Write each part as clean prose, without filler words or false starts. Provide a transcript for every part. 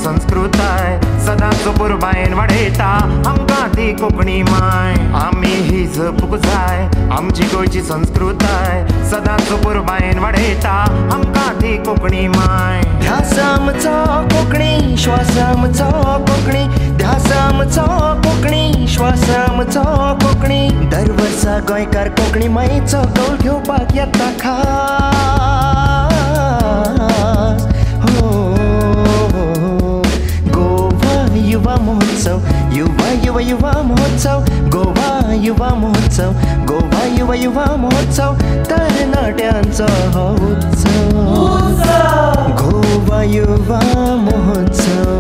संस्कृताय सदांच पुरबायेन वाडयता आमकां ती कोंकणी माय. आमी ही जपूंक जाय आमची गोंयची संस्कृताय सदांच पुरबायेन वाडयता आमकां ती कोंकणी माय. ध्यास आमचो कोंकणी श्वास आमचो कोंकणी ध्यास आमचो कोंकणी श्वास आमचो कोंकणी. दर वर्सा गोंयकार कोंकणी मायेचो कौल घेवपाक येता खास. हो गोवा युवा महोत्सव युवा युवा युवा महोत्सव गोवा युवा महोत्सव गोवा युवा युवा महोत्सव तरणाट्यांचो हो उत्सव. गोवा युवा महोत्सव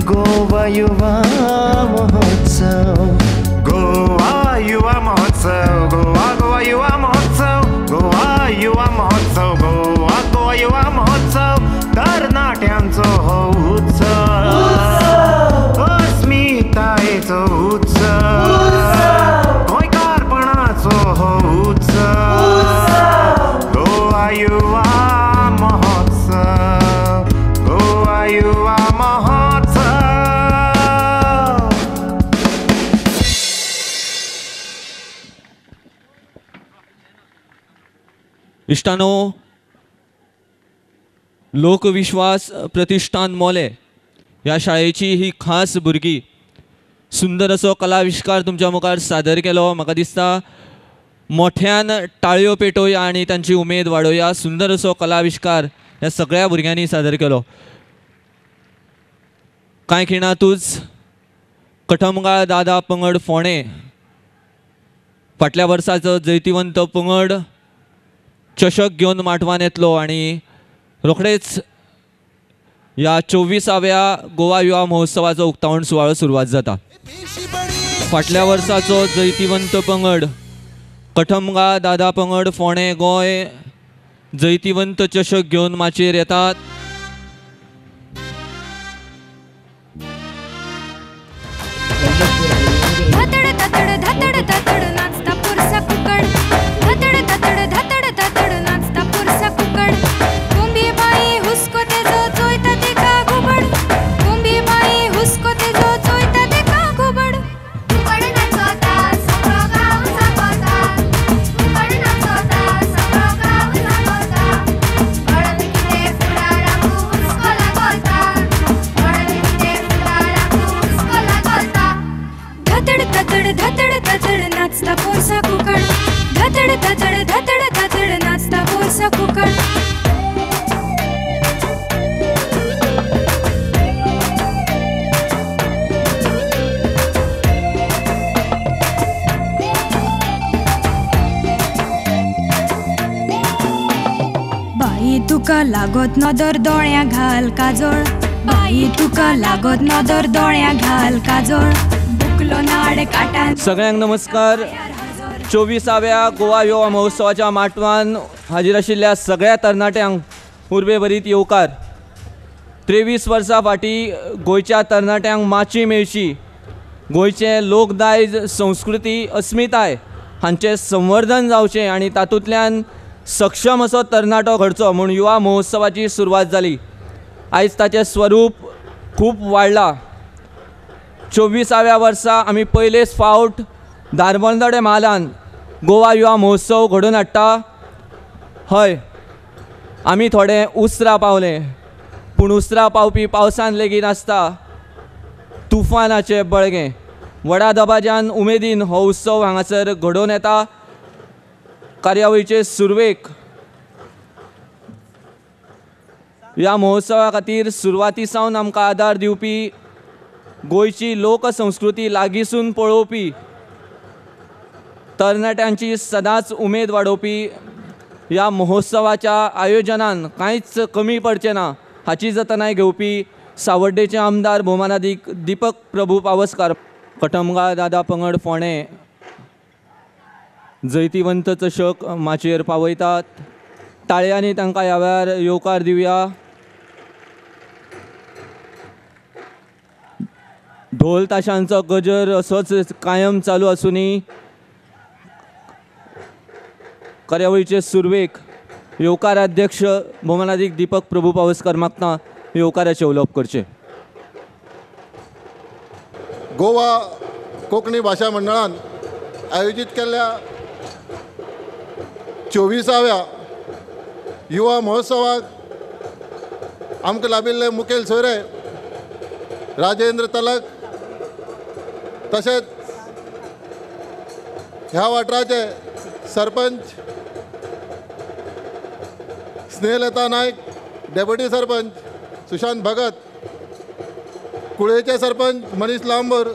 गोवा युवा महोत्सव गोवा युवा महोत्सव गोवा गोवा युवा महोत्सव गोवा युवा महोत्सव गोवा गोवा युवा महोत्सव तरणाट्यांचो हो उत्सव अस्मितायेचो उत्सव गोंयकारपणाचो हो उत्सव गोवा युवा महोत्सव गोवा युवा महोत्सव. इश्टानो, लोकविश्वास प्रतिष्ठान मोले ह्या शाळेची ही खास भुरगीं सुंदर असो कलाविष्कार तुमच्या मुखार सादर केलो. म्हाका दिसता मोठ्यान टाळयो पेटोवया आनी तांची उमेद वाडोवया. सुंदर असो कलाविष्कार ह्या सगळ्या भुरग्यांनी सादर केलो. कांय खिणांतूच कठमगाळ दादा पंगड फोंडें फाटल्या वर्साचो जैतिवंत पंगड चषक घेवन माटवान येतलो आनी रोखडेच ह्या 24व्या गोवा युवा महोत्सवाचो उक्तावण सुवाळो सुरवात जाता. फाटल्या वर्साचो जैतिवंत पंगड कठमगाळ दादा पंगड फोंडें गोंय जैतिवंत चषक घेवन माचयेर येतात. तुका लागत नदर दोळ्या घाल काजळ बाई तुका लागत नदर दोळ्या घाल काजळ बुकलो नाड काटान. सगळ्यांक नमस्कार. 24व्या गोवा युवा महोत्सवाच्या माटवान हाजीर आशिल्ल्या सगळ्या तरणाट्यांक उर्बेभरीत येवकार. 23 वर्सां फाटीं गोंयच्या तरणाट्यांक माची मेळची, गोंयचें लोकदायज संस्कृती अस्मिताय हांचें संवर्धन जावचें आनी तातूंतल्यान सक्षम असो तरणाटो घडचो म्हूण युवा महोत्सवाची सुरवात जाली. आयज ताचें स्वरूप खूब वाडलां. 24व्या वर्सा आमी पयलेच फावट धारबांदोडें म्हालान गोवा युवा महोत्सव घडोवन हाडटा. हय, आमी थोडे उसरां पावले, पूण उसरां पावपी पावसान लेगीत आसता तुफानाचें बळगें. व्हडा दबाज्यान उमेदीन हो उत्सव हांगासर घडोवन येता. कार्यावळीचे सुरवेक ह्या महोत्सवा खातीर सुरवाती सावन आमकां आदार दिवपी, गोंयची लोकसंस्कृती लागींसून पळोवपी, तरणाट्यांची सदांच उमेद वाडोवपी, ह्या महोत्सवाच्या आयोजनान कांयच कमी पडचें ना हाची जतनाय घेवपी सावड्डेचे आमदार भोवमानादीक दीपक प्रभू पावसकार, कटमगाळ दादा पंगड फोंडें जैतिवंत चषक माचयेर पावयतात. टाळयांनी तांकां ह्या वेळार येवकार दिवया. ढोल ताशांचो गजर असोच कायम चालू आसूनी कार्यावळीचे सुरवेक येवकार अध्यक्ष भोवमानादीक दीपक प्रभू पावसकर मागता येवकाराचें उलोवप करचें. गोवा कोंकणी भाशा मंडळान आयोजीत केल्ल्या 24व्या युवा महोत्सवाक आमकां लाभिल्ले मुखेल सोयरे राजेंद्र तलक, तशेंच ह्या वाठाराचे सरपंच स्नेहलता नायक, डेप्युटी सरपंच सुशांत भगत, कुळेचे सरपंच मनीष लांबर,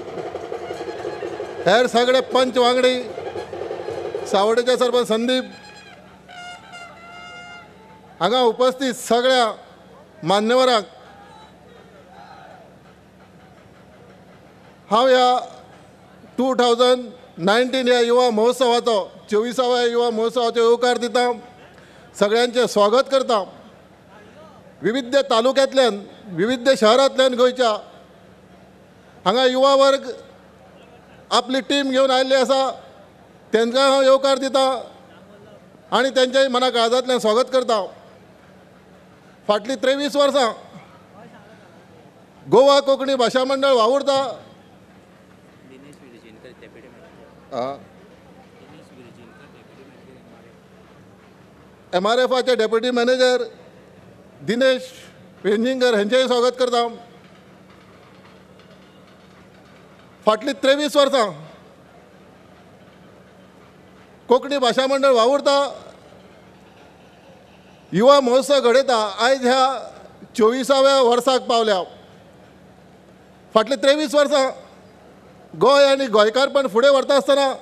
हेर सगळे पंच वांगडी, सावडेचे सरपंच संदीप, हांगा उपस्थित सगळ्या मान्यवरांक हांव ह्या 2019 ह्या युवा महोत्सवाचो 24व्या युवा महोत्सवाचो येवकार दिता, सगळ्यांचें स्वागत करता. विविध तालुक्यांतल्यान, विविध शहरांतल्यान गोंयच्या हांगा युवा वर्ग आपली टीम घेवन आयिल्ली आसा, तांकां हांव येवकार दिता आनी तांच्याय मना काळजांतल्यान स्वागत करता. फाटलीं 23 वर्सां गोवा कोंकणी भाशा मंडळ वावुरता. एमआरएफाचे डेप्युटी मॅनेजर दिनेश वेंजिंगर हेंचेय स्वागत करता. फाटलीं 23 वर्सां कोंकणी भाशा मंडळ वावुरता, युवा महोत्सव घडयता. आयज ह्या 24व्या वर्साक पावल्या. फाटलीं 23 वर्सां गोंय आनी गोंयकारपण फुडें व्हरता आसतना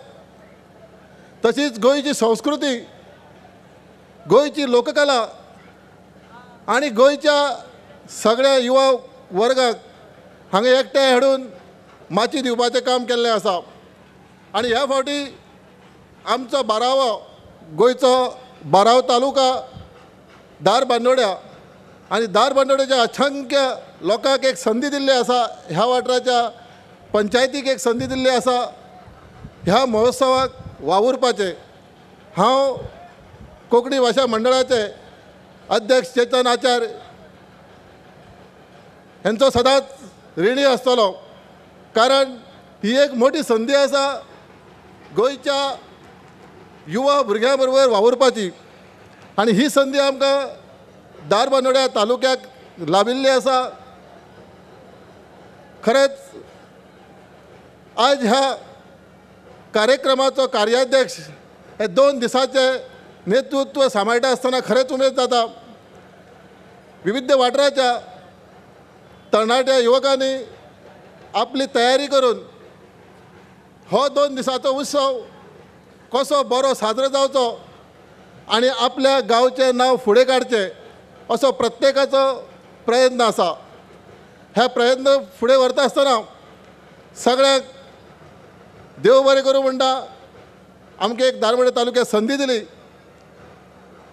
तशीच गोंयची संस्कृती, गोंयची लोककला आनी गोंयच्या सगळ्या युवा वर्गाक हांगा एकठांय हाडून माची दिवपाचें काम केल्लें आसा. आनी ह्या फावटी आमचो बारावो, गोंयचो बारावो तालुका धारबांदोड्या आनी धारबांदोड्याच्या असंख्य लोकांक एक संदी दिल्ली आसा, ह्या वाठाराच्या पंचायतीक एक संदी दिल्ली आसा ह्या महोत्सवाक वावुरपाचें. हांव कोंकणी भाशा मंडळाचे अध्यक्ष चेतन आचार्य हेंचो सदांच ऋणी आसतलो, कारण ही एक मोठी संदी आसा गोंयच्या युवा भुरग्यां बरोबर वावुरपाची आनी ही संदी आमकां धारबांदोड्या तालुक्याक लाभिल्ली आसा. खरेंच आज ह्या कार्यक्रमाचो कार्याध्यक्ष हे 2 दिसांचे नेतृत्व सांबाळटा आसतना खरेंच उमेद जाता. विविध वाठाराच्या तरणाट्या युवकांनी आपली तयारी करून हो 2 दिसांचो उत्सव कसो बरो साजरो जावचो आनी आपल्या गांवचें नांव फुडें काडचें असो प्रत्येकाचो प्रयत्न आसा. ह्या प्रयत्न फुडें व्हरता आसतना सगळ्यांक देव बरें करूं म्हणटा. आमकां एक धारबांदोडें तालुक्याक संदी दिली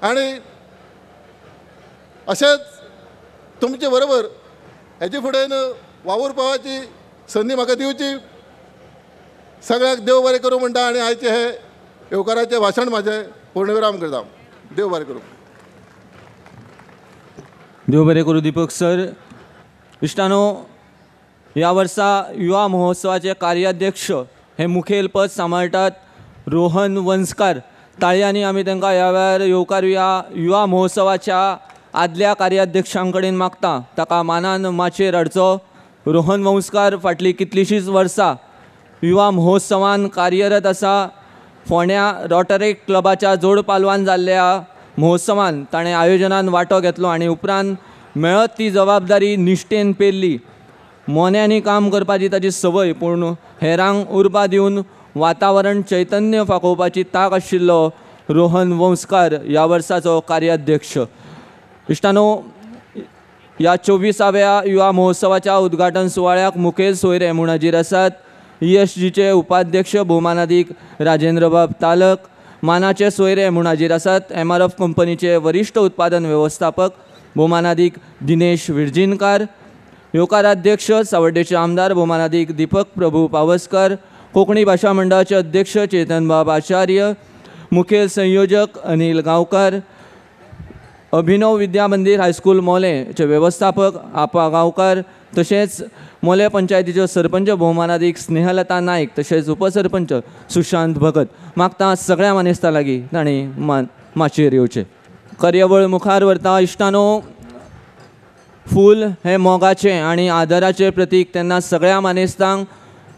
आनी अशेंच तुमचे बरोबर हेजे फुडें वावुरपाची संदी म्हाका दिवची. सगळ्यांक देव बरें करूं म्हणटा आनी आयचें हें येवकाराचें भाशण म्हाजें पूर्णविराम करता. देव बरें करूं. देव बरें करूं दीपक सर. इश्टानो, ह्या वर्सा युवा महोत्सवाचे कार्याध्यक्ष हे मुखेल पद सांबाळटात रोहन वंसकार. ताळयांनी आमी तांकां ह्या वेळार येवकार ह्या युवा महोत्सवाच्या आदल्या कार्याध्यक्षां कडेन मागता, ताका मानान माचयेर हाडचो. रोहन वंसकार फाटलीं कितलींशींच वर्सां युवा महोत्सवान कार्यरत आसा. फोंड्या रोटरी क्लबाच्या जोड पालवान जाल्ल्या महोत्सवान ताणें आयोजनान वांटो घेतलो आनी उपरांत मेळत ती जबाबदारी निश्ठेन पेरली. मोन्यांनी काम करपाची ताची संवय, पूण हेरांक उर्बा दिवन वातावरण चैतन्य फाकोवपाची तांक आशिल्लो रोहन वंसकार ह्या वर्साचो कार्याध्यक्ष. इश्टानो, ह्या 24व्या युवा महोत्सवाच्या उद्घाटन सुवाळ्याक मुखेल सोयरे म्हूण हाजीर आसात ESGचे उपाध्यक्ष भोवमानादीक राजेंद्रबाब तालक, मानाचे सोयरे म्हूण हाजीर आसात MRF कंपनीचे वरिश्ठ उत्पादन वेवस्थापक भोवमानादीक दिनेश विर्जिनकार, येवकाराध्यक्ष सावड्डेचे आमदार भोवमानादीक दीपक प्रभू पावसकर, कोंकणी भाशा मंडळाचे अध्यक्ष चेतनबाब आचार्य, मुखेल संयोजक अनिल गांवकर, अभिनव विद्या मंदीर हायस्कूल मोलेंचे वेवस्थापक आपा गांवकार तशेंच मोलें पंचायतीच्यो सरपंच भोवमानादीक स्नेहलता नायक तशेंच उपसरपंच सुशांत भगत. मागता सगळ्या मानेस्तां लागीं तांणी माचयेर येवचें. कार्यावळ मुखार व्हरता. इश्टानो, फूल हें मोगाचें आनी आदराचें प्रतीक. तेन्ना सगळ्या मानेस्तांक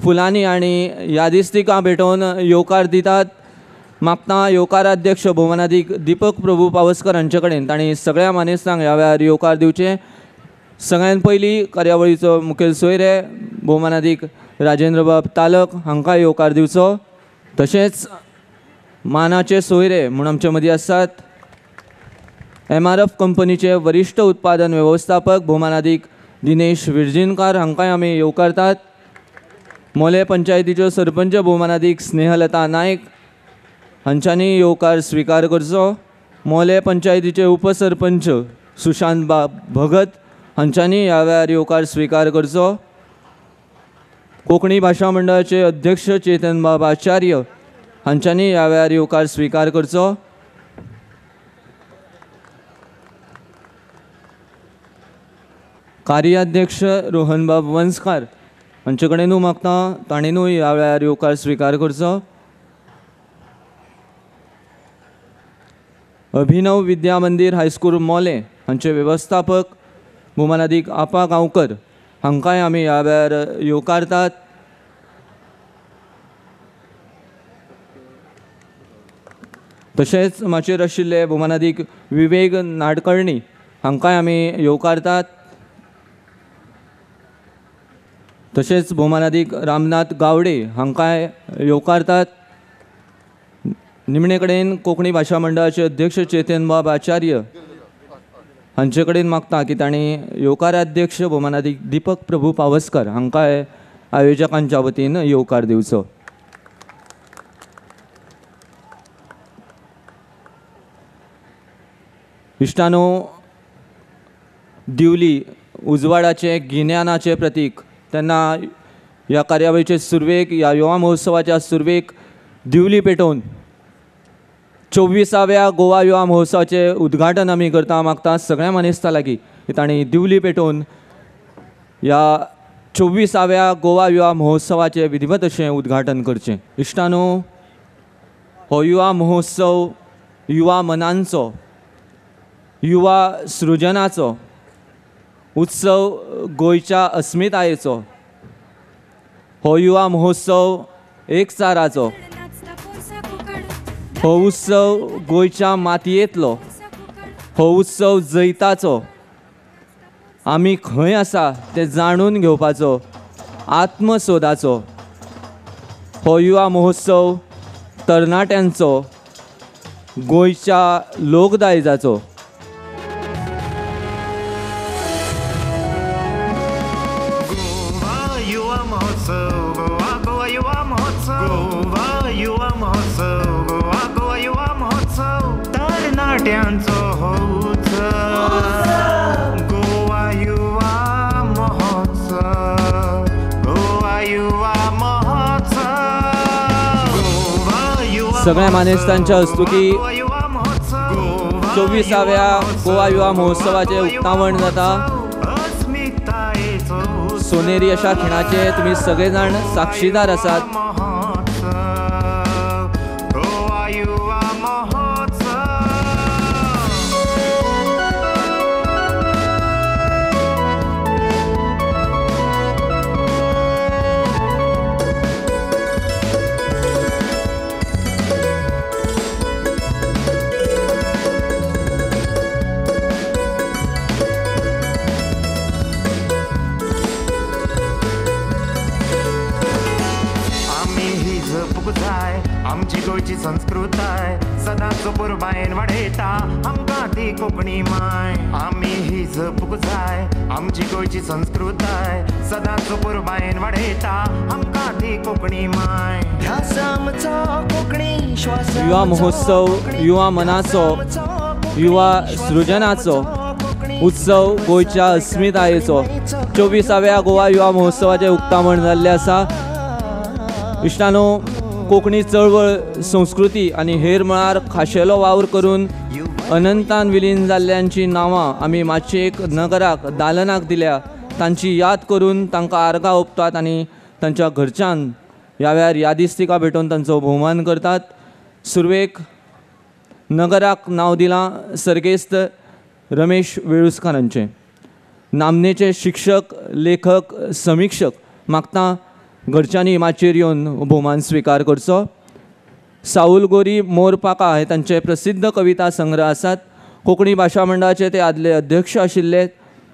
फुलांनी आनी यादिस्तिकां भेटोवन येवकार दितात. मागता येवकाराध्यक्ष भोवमानादीक दीपक प्रभू पावसकर हांचे कडेन तांणी सगळ्या मानेस्तांक ह्या वेळार येवकार दिवचें. सगळ्यान पयलीं कार्यावळीचो मुखेल सोयरे भोवमानादीक राजेंद्रबाब तालक हांकां येवकार दिवचो. तशेंच मानाचे सोयरे म्हूण आमचे मदीं आसात MRF कंपनीचे वरिश्ठ उत्पादन वेवस्थापक भोवमानादीक दिनेश विर्जीनकार हांकांय आमी येवकारतात. मोलें पंचायतीच्यो सरपंच भोवमानादीक स्नेहलता नायक हांच्यांनी येवकार स्विकार करचो. मोलें पंचायतीचे उपसरपंच सुशांत बाब भगत हांच्यांनी ह्या वेळार येवकार स्विकार करचो. कोंकणी भाशा मंडळाचे अध्यक्ष चेतन बाब आचार्य हांच्यांनी ह्या वेळार येवकार स्विकार करचो. कार्याध्यक्ष रोहनबाब वंसकार हांचे कडेनूय मागता ताणेनूय ह्या वेळार येवकार स्विकार करचो. अभिनव विद्या मंदीर हायस्कूल मोलें हांचे वेवस्थापक भोवमानादीक आपा गांवकर हांकांय आमी ह्या वेळार येवकारतात. तशेंच माचयेर आशिल्ले भोवमानादीक विवेक नाडकर्णी हांकांय आमी येवकारतात. तशेंच भोवमानादीक रामनाथ गावडे हांकांय येवकारतात. निमणे कडेन कोंकणी भाशा मंडळाचे अध्यक्ष चेतनबाब आचार्य हांचे कडेन मागता की तांणी येवकाराध्यक्ष भोवमानादीक दीपक प्रभू पावसकर हांकांय आयोजकांच्या वतीन येवकार दिवचो. इश्टानो, दिवली उजवाडाचें गिन्यानाचें प्रतीक. तेन्ना ह्या कार्यावळीचे सुरवेक, ह्या युवा महोत्सवाच्या सुरवेक दिवली पेटोवन 24व्या गोवा युवा महोत्सवाचें उद्घाटन आमी करता. मागता सगळ्या मानेस्तां लागीं की तांणी दिवली पेटोवन ह्या 24व्या गोवा युवा महोत्सवाचें विधिवत अशें उद्घाटन करचें. इश्टानो, हो युवा महोत्सव युवा मनांचो, युवा सृजनाचो उत्सव, गोंयच्या अस्मितायेचो. हो युवा महोत्सव एकचाराचो, हो उत्सव गोंयच्या मातयेंतलो, हो उत्सव जैताचो. आमी खंय आसा तें जाणून घेवपाचो, आत्मसोदाचो. हो युवा महोत्सव तरणाट्यांचो, गोंयच्या लोकदायजाचो. गोवा युवा महोत्सव, गोवा युवा महोत्सव. सगळ्या मानेस्तांच्या हस्तुकी 24व्या गोवा युवा महोत्सवाचे उक्तावण जाता. सोनेरी अशा खिणाचे तुमी सगळे जाण साक्षीदार आसात. आमची गोंयची संस्कृताय सदांच पुरबायेन वाडयता आमकां ती कोंकणी माय. आमी ही जपूंक जाय आमची गोंयची संस्कृताय सदांच पुरबायेन वाडयता आमकां ती कोंकणी माय. कोंकणी श्वास युवा महोत्सव युवा मनाचो, युवा सृजनाचो उत्सव, गोंयच्या अस्मितायेचो. 24व्या गोवा युवा महोत्सवाचें उक्तावण जाल्लें आसा. इश्टानो, कोंकणी चळवळ, संस्कृती आनी हेर मळार खाशेलो वावर करून अनंतान विलीन जाल्ल्यांची नांवां आमी माचयेक, नगराक, दालनाक दिल्या. तांची याद करून तांकां आर्गां ओंपतात आनी तांच्या घरच्यान ह्या वेळार यादिस्तिका भेटोवन तांचो भोवमान करतात. सुरवेक नगराक नांव दिलां सर्गेस्त रमेश वेळुस्कारांचें. नामनेचे शिक्षक, लेखक, समिक्षक. मागता घरच्यांनी माचयेर येवन भोवमान स्विकार करचो. साऊल गोरी मोर पाका हे तांचे प्रसिद्ध कविता संग्रह आसात. कोंकणी भाशा मंडळाचे ते आदले अध्यक्ष आशिल्ले.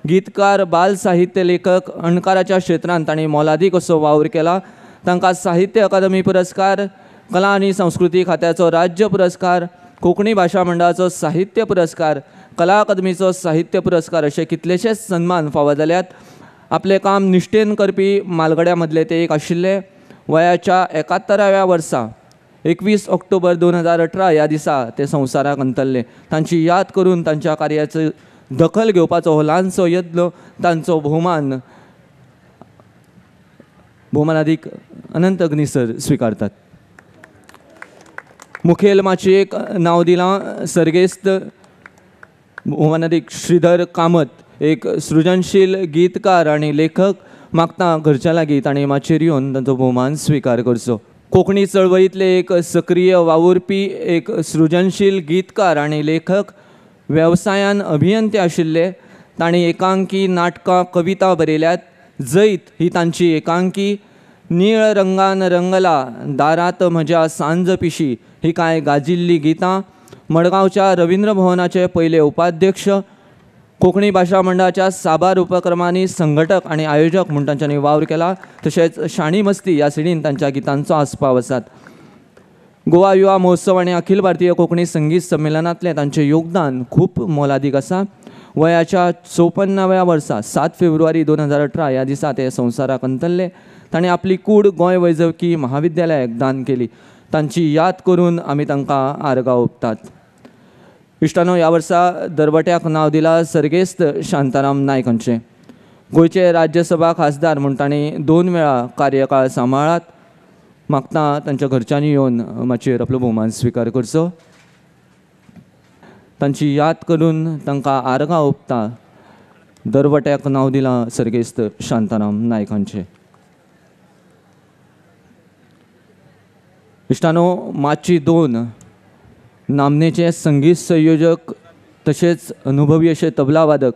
गीतकार, बाल साहित्य लेखक, अणकाराच्या क्षेत्रांत तांणी मोलादीक असो वावर केला. तांकां साहित्य अकादमी पुरस्कार, कला आनी संस्कृती खात्याचो राज्य पुरस्कार, कोंकणी भाशा मंडळाचो साहित्य पुरस्कार, कला अकादमीचो साहित्य पुरस्कार अशे कितलेशेच सन्मान फावो जाल्यात. आपलें काम निश्ठेन करपी म्हालगड्यां मदले ते एक आशिल्ले. वयाच्या 71व्या वर्सा 21 ऑक्टोबर 2018 ह्या दिसा ते संवसाराक अंतरले. तांची याद करून तांच्या कार्याचो दखल घेवपाचो हो ल्हानसो यत्न, तांचो भोवमान भोवमानादीक अनंत अग्नी सर स्विकारतात. मुखेल माचयेक नांव दिलां सर्गेस्त भोवमानादीक श्रीधर कामत, एक सृजनशील गीतकार आनी लेखक. मागता घरच्या लागीं तांणी माचयेर येवन तांचो भोवमान स्विकार करचो. कोंकणी चळवळींतले एक सक्रीय वावुरपी, एक सृजनशील गीतकार आनी लेखक, वेवसायान अभियंते आशिल्ले. तांणी एकांकी, नाटकां, कविता बरयल्यात. जैत ही तांची एकांकी, निळ रंगान रंगला दारांत म्हज्या सांज पिशी ही कांय गाजिल्लीं गितां. मडगांवच्या रविंद्र भवनाचे पयले उपाध्यक्ष, कोंकणी भाशा मंडळाच्या साबार उपक्रमांनी संघटक आनी आयोजक म्हूण तांच्यांनी वावर केला. तशेंच शाणी मस्ती ह्या सिडीन तांच्या गितांचो आस्पाव आसात. गोवा युवा महोत्सव आनी अखिल भारतीय कोंकणी संगीत संमेलनांतलें तांचें योगदान खूब मोलादीक आसा. वयाच्या 54व्या वर्सा 7 फेब्रुवारी 2018 ह्या दिसा ते संवसाराक अंतरले. तांणी आपली कूड गोंय वैजकी महाविद्यालयाक दान केली. तांची याद करून आमी तांकां आर्गां ओंपतात. इश्टानो, ह्या वर्सा दरवट्याक नांव दिलां सर्गेस्त शांताराम नायक हांचें. गोंयचे राज्यसभा खासदार म्हूण तांणी 2 वेळा कार्यकाळ सांबाळ्ळात. मागता तांच्या घरच्यांनी येवन माचयेर आपलो भोवमान स्विकार करचो. तांची याद करून तांकां आर्गां ओंपता. दरवट्याक नांव दिलां सर्गेस्त शांताराम नायक हांचें. इश्टानो, माची 2 नामनेचे संगीत संयोजक तशेंच अनुभवी अशे तबला वादक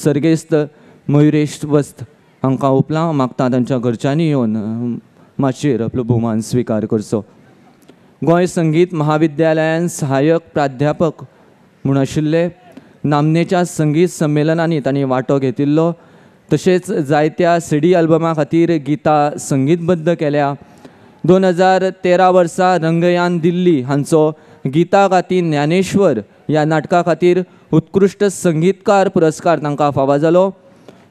सर्गेस्त मयुरेश वस्त हांकां ओंपलां. मागता तांच्या घरच्यांनी येवन माचयेर आपलो भोवमान स्विकार करचो. गोंय संगीत महाविद्यालयान सहाय्यक प्राध्यापक म्हूण आशिल्ले. नामनेच्या संगीत संमेलनांनी तांणी वांटो घेतिल्लो. तशेंच जायत्या सीडी अल्बमा खातीर गितां संगीतबद्ध केल्या. 2013 वर्सा रंगयान दिल्ली हांचो गीता गाती ज्ञानेश्वर ह्या नाटका खातीर उत्कृश्ट संगीतकार पुरस्कार तांकां फावो जालो.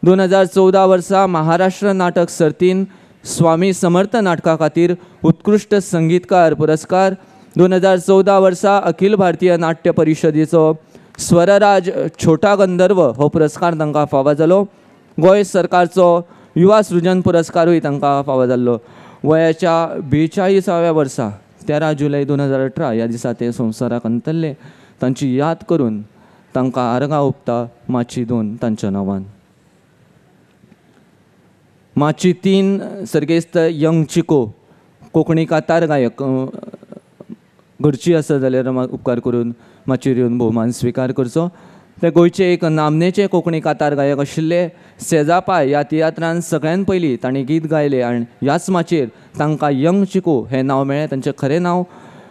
2014 वर्सा महाराष्ट्र नाटक सर्तीन स्वामी समर्थ नाटका खातीर उत्कृश्ट संगीतकार पुरस्कार. 2014 वर्सा अखिल भारतीय नाट्य परिशदेचो स्वरराज छोटा गंधर्व हो पुरस्कार तांकां फावो जालो. गोंय सरकारचो युवा सृजन पुरस्कारूय तांकां फावो जाल्लो. वयाच्या 42व्या वर्सा 13 जुलय 2018 ह्या दिसा ते संवसाराक अंतरले. तांची याद करून तांकां आर्गां ओंपता माची 2 तांच्या नांवान. माची 3 सर्गेस्त यंग चिको, कोंकणी कातार गायक. घरची आसा जाल्यार उपकार करून माचयेर येवन भोवमान स्विकार करचो. ते गोंयचे एक नामनेचे कोंकणी कातार गायक आशिल्ले. सेजापाय ह्या तियात्रान सगळ्यान पयलीं तांणी गीत गायलें आनी ह्याच माचयेर तांकां यंग चिको हें नांव मेळ्ळें. तांचें खरें नांव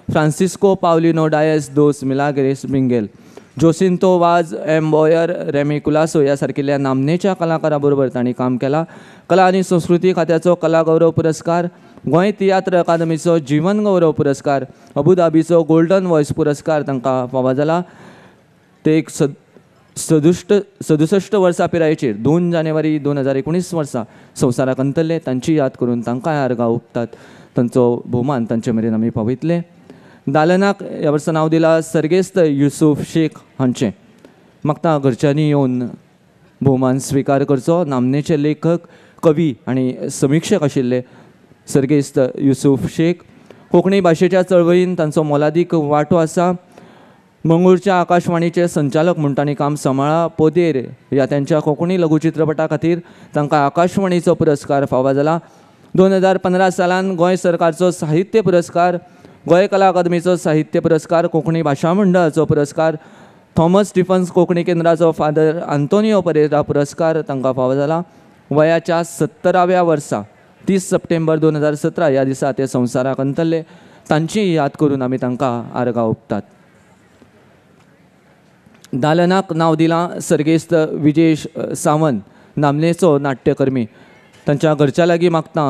Francisco Paulino Dias dos Milagres Minguel. Jacinto Vaz, M Boyer, Remy Colaco ह्या सारकिल्ल्या नामनेच्या कलाकारां बरोबर तांणी काम केलां. कला आनी संस्कृती खात्याचो कला गौरव पुरस्कार, गोंय तियात्र अकादमीचो जीवन गौरव पुरस्कार, अबुधाबीचो गोल्डन वॉयस पुरस्कार तांकां फावो जाला. ते एक 67 वर्सां पिरायेचेर 2 जानेवारी 2019 वर्सा संवसाराक अंतरले. तांची याद करून तांकां आर्गां ओंपतात. तांचो भोवमान तांचे मेरेन आमी पावयतले. दालनाक ह्या वर्सा नांव दिलां सर्गेस्त युसूफ शेख हांचें. मागता घरच्यांनी येवन भोवमान स्विकार करचो. नामनेचे लेखक, कवी आनी समिक्षक आशिल्ले सर्गेस्त युसूफ शेख. कोंकणी भाशेच्या चळवळीन तांचो मोलादीक वांटो आसा. मंगळूरच्या आकाशवाणीचे संचालक म्हूण तांणी काम सांबाळ्ळां. पोदेर ह्या त्यांच्या कोंकणी लघुचित्रपटा खातीर तांकां आकाशवाणीचो पुरस्कार फावो जाला. 2015 सालान गोंय सरकारचो साहित्य पुरस्कार, गोंय कला अकादमीचो साहित्य पुरस्कार, कोंकणी भाशा मंडळाचो पुरस्कार, थॉमस स्टिफन्स कोंकणी केंद्राचो फादर आंतोनियो परेरा पुरस्कार तांकां फावो जाला. वयाच्या 70व्या वर्सा 30 सप्टेंबर 2017 ह्या दिसा ते संवसाराक अंतरले. तांची याद करून आमी तांकां आर्गां ओंपतात. दालनाक नांव दिलां सर्गेस्त विजेश सावंत, नामनेचो नाट्यकर्मी. तांच्या घरच्या लागीं मागता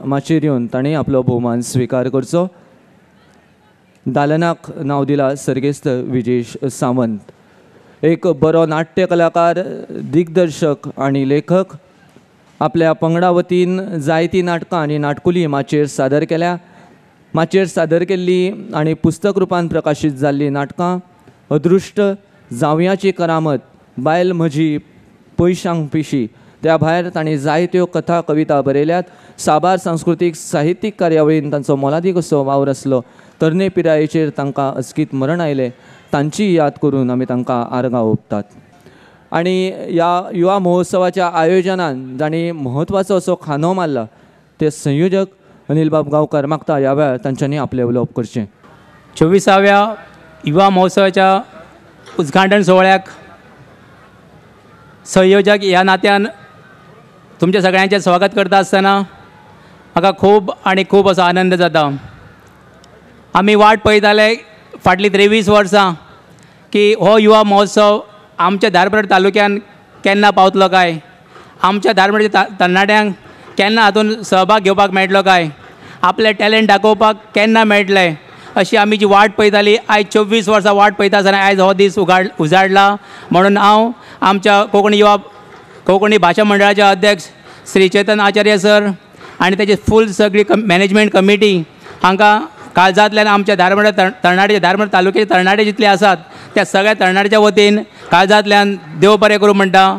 माचयेर येवन तांणी आपलो भोवमान स्विकार करचो. दालनाक नांव दिलां सर्गेस्त विजेश सावंत, एक बरो नाट्य कलाकार, दिग्दर्शक आनी लेखक. आपल्या पंगडा वतीन जायतीं नाटकां आनी नाटकुलीं माचयेर सादर केल्या. माचयेर सादर केल्लीं आनी पुस्तक रुपान प्रकाशीत जाल्लीं नाटकां अदृश्ट, जावयाची करामत, बायल म्हजी, पयशांक पिशी. त्या भायर तांणी जायत्यो कथा कविता बरयल्यात. साबार सांस्कृतीक साहित्यीक कार्यावळीन तांचो मोलादीक असो वावर आसलो. तरणे पिरायेचेर तांकां अचकीत मरण आयलें. तांची याद करून आमी तांकां आर्गां ओंपतात. आनी ह्या युवा महोत्सवाच्या आयोजनान जांणी म्हत्वाचो असो खांदो मारला ते संयोजक अनिलबाब गांवकार मागता ह्या वेळार तांच्यांनी आपलें उलोवप करचें. 24व्या युवा महोत्सवाच्या उद्घाटन सुवाळ्याक संयोजक ह्या नात्यान तुमच्या सगळ्यांचें स्वागत करता आसतना म्हाका खूब आनी खूब असो आनंद जाता. आमी वाट पळयताले फाटलीं 23 वर्सां की हो युवा महोत्सव आमच्या धारबांदोडें तालुक्यान केन्ना पावतलो काय, आमच्या धारबांदोडेच्या तरणाट्यांक केन्ना हातूंत सहभाग घेवपाक मेळटलो काय, आपलें टॅलंट दाखोवपाक केन्ना मेळटलें, अशी आमी जी वाट पळयताली आयज 24 वर्सां वाट पळयता आसतना आयज हो दीस उजाडला. म्हणून हांव आमच्या कोंकणी युवा कोंकणी भाशा मंडळाचे अध्यक्ष श्री चेतन आचार्य सर आनी तेजी फूल सगळी मॅनेजमेंट कमिटी हांकां काळजांतल्यान आमच्या धारबांदोडें तरणाटे धारबांदोडें तालुक्याचे तरणाटे जितले आसात त्या सगळ्या तरणाट्याच्या वतीन काळजांतल्यान देव बरें करूं म्हणटा.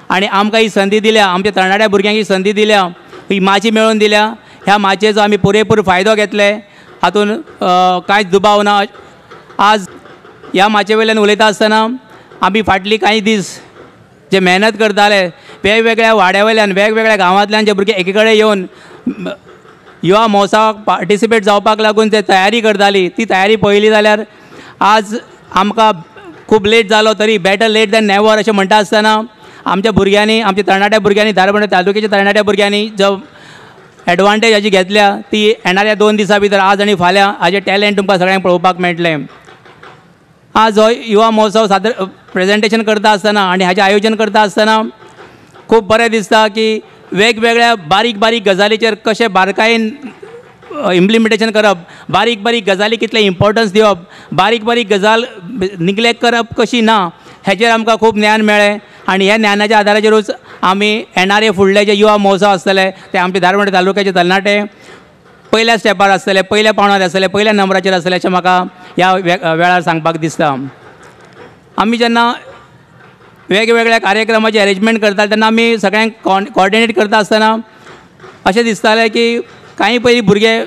आनी आमकां ही संदी दिल्या, आमच्या तरणाट्या भुरग्यांक ही संदी दिल्या, ही माची मेळोवन दिल्या, ह्या माचयेचो आमी पुरेपूर फायदो घेतले हातूंत कांयच दुबाव ना. आज ह्या माचये वयल्यान उलयता आसतना आमी फाटली कांय दीस जे मेहनत करताले वेगवेगळ्या वाड्या वयल्यान वेगवेगळ्या गांवांतल्यान जे भुरगे एके कडेन येवन युवा महोत्सवाक पार्टिसिपेट जावपाक लागून जे तयारी करताली ती तयारी पळयली जाल्यार आज आमकां खूब लेट जालो तरी बेटर लेट दॅन नेवर अशें म्हणटा आसतना आमच्या भुरग्यांनी, आमच्या तरणाट्या भुरग्यांनी, धारबांदोडें तालुक्याच्या तरणाट्या भुरग्यांनी जो एडवांटेज हाजी घेतल्या ती येणाऱ्या 2 दिसां भितर आज आनी फाल्यां हाजें टॅलंट तुमकां सगळ्यांक पळोवपाक मेळटलें. आज हो युवा महोत्सव सादर प्रेजेंटेशन करता आसतना आनी हाजें आयोजन करता आसतना खूब बरें दिसता की वेगवेगळ्या बारीक बारीक गजालीचेर कशें बारकायेन इम्प्लिमेंटेशन करप, बारीक बारीक गजाली कितलें इम्पोर्टन्स दिवप, बारीक बारीक गजाल निग्लेक्ट करप कशी ना हेचेर आमकां खूब ज्ञान मेळ्ळें. आनी ह्या ज्ञानाच्या आदाराचेरूच आमी येणारे फुडले जे युवा महोत्सव आसतले ते आमचे धारबांदोडें तालुक्याचे तरणाटे पयल्या स्टेपार आसतले, पयल्या पावणार आसतले, पयल्या नंबराचेर आसतले अशें म्हाका ह्या वेळार सांगपाक दिसता. आमी जेन्ना वेगवेगळ्या कार्यक्रमाचें अरेंजमेंट करताले तेन्ना आमी सगळ्यांक कॉर्डिनेट करता आसतना अशें दिसतालें की कांय पयलीं भुरगे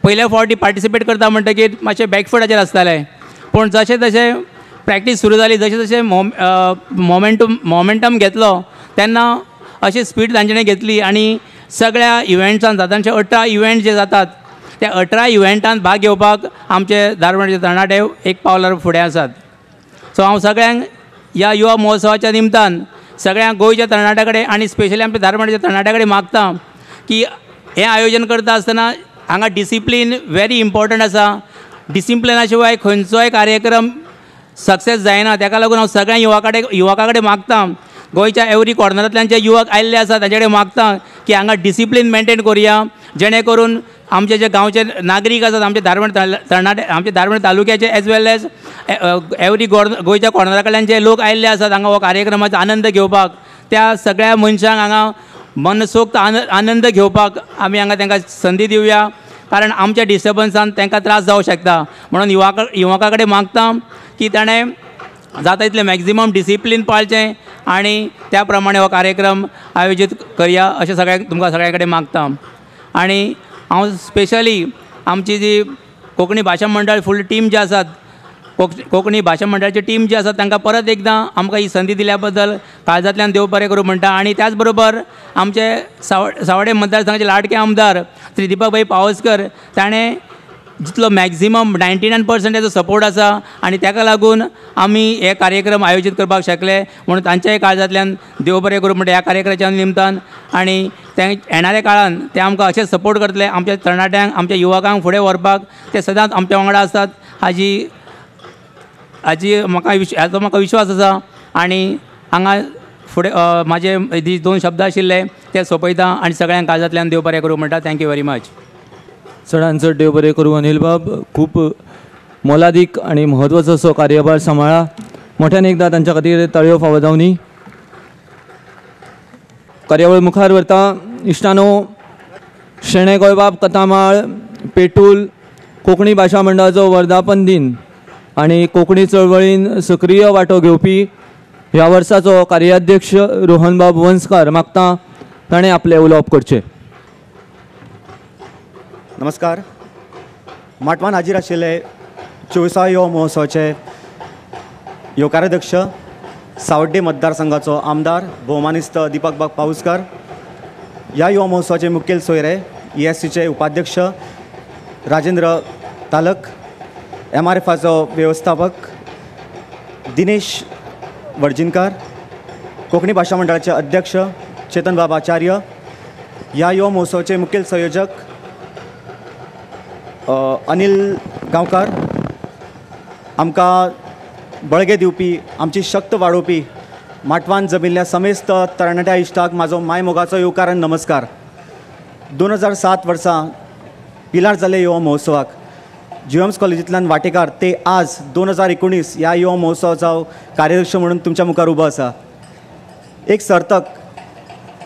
पयल्या फावटी पार्टिसिपेट करता म्हणटकीर मातशे बॅकफुटाचेर आसताले, पूण जशें जशें प्रॅक्टीस सुरू जाली, जशें जशें मोमेंटम घेतलो तेन्ना अशी स्पीड तांच्यांनी घेतली आनी सगळ्या इव्हेंट्सान सादारणशे 18 इव्हेंट जे जातात त्या 18 इव्हेंटान भाग घेवपाक आमचे धारबांदोडेचे तरणाटे एक पावलार फुडें आसात. सो हांव सगळ्यांक ह्या युवा महोत्सवाच्या निमतान सगळ्या गोंयच्या तरणाट्या कडेन आनी स्पेशली आमच्या धारबांदोडेच्या तरणाट्या कडेन मागता की हें आयोजन करता आसतना हांगा डिसिप्लीन व्हेरी इम्पॉर्टंट आसा. डिसिप्लिना शिवाय खंयचोय कार्यक्रम सक्सेस जायना. ताका लागून हांव सगळ्या युवका कडेन मागता, गोंयच्या एवरी कॉर्नरांतल्यान जे युवक आयिल्ले आसा तांचे कडेन मागता की हांगा डिसिप्लीन मेंटेन करुया, जेणे करून आमचे जे गांवचे नागरीक आसात, आमचे धारबांदोडें तरणाटे, आमचे धारबांदोडें तालुक्याचे एज वेल एज एवरी गोंयच्या कॉर्नरा कडल्यान जे लोक आयिल्ले आसात हांगा हो कार्यक्रमाचो आनंद घेवपाक, त्या सगळ्या मनशांक हांगा मनसोक्त आनंद घेवपाक आमी हांगा तांकां संदी दिवया, कारण आमच्या डिस्टर्बन्सान तांकां त्रास जावंक शकता. म्हणून युवका कडेन मागता की ताणें जाता तितलें मॅक्झिमम डिसिप्लीन पाळचें आनी त्या प्रमाणे हो कार्यक्रम आयोजीत करया अशें सगळ्यांक तुमकां सगळ्यां कडेन मागता. आनी हांव स्पेशली आमची जी कोंकणी भाशा मंडळ फूल टीम जी आसात कोंकणी भाशा मंडळाची टीम जी आसा तांकां परत एकदां आमकां ही संदी दिल्या बद्दल काळजांतल्यान देव बरें करूं म्हणटा. आनी त्याच बरोबर आमचे सावडे मतदारसंघाचे लाडके आमदार श्री दीपक भाई पावसकर ताणें जितलो मॅक्झिमम 99% तेजो सपोर्ट आसा आनी ताका लागून आमी हे कार्यक्रम आयोजीत करपाक शकले म्हणून तांच्याय काळजांतल्यान देव बरें करूं म्हणटा ह्या कार्यक्रमाच्या निमतान. आनी ते येणाऱ्या काळान ते आमकां अशेंच सपोर्ट करतले, आमच्या तरणाट्यांक आमच्या युवकांक फुडें व्हरपाक ते सदांच आमच्या वांगडा आसतात हाजी हाजी म्हाका हाचो म्हाका विश्वास आसा. आनी हांगा फुडें म्हाजे जी 2 शब्द आशिल्ले ते सोंपयता आनी सगळ्यांक काळजांतल्यान देव बरें करूं म्हणटा. Thank you very much. चडान चड देव बरें करूं अनिल बाब. खूब मोलादीक आनी म्हत्वाचो असो कार्यभार सांबाळा. मोठ्यान एकदां तांच्या खातीर ताळयो फावो जावनी. कार्यावळ मुखार व्हरता इश्टानो, शणै गोंयबाब कथामाळ पेटूल कोंकणी भाशा मंडळाचो वर्धापन दिन आनी कोंकणी चळवळीन सक्रीय वांटो घेवपी ह्या वर्साचो कार्याध्यक्ष रोहनबाब वंसकार मागता ताणें आपलें उलोवप करचें. नमस्कार. माटवान हाजीर आशिल्ले 24व्या युवा महोत्सवाचे येवकाराध्यक्ष सावड्डे मतदारसंघाचो आमदार भोवमानिस्त दीपक बाब पाऊसकर, ह्या युवा महोत्सवाचे मुखेल सोयरे ESCचे उपाध्यक्ष राजेंद्र तालक, MRFाचो वेवस्थापक दिनेश वर्जिनकार, कोंकणी भाशा मंडळाचे अध्यक्ष चेतन बाब आचार्य, ह्या युवा महोत्सवाचे मुखेल संयोजक अनिल गांवकार, आमकां बळगें दिवपी आमची शक्त वाडोवपी माटवान जमिल्ल्या समेस्त तरणाट्या इश्टाक म्हाजो मायमोगाचो येवकार आनी नमस्कार. 2007 वर्सा पिलार जाल्ले युवा महोत्सवाक GMS कॉलेजींतल्यान वाटेकार ते आज 2019 ह्या युवा महोत्सवाचो कार्याध्यक्ष म्हणून तुमच्या मुखार उबो आसा. एक सर्तक,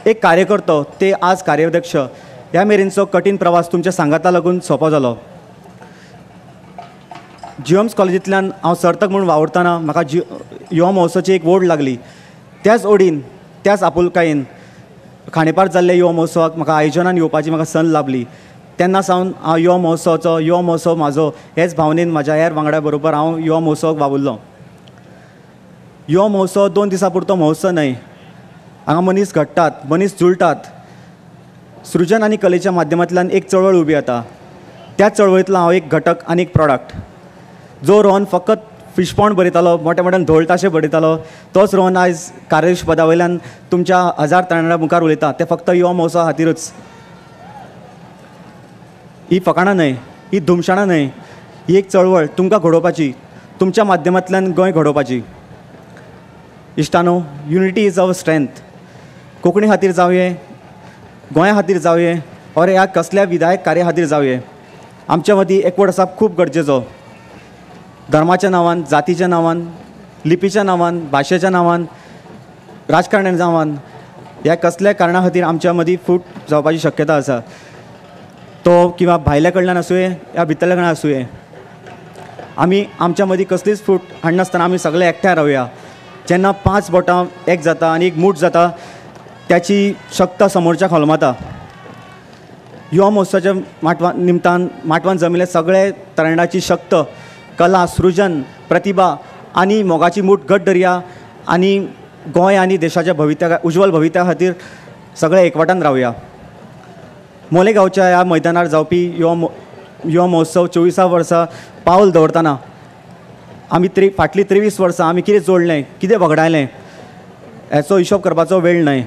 एक कार्यकर्तो ते आज कार्याध्यक्ष ह्या मेरेनचो कठीण प्रवास तुमच्या सांगाता लागून सोंपो जालो. GMS कॉलेजींतल्यान हांव सर्तक म्हणून वावुरतना म्हाका युवा महोत्सवाची एक ओड लागली. त्याच ओडीन त्याच आपुलकायेन खांडेपार जाल्ल्या युवा महोत्सवाक म्हाका आयोजनान येवपाची म्हाका संद लाभली. तेन्ना सावन हांव युवा महोत्सवाचो युवा महोत्सव म्हाजो हेच भावनेन म्हाज्या हेर वांगडा बरोबर हांव युवा महोत्सवाक वावुरलो. युवा महोत्सव 2 दिसां पुरतो महोत्सव न्हय. हांगा मनीस घडटात, मनीस जुळटात. सृजन आनी कलेच्या माध्यमांतल्यान एक चळवळ उबी जाता. त्या चळवळींतलो हांव एक घटक आनी एक प्रॉडक्ट. जो रोहन फकत फिशपॉन्ड बरयतालो, मोठ्या मोठ्यान धोल ताशे बरयतालो, तोच रोहन आयज कार्यश पदा वयल्यान तुमच्या 1000 तरणाट्यां मुखार उलयता. ते फक्त युवा महोत्सवा खातीरूच. ही फकाणां न्हय, ही धुमशाणां न्हय, ही एक चळवळ तुमकां घडोवपाची, तुमच्या माध्यमांतल्यान गोंय घडोवपाची. इश्टानो, unity is our strength. Konkani खातीर जावये, गोंया खातीर जावये, और ह्या कसल्या विधायक कार्या खातीर जावये, आमच्या मदीं एकवट आसप खूब गरजेचो. धर्माच्या नांवान, जातीच्या नांवान, लिपीच्या नांवान, भाशेच्या नांवान, राजकारण्याच्या नांवान ह्या कसल्या कारणा खातीर आमच्या मदीं फूट जावपाची शक्यता आसा. तो किंवा भायल्या कडल्यान आसुये या भितरल्या कडल्यान आसुये, आमी आमच्या मदीं कसलीच फूट हाडनासतना आमी सगळे एकठांय रावया. जेन्ना 5 बोटां एक जाता आनी एक मूठ जाता, त्याची शक्त समोरच्या होलमता. युवा महोत्सवाच्या माटवा निमतान माटवान जमिल्ले सगळे तरणाट्याची शक्त, कला, सृजन, प्रतिभा आनी मोगाची मूठ घट धरया आनी गोंय आनी देशाच्या भवित्या उज्ज्वल भवित्या खातीर सगळे एकवटान रावया. मोलेगांवच्या ह्या मैदानार जावपी युवा महोत्सव 24 वर्सां पावल दवरतना आमी फाटलीं 23 वर्सां आमी कितें जोडलें, कितें वगडायलें हेचो हिशोब करपाचो वेळ न्हय.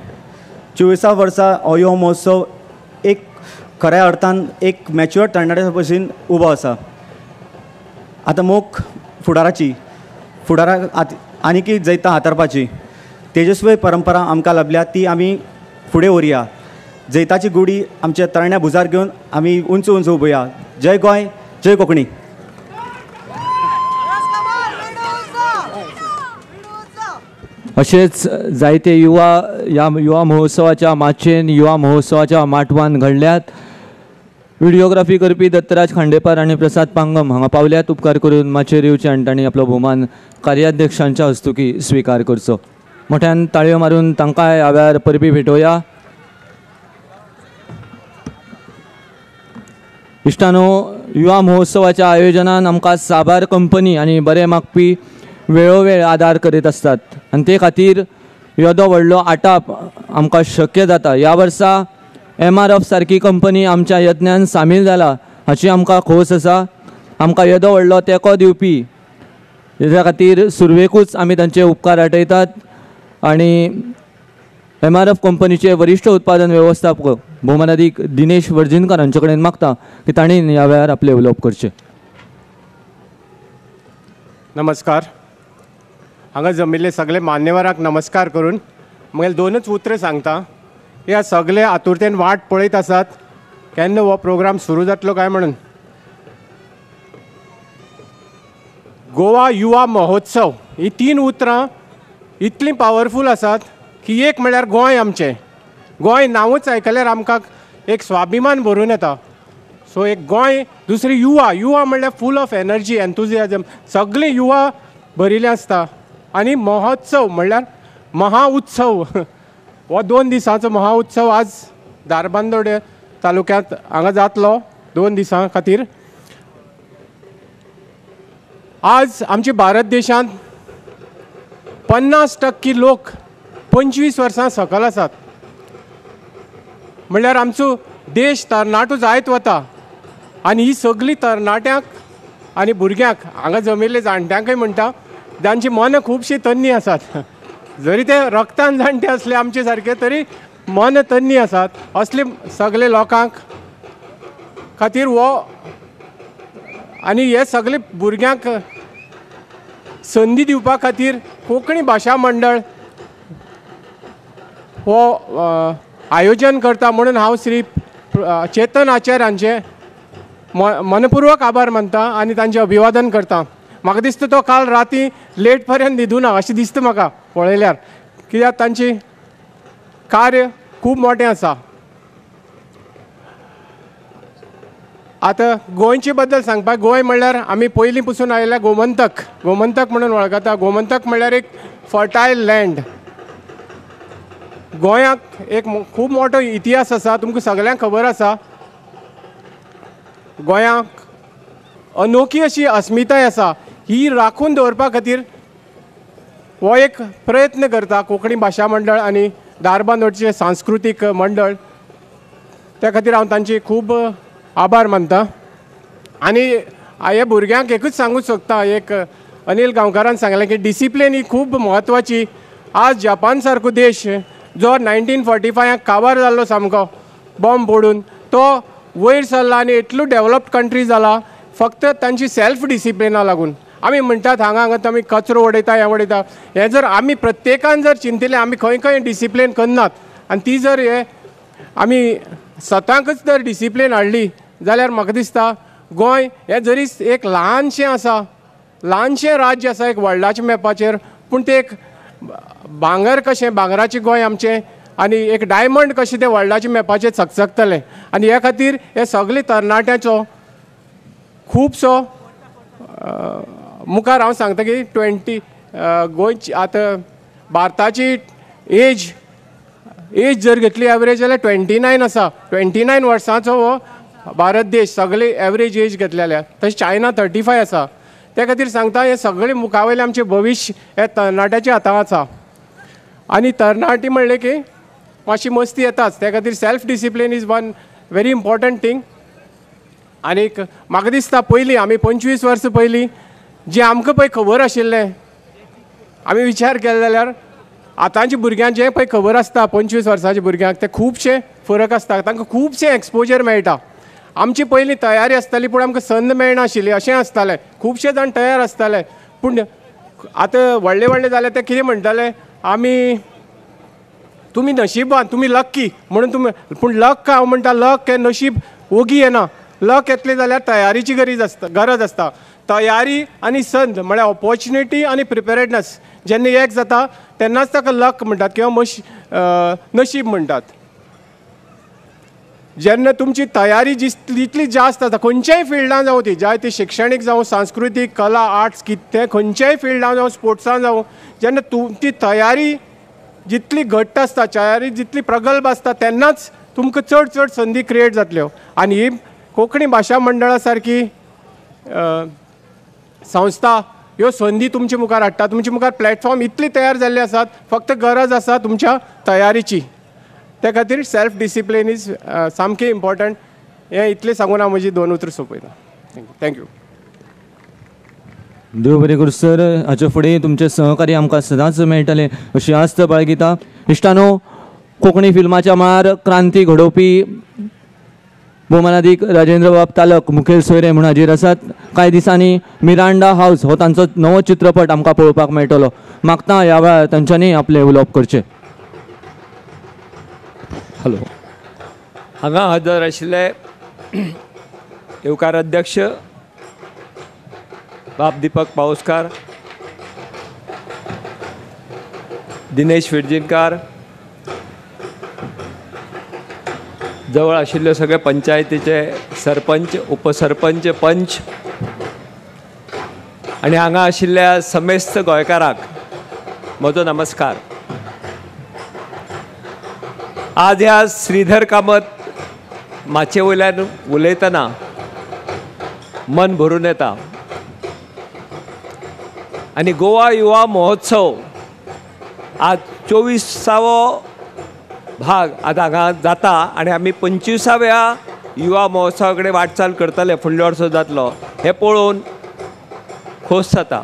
24 वर्सां हो युवा महोत्सव एक खऱ्या अर्थान एक मॅच्युअर तरणाट्या भशेन उबो आसा. आतां मोख फुडाराची, फुडाराक आनीकय जैतां हाताळपाची. तेजस्वी परंपरा आमकां लाभल्या ती आमी फुडें व्हरया. जैताची गुडी आमच्या तरण्या भुजार घेवन आमी उंच उंच उबोया. जय गोंय, जय कोंकणी. अशेच जायते युवा ह्या युवा महोत्सवाच्या माचयेन, युवा महोत्सवाच्या माटवान घडल्यात. व्हिडिओग्राफी करपी दत्तराज खांडेपार आनी प्रसाद पांगम हांगा पावल्यात. उपकार करून माचयेर येवचे आनी तांणी आपलो भोवमान कार्याध्यक्षांच्या हस्तुकी स्विकार करचो. मोठ्यान ताळयो मारून तांकांय ह्या वेळार परबी भेटोवया. इश्टानो, युवा महोत्सवाच्या आयोजनान आमकां साबार कंपनी आनी बरे मागपी वेळोवेळ आदार करीत आसतात आनी ते खातीर येदो व्हडलो आटाप आमकां शक्य जाता. ह्या वर्सा MRF सारकी कंपनी आमच्या यत्नान सामील जाला हाची आमकां खोस आसा. आमकां येदो व्हडलो तेंको दिवपी तेच्या खातीर सुरवेकूच आमी तांचे उपकार आठयतात आनी MRF कंपनीचे वरिश्ठ उत्पादन वेवस्थापक भोवमानादीक दिनेश वर्जीनकर हांचे कडेन मागता की तांणी ह्या वेळार आपलें उलोवप करचें. नमस्कार. हांगा जमिल्ले सगळे मान्यवरांक नमस्कार करून म्हगेले दोनूच उतरां सांगता. ह्या सगळे आतुरतेन वाट पळयत आसात केन्ना हो प्रोग्राम सुरू जातलो काय म्हणून. गोवा युवा महोत्सव ही तीन उतरां इतलीं पावरफूल आसात की एक म्हळ्यार गोंय आमचें, गोंय नांवूच आयकल्यार आमकां एक स्वाभिमान भरून येता. सो एक गोंय, दुसरी युवा, युवा म्हणल्यार फूल ऑफ एनर्जी, एन्थुजियाजम, सगळीं युवा भरिल्लें आसता. आनी महोत्सव म्हणल्यार महाउत्सव, हो 2 दिसांचो महाउत्सव आज धारबांदोडे तालुक्यांत हांगा जातलो 2 दिसां खातीर. आज आमच्या भारत देशांत 50% लोक 25 वर्सां सकल आसात. म्हणल्यार आमचो देश तरणाटो जायत वता आनी ही सगळीं तरणाट्यांक आनी भुरग्यांक हांगा जमिल्ले जाणट्यांकय म्हणटा जांची मनां खुबशीं तन्नी आसात, जरी ते रक्तान जाणटे आसले आमचे सारके तरी मन तन्नी आसात, असले सगळे लोकांक खातीर हो आनी हे सगळे भुरग्यांक संदी दिवपा खातीर कोंकणी भाशा मंडळ हो आयोजन करता म्हणून हांव श्री चेतन आचार्य हांचे मनपूर्वक आभार मानता आनी तांचें अभिवादन करता. म्हाका दिसता तो काल राती लेट पर्यंत न्हिदूना अशें दिसता म्हाका पळयल्यार, कित्याक तांची कार्य खूब मोठें आसा. आतां गोंयचे बद्दल सांगपाक, गोंय म्हणल्यार आमी पयलीं पसून आयिल्ल्या गोमंतक, गोमंतक म्हणून वळखता. गोमंतक म्हणल्यार एक फर्टायल लँड. गोंयाक एक खूब मोठो इतिहास आसा, तुमकां सगळ्यांक खबर आसा. गोंयाक अनोखी अशी अस्मिताय आसा, ही राखून दवरपा खातीर हो एक प्रयत्न करता कोंकणी भाशा मंडळ आनी धारबांदोडचें सांस्कृतीक मंडळ. त्या खातीर हांव तांचे खूब आभार मानता. आनी हे भुरग्यांक एकूच सांगूंक सोदता, एक अनिल गांवकारान सांगलें की डिसिप्लीन ही खूब म्हत्वाची. आज जपान सारको देश जो 1945 काबार जाल्लो सामको बॉम्ब पडून, तो वयर सरला आनी इतलो डेवलप्ड कंट्री जाला फक्त तांची सेल्फ डिसिप्लिना लागून. आमी म्हणटात हांगा हांगा आमी कचरो उडयता, हें उडयता, हें जर आमी प्रत्येकान जर चिंतिलें आमी खंय खंय डिसिप्लीन करनात आनी ती जर हे आमी स्वताकच जर डिसिप्लीन हाडली जाल्यार म्हाका दिसता गोंय हें जरी एक ल्हानशें आसा, ल्हानशें राज्य आसा एक वर्ल्डाच्या मॅपाचेर, पूण तें एक भांगर कशें, भांगराचें गोंय आमचें आनी एक डायमंड कशें तें वर्ल्डाच्या मॅपाचेर चकचकतलें. आनी ह्या खातीर हे सगळे तरणाट्यांचो खुबसो मुखार हांव सांगता की 20 गोंयची आतां भारताची एज जर घेतली एवरेज जाल्यार 29 आसा. 29 वर्सांचो हो भारत देश सगळे एवरेज एज घेतले जाल्यार, तशें चायना 35 आसा. त्या खातीर सांगता हें सगळें मुखावयलें आमचें भविश्य हे तरणाट्याच्या हातांत आसा. आनी तरणाटी म्हणलें की मातशी मस्ती येताच, त्या खातीर self discipline is one very important thing. आनीक म्हाका दिसता पयलीं आमी 25 वर्सां पयलीं जें आमकां पळय खबर आशिल्लें आमी विचार केलो जाल्यार आतांच्या भुरग्यांक जें पळय खबर आसता 25 वर्सांच्या भुरग्यांक ते खुबशे फरक आसता, तांकां खुबशें एक्सपोजर मेळटा. आमची पयलीं तयारी आसताली पूण आमकां संद मेळनाशिल्ली अशें आसतालें, खुबशे जाण तयार आसताले पूण आतां व्हडले व्हडले जाले ते कितें म्हणटाले आमी तुमी नशिबान, तुमी लक्की म्हणून तुमी, पूण लक हांव म्हणटा लक हें नशीब ओगी येना. लक येतलें जाल्यार तयारीची गरज आसता. तयारी आनी संद म्हळ्यार ऑपॉर्च्युनिटी आनी प्रिपेरेडनस जेन्ना एक जाता तेन्नाच ताका लक म्हणटात किंवा नशीब म्हणटात. जेन्ना तुमची तयारी जितली जास्त आसता खंयच्याय फिल्डान जावं, ती जाय ती शिक्षणीक जावं, सांस्कृतीक, कला, आर्ट्स, कितें खंयच्याय फिल्डान जावं, स्पोर्ट्सान जावं, जेन्ना तुमची तयारी जितली घट्ट आसता, तयारी जितली प्रगल्भ आसता तेन्नाच तुमकां चड चड संदी क्रिएट जातल्यो. आनी ही कोंकणी भाशा मंडळा सारकी संस्था ह्यो संदी तुमचे मुखार हाडटा. तुमचे मुखार प्लॅटफॉर्म इतले तयार जाल्ले आसात, फक्त गरज आसा तुमच्या तयारीची. त्या खातीर सेल्फ डिसिप्लीन is सामकें इम्पॉर्टंट. हें इतलें सांगून हांव म्हजी दोन उतरां सोंपयता. Thank you. देव बरें करूं सर. हाचे फुडें तुमचें सहकार्य आमकां सदांच मेळटलें अशी आस्त बाळगिता. इश्टानो, कोंकणी फिल्माच्या मळार क्रांती घडोवपी भोवमानादीक राजेंद्रबाब तालक मुखेल सोयरे म्हूण हाजीर आसात. कांय दिसांनी मिरांडा हावज हो तांचो नवो चित्रपट आमकां पळोवपाक मेळटलो. मागता ह्या वेळार तांच्यांनी आपलें उलोवप करचें. हॅलो, हांगा हजर आशिल्ले येवकार अध्यक्ष बाब दीपक पावसकार, दिनेश विर्जीनकार, जवळ आशिल्ले सगळे पंचायतीचे सरपंच, उपसरपंच, पंच आनी हांगा आशिल्ल्या समेस्त गोंयकाराक म्हजो नमस्कार. आज ह्या श्रीधर कामत माचये वयल्यान उलयतना मन भरून येता आनी गोवा युवा महोत्सव आज 24वो भाग आतां हांगा जाता आनी आमी 25व्या युवा महोत्सवा कडेन वाटचाल करतले, फुडल्या वर्सा जातलो हें पळोवन खोस जाता.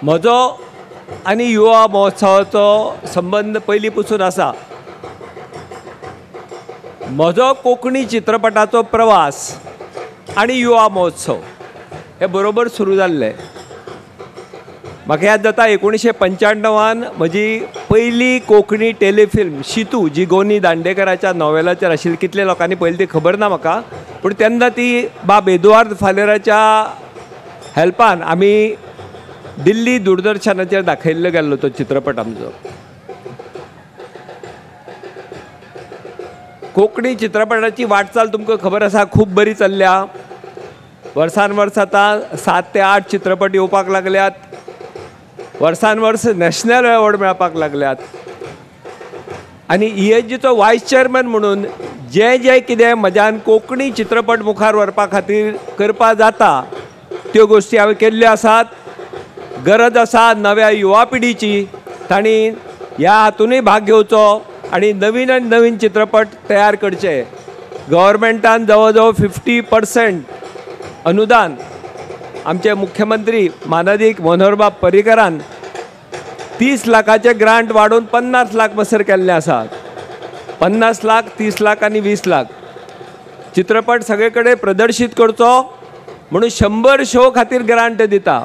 म्हजो आनी युवा महोत्सवाचो संबंद पयलीं पसून आसा. म्हजो कोंकणी चित्रपटाचो प्रवास आनी युवा महोत्सव हे बरोबर सुरू जाल्ले. म्हाका याद जाता 1995 म्हजी पयली कोंकणी टेलिफिल्म शितू, जी गोनी दांडेकराच्या नॉवेलाचेर आशिल्ली, कितल्या लोकांनी पयली ती खबर ना म्हाका, पूण तेन्ना ती बाब एदुआर्द फालेराच्या हेल्पान आमी दिल्ली दूरदर्शनाचेर दाखयल्लो गेल्लो तो चित्रपट आमचो. कोंकणी चित्रपटाची वाटचाल तुमकां खबर आसा खूब बरी चल्ल्या. वर्सान वर्स आतां 7 ते 8 चित्रपट येवपाक लागल्यात, वर्सान वर्स नॅशनल एवॉर्ड मेळपाक लागल्यात आनी ESGचो वायस चेअरमॅन म्हणून जें जें कितें म्हज्यान कोंकणी चित्रपट मुखार व्हरपा खातीर करपा जाता त्यो गोश्टी हांवें केल्ल्यो आसात. गरज आसा नव्या युवा पिढीची, तांणी ह्या हातूनय भाग घेवचो आनी नवीन आनी नवीन चित्रपट तयार करचे. गव्हर्मेंटान जवळ जवळ 50% अनुदान आमचे मुख्यमंत्री मानादीक मनोहरबाब पर्रीकरान 30 लाखाचे ग्रांट वाडोवन 50 लाख मसर केल्ले आसात. 50 लाख, 30 लाख आनी 20 लाख चित्रपट सगळे कडेन प्रदर्शीत करचो म्हणून 100 शो खातीर ग्रांट दिता.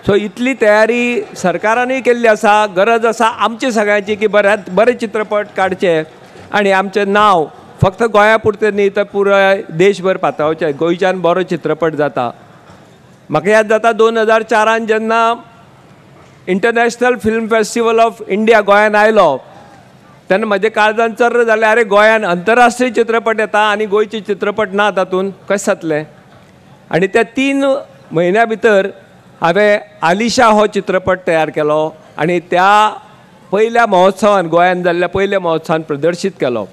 सो इतली तयारी सरकारानूय केल्ली आसा. गरज आसा आमची सगळ्यांची की बऱ्यात बरे चित्रपट काडचे आनी आमचें नांव फक्त गोंया पुरतें न्ही तर पुराय देशभर पातळचें. गोंयच्यान बरो चित्रपट जाता. म्हाका याद जाता 2004 जेन्ना international film festival of India गोंयान आयलो तेन्ना म्हज्या काळजान चर्र जालें, आरे गोंयान अंतरराष्ट्रीय चित्रपट येता आनी गोंयचे चित्रपट ना तातूंत कशें जातलें. आनी त्या 3 म्हयन्या भितर हांवें आलिशा हो चित्रपट तयार केलो आनी त्या पयल्या महोत्सवान, गोंयान जाल्ल्या पयल्या महोत्सवान प्रदर्शीत केलो.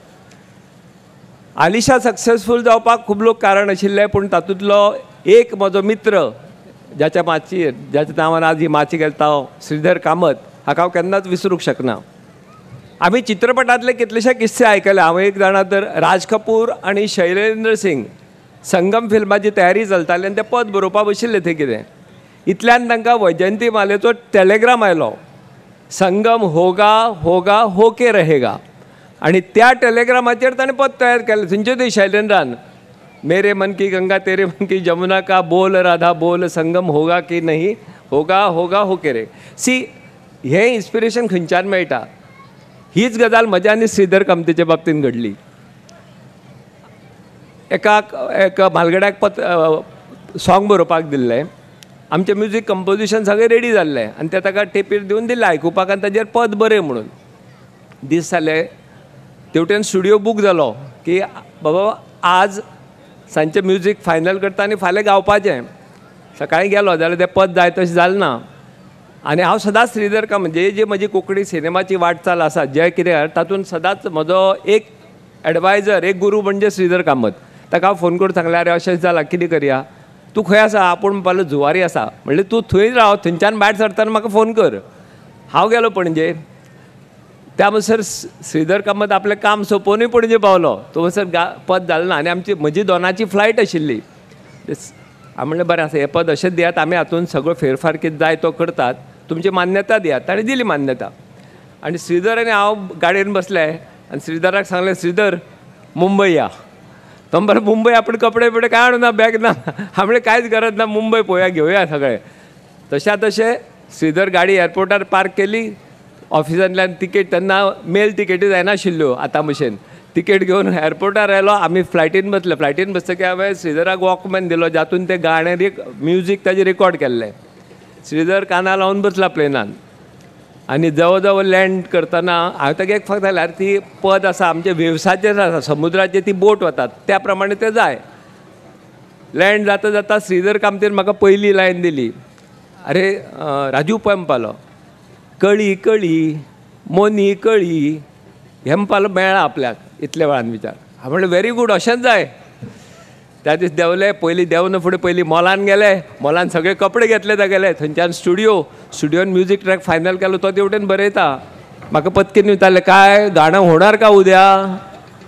आलिशा सक्सेसफूल जावपाक खूब लोक कारण आशिल्ले, पूण तातूंतलो एक म्हजो मित्र ज्याच्या माचयेर, ज्याच्या नांवान आज ही माची घेता हांव, श्रीधर कामत, हाका हांव केन्नाच विसरूंक शकना. आमी चित्रपटांतले कितलेशे किस्से आयकले. हांव एक जाणा तर राज कपूर आनी शैलेंद्र सिंग संगम फिल्माची तयारी चलताली आनी ते पद बरोवपाक बशिल्ले थंय कितें, इतल्यान तांकां वैजयंती मालेचो टेलेग्राम आयलो, संगम होगा होगा होके रहेगा. आनी त्या टेलेग्रामाचेर ताणें पद तयार केलें. थंयचे थंय शैलेंद्रान मेरे मन की गंगा तेरे मन की जमुना का बोल राधा बोल संगम होगा की नहीं होगा होगा होके रे. सी, हें इन्स्पिरेशन खंयच्यान मेळटा. हीच गजाल म्हज्या आनी श्रीधर कामतीचे बाबतींत घडली. एका एका म्हालगड्याक पद सॉंग बरोवपाक दिल्लें, आमचें म्युजीक कंपोजिशन सगळें रेडी जाल्लें आनी तें ताका टेपीर दिवन दिलें आयकुपाक आनी ताजेर पद बरय म्हणून. दीस जाले, तेवटेन स्टुडियो बूक जालो की बाबा आज सांजचें म्युजीक फायनल करता आनी फाल्यां गावपाचें. सकाळीं गेलो जाल्यार तें पद जाय तशें जालें ना. आनी हांव सदांच श्रीधर कामत, म्हणजे जी म्हजी कोंकणी सिनेमाची वाटचाल आसा जें कितें तातूंत सदांच म्हजो एक एडवायजर, एक गुरू म्हणजे श्रीधर कामत. ताका हांव फोन करून सांगलें, अरे अशें जालां कितें करया, तूं खंय आसा? आपूण म्हणपालो जुवारी आसा. म्हणलें तूं थंय राव, थंयच्यान भायर सरतना म्हाका फोन कर. हांव गेलो पणजे. त्या म्हणसर श्रीधर कामत आपलें काम सोंपोवनूय पणजे पावलो. तो म्हणसर पद जालें ना आनी आमची म्हजी दोनाची फ्लायट आशिल्ली. हांव म्हणलें बरें आसा, हें पद अशेंच दियात, आमी हातून सगळो फेरफार कितें जाय तो करतात, तुमची मान्यता दियात. ताणें दिली मान्यता. आनी श्रीधर आनी हांव गाडयेन बसले आनी श्रीधराक सांगलें, श्रीधर मुंबय या. तो म्हणपालो मुंबय आपण कपडे बिपडे कांय हाडूं ना, बॅग ना. हांव म्हणलें कांयच गरज ना, मुंबय पळोवया, घेवया सगळें. तशा तशें श्रीधर गाडी एअरपोर्टार पार्क केली. ऑफिसांतल्यान तिकेट, तेन्ना मेल तिकेटी जायनाशिल्ल्यो आतां भशेन, तिकेट घेवन एअरपोर्टार आयलो. आमी फ्लायटीन बसले. फ्लायटीन बसतकीर हांवें श्रीधराक वॉकमॅन दिलो, जातून तें गाणें म्युजीक ताजें रेकॉर्ड केल्लें. श्रीधर काना लावन बसला प्लेनान आनी जवळ जवळ लँड करतना हांवें ताका एक फक्त जाल्यार ती पद आसा आमचे वेवसाचेर आसा, समुद्राचेर ती बोट वतात त्या प्रमाणे तें जाय. लँड जाता जाता श्रीधर कामतीन म्हाका पयली लायन दिली. अरे राजू पळय म्हणपालो, कळी कळी मोनी कळी, हें म्हणपालो मेळ्ळा आपल्याक इतल्या वेळान विचार. हांव म्हणलें व्हेरी गूड, अशेंच जाय. त्या दीस देंवले, पयलीं देंवन फुडें पयलीं मॉलान गेले, मॉलान सगळे कपडे घेतले तागेले, थंयच्यान स्टुडियो, स्टुडियोन म्युजीक ट्रॅक फायनल केलो. तो तेवटेन बरयता. म्हाका पत्कीन विचारलें, काय गाणं होणार का उद्या,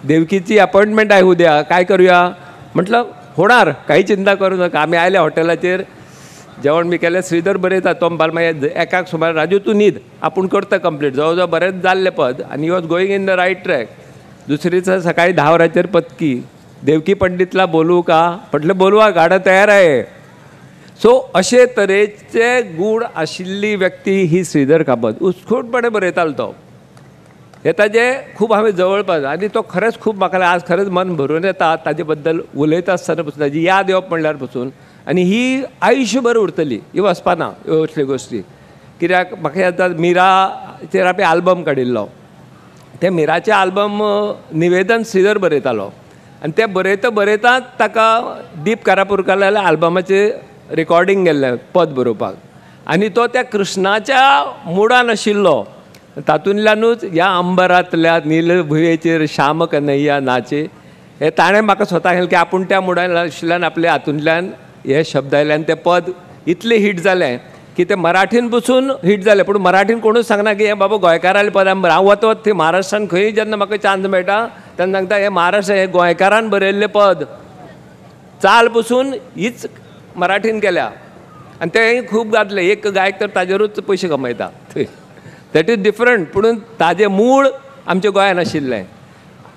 देवकीची अपॉयंटमेंट आहे उद्या, काय करूया? म्हटलं होणार, काही चिंता करू नका. आमी आयले हॉटेलाचेर, जेवण बी केलें. श्रीधर बरयता, तो म्हणपालो मागीर एकाक सुमार, राजू तूं न्हीद, आपूण करता कंप्लीट. जवळ जवळ बरेंच जाल्लें पद आनी he was going in the right track. दुसरीच सकाळी 10 वरांचेर पत्की, देवकी पंडितला बोलू का? म्हटलें बोलवा, गाणं तयार आहे. सो अशे तरेचे गूण आशिल्ली व्यक्ती ही श्रीधर कामत. उत्स्फूर्तपणे बरयतालो तो. हे ताजे खूब हांवें जवळपास, आनी तो खरेंच खूब म्हाका आज खरेंच मन भरून येता ताजे बद्दल उलयता आसतना पसून, ताजी याद येवप म्हणल्यार पसून. आनी ही आयुश्यभर उरतली, ही वचपाना ह्यो असल्यो गोश्टी. कित्याक म्हाका याद जाता मिराचेर आमी आल्बम काडिल्लो. ते मिराचें आल्बम निवेदन श्रीधर बरयतालो आनी ते बरयता बरयताच ताका दीप कारापुरकाराल्या आल्बमाचें रेकॉर्डिंग गेल्लें पद बरोवपाक. आनी तो त्या कृष्णाच्या मुडान आशिल्लो. तातूंतल्यानूच ह्या अंबरांतल्या नीलभुंयेचेर श्याम कन्हैया नाचे हे ताणें म्हाका स्वता सांगलें की आपूण त्या मुडान आशिल्ल्यान आपल्या हातूंतल्यान हे शब्द आयले आनी तें पद इतलें हीट जालें की तें मराठीन पसून हीट जालें. पूण मराठीन कोणूच सांगना की हें बाबा गोंयकारालें पद. हांव वता वता थंय महाराष्ट्रान खंय जेन्ना म्हाका चान्स मेळटा तेन्ना सांगता हें महाराष्ट्र हें गोंयकारान बरयल्लें पद. चाल पसून हीच मराठीन केल्या आनी तें खूब गाजलें. एक गायक तर ताजेरूच पयशे कमयता थंय, that is different. पूण ताजें मूळ आमच्या गोंयान आशिल्लें.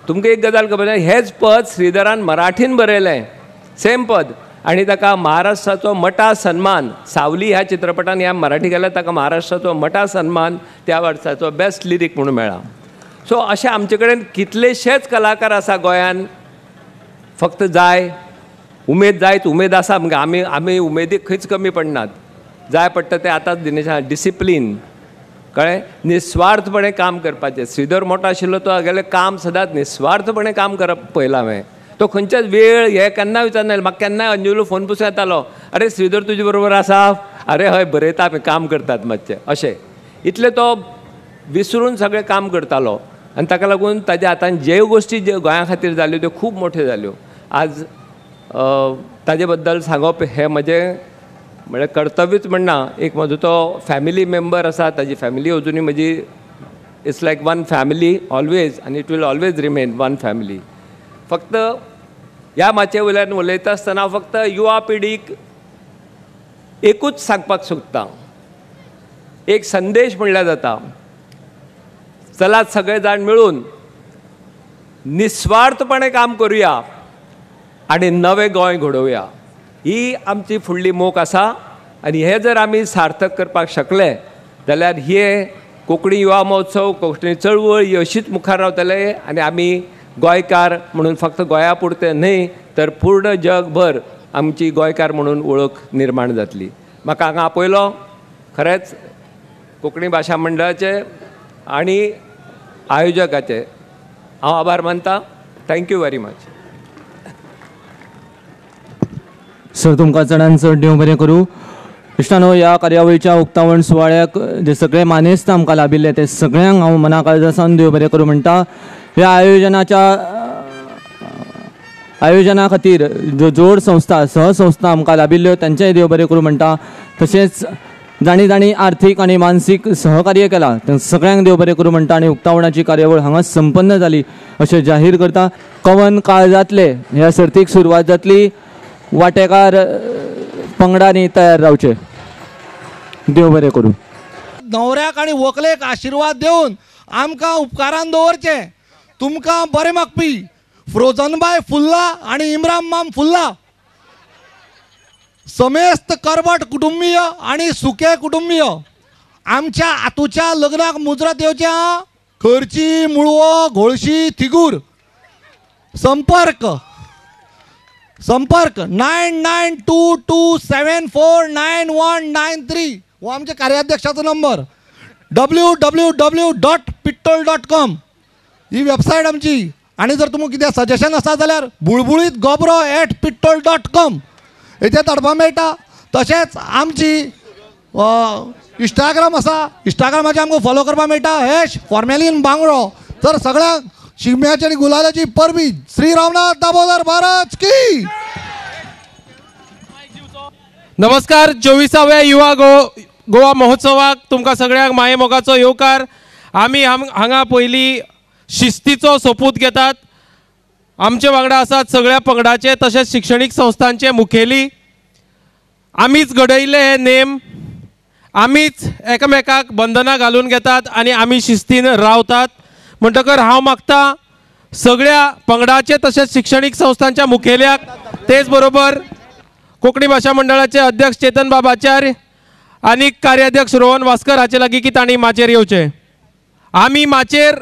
तुमकां एक गजाल खबर आसा, हेंच पद श्रीधरान मराठीन बरयलें, सेम पद, आनी ताका महाराष्ट्राचो मटा सन्मान, सावली ह्या चित्रपटान ह्या मराठी गेल्यार ताका महाराष्ट्राचो मटा सन्मान त्या वर्साचो बेस्ट लिरीक म्हणून मेळ्ळा. सो अशें आमचे कडेन कितलेशेच कलाकार आसा गोंयान. फक्त जाय उमेद, जायत उमेद आसा आमकां, आमी आमी उमेदीक खंयच कमी पडनात. जाय पडटा तें आतांच दिनेशा डिसिप्लीन, कळ्ळें, निस्वार्थपणे काम करपाचें. श्रीधर मोठो आशिल्लो तो हागेलें काम सदांच निस्वार्थपणे काम करप पळयलां हांवें. तो खंयच्याच वेळ हे केन्ना विचारना. म्हाका केन्नाय अंजुलो फोन पसून येतालो, अरे श्रीधर तुजे बरोबर आसा? अरे हय बरयता आमी, काम करतात मातशें अशें. इतलें तो विसरून सगळें काम करतालो आनी ताका लागून ताज्या हातान ज्यो गोश्टी ज्यो गोंया खातीर जाल्यो त्यो खूब मोठ्यो जाल्यो. आज ताजे बद्दल सांगप हें म्हजें म्हळ्यार कर्तव्यूच म्हणना. एक म्हजो तो फॅमिली मेंबर आसा, ताजी फॅमिली अजुनूय म्हजी, it's like one family always आनी it will always remain one family. फक्त ह्या माचये वयल्यान उलयता आसतना हांव फक्त युवा पिढीक एकूच सांगपाक सोदतां, एक संदेश म्हणल्यार जाता, चलात सगळे जाण मेळून निस्वार्थपणे काम करुया आनी नवें गोंय घडोवया. ही आमची फुडली मोख आसा आनी हें जर आमी सार्थक करपाक शकले जाल्यार हे कोंकणी युवा महोत्सव, कोंकणी चळवळ ही अशीच मुखार रावतले आनी आमी गोंयकार म्हणून फक्त गोंया पुरतें न्हय तर पूर्ण जगभर आमची गोंयकार म्हणून वळख निर्माण जातली. म्हाका हांगा आपयलो, खरेंच कोंकणी भाशा मंडळाचे आनी आयोजकाचे हांव आभार मानता. Thank you very much. Sir तुमकां चडान चड देव बरें करूं. इश्टानो, ह्या कार्यावळीच्या उक्तावण सुवाळ्याक जे सगळे मानेस्त आमकां लाभिल्ले ते सगळ्यांक हांव मना काळजा सावन देव बरें करूं म्हणटा. ह्या आयोजनाच्या आयोजना खातीर ज्यो जोड संस्था सहसंस्था आमकां लाभिल्ल्यो तांचेय देव बरें करूं म्हणटा. तशेंच जांणी जांणी आर्थीक आनी मानसीक सहकार्य केलां ते सगळ्यांक देव बरें करूं म्हणटा आनी उक्तावणाची कार्यावळ हांगा संपन्न जाली अशें जाहीर करता. कवन काळजांतले ह्या सर्तीक सुरवात जातली. वांटेकार पंगडांनी तयार रावचे. देव बरें करूं. न्हवऱ्याक आनी व्हंकलेक आशिर्वाद दिवन आमकां उपकारान दवरचें. तुमकां बरें मागपी फ्रोजनबाय फुल्ला आनी इम्रान माम फुल्ला, समेस्त करबट कुटुंबीय आनी सुके कुटुंबीय आमच्या आतूच्या लग्नाक मुजरत येवचें आं. खर्ची मुळवो घोळशी थिगूर. संपर्क संपर्क 9922749193 हो आमच्या कार्याध्यक्षाचो नंबर. www.pittol.com ही वेबसायट आमची. आनी जर तुमकां कितें सजेशन आसा जाल्यार बुळबुळीत गोबरो @pittol.com हेचेर धाडपाक मेळटा. तशेंच आमची इंस्टाग्राम आसा, इंस्टाग्रामाचेर आमकां फॉलो करपाक मेळटा #फॉर्मेलीन बांगडो. तर सगळ्यांक शिगम्याची आनी गुलालाची परबी. श्री रामनाथ दामोदर महाराज की. नमस्कार. 24व्या युवा गोवा महोत्सवाक तुमकां सगळ्यांक मायेमोगाचो येवकार. आमी हांगा पयलीं शिस्तीचो सोपूत घेतात. आमचे वांगडा आसात सगळ्या पंगडाचे तशेंच शिक्षणीक संस्थांचे मुखेली. आमीच घडयिल्ले हे नेम, आमीच एकामेकाक बंधनां घालून घेतात आनी आमी शिस्तीन रावतात. म्हणटकर हांव मागता सगळ्या पंगडाचे तशेंच शिक्षणीक संस्थांच्या मुखेल्याक, तेच बरोबर कोंकणी भाशा मंडळाचे अध्यक्ष चेतन बाब आचार्य आनी कार्याध्यक्ष रोहन वास्कर हाचे लागीं की तांणी माचयेर येवचें. आमी माचयेर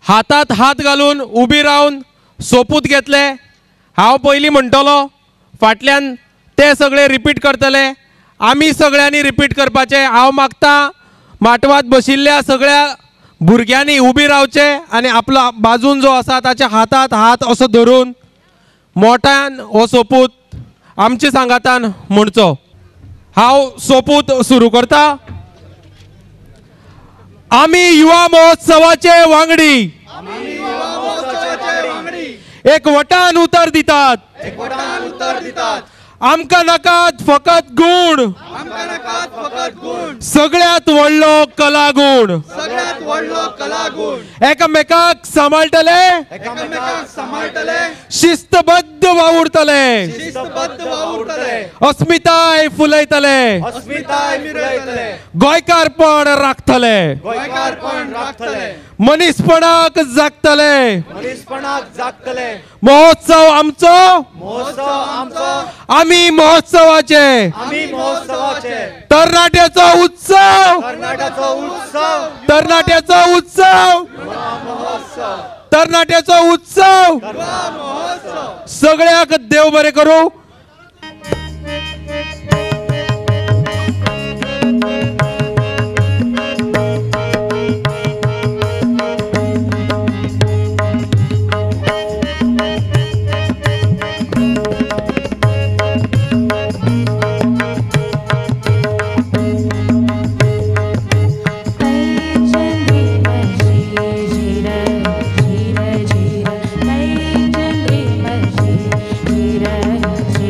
हातात हात घालून उबी रावन सोपूत घेतले. हांव पयलीं म्हणटलो, फाटल्यान ते सगळे रिपीट करतले. आमी सगळ्यांनी रिपीट करपाचें. हांव मागता माटवात बशिल्ल्या सगळ्या भुरग्यांनी उबी रावचें आनी आपलो बाजून जो आसा ताच्या हातात हात असो धरून मोठ्यान हो सोपूत आमचे सांगातान म्हणचो. हांव सोपूत सुरू करता. आमी युवा महोत्सवाचे वांगडी एकवटान उतर दितात, आमकां नाकात फकत गूण, सगळ्यांत व्हडलो कलागूण, एकामेकाक सांबाळटले, शिस्तबद्ध वावुरतले, अस्मिताय फुलयतले, गोंयकारपण राखतले, मनीसपणाक जागतले. महोत्सव आमचो, आमी महोत्सवाचे, तरणाट्याचो उत्सव, तरणाट्याचो उत्सव, तरणाट्याचो उत्सव. सगळ्याक देव बरें करूं. Jira, jira, jira.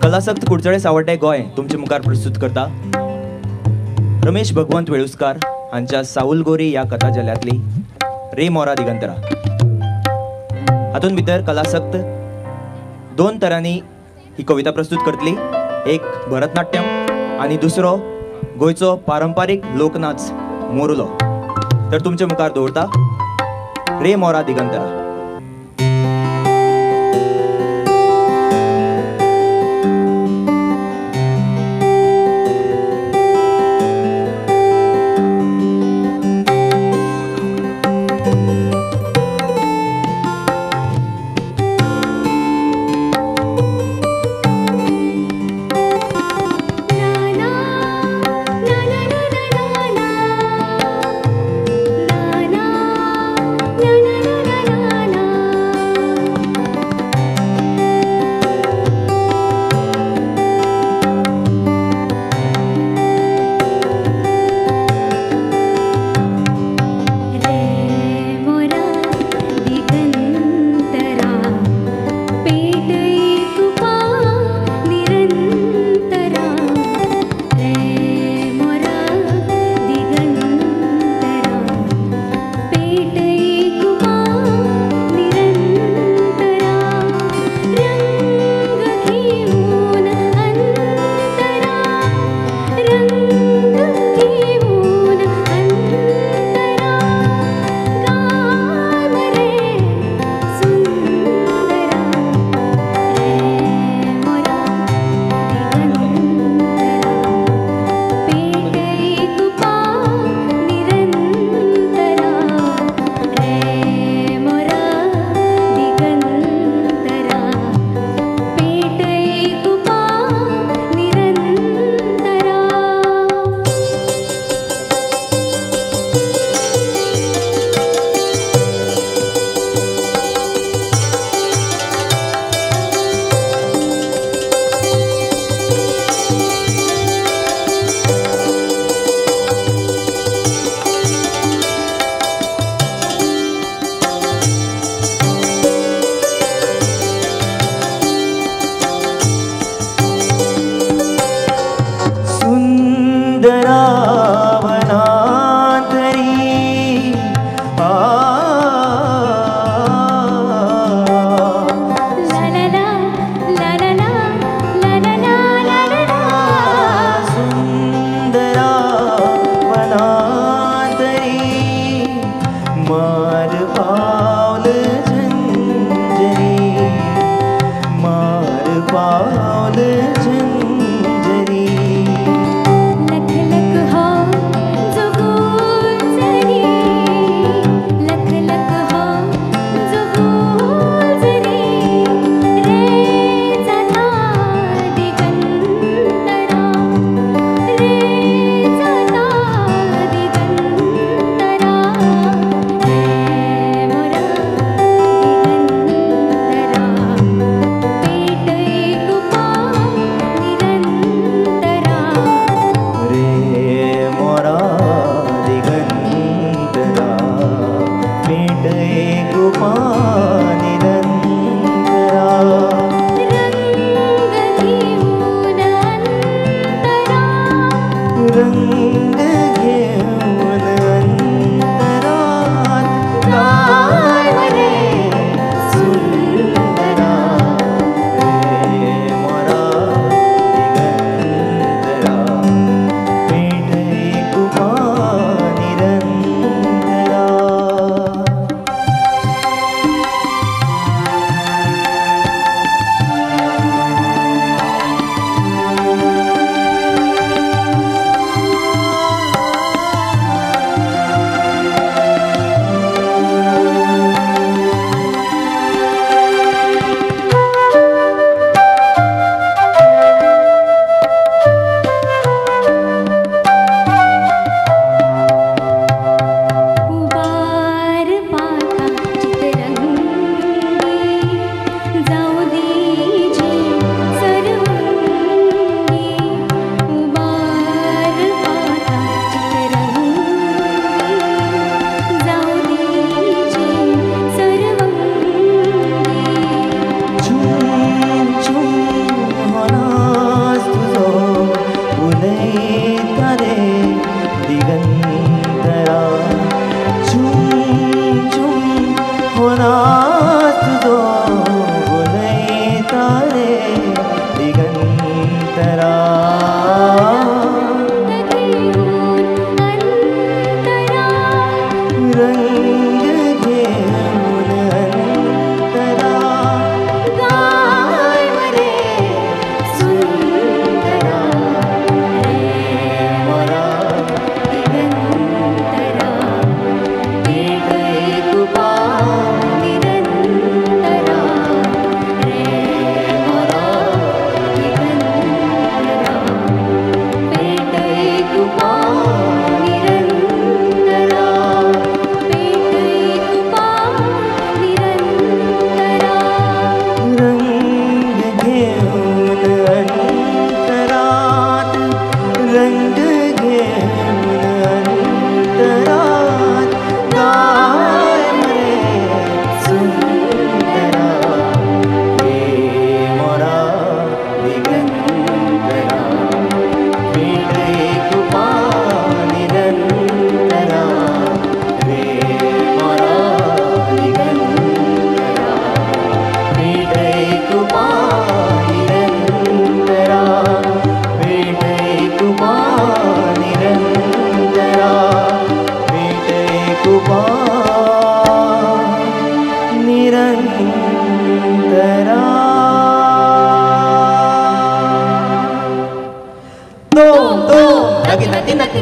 कलासक्त कुडचडे सावड्डे गोंय तुमचे मुखार प्रस्तुत करता रमेश भगवंत वेळुस्कार हांच्या साऊल गोरी ह्या कथा झेल्यांतली रे मोरा दिगंतरा. हातूंत भितर कलासक्त दोन तरांनी ही कविता प्रस्तुत करतली, एक भरतनाट्यम आनी दुसरो गोंयचो पारंपारीक लोकनाच मोरुलो. तर तुमचे मुखार दवरता रे मोरा Digantara. Na na na na na na.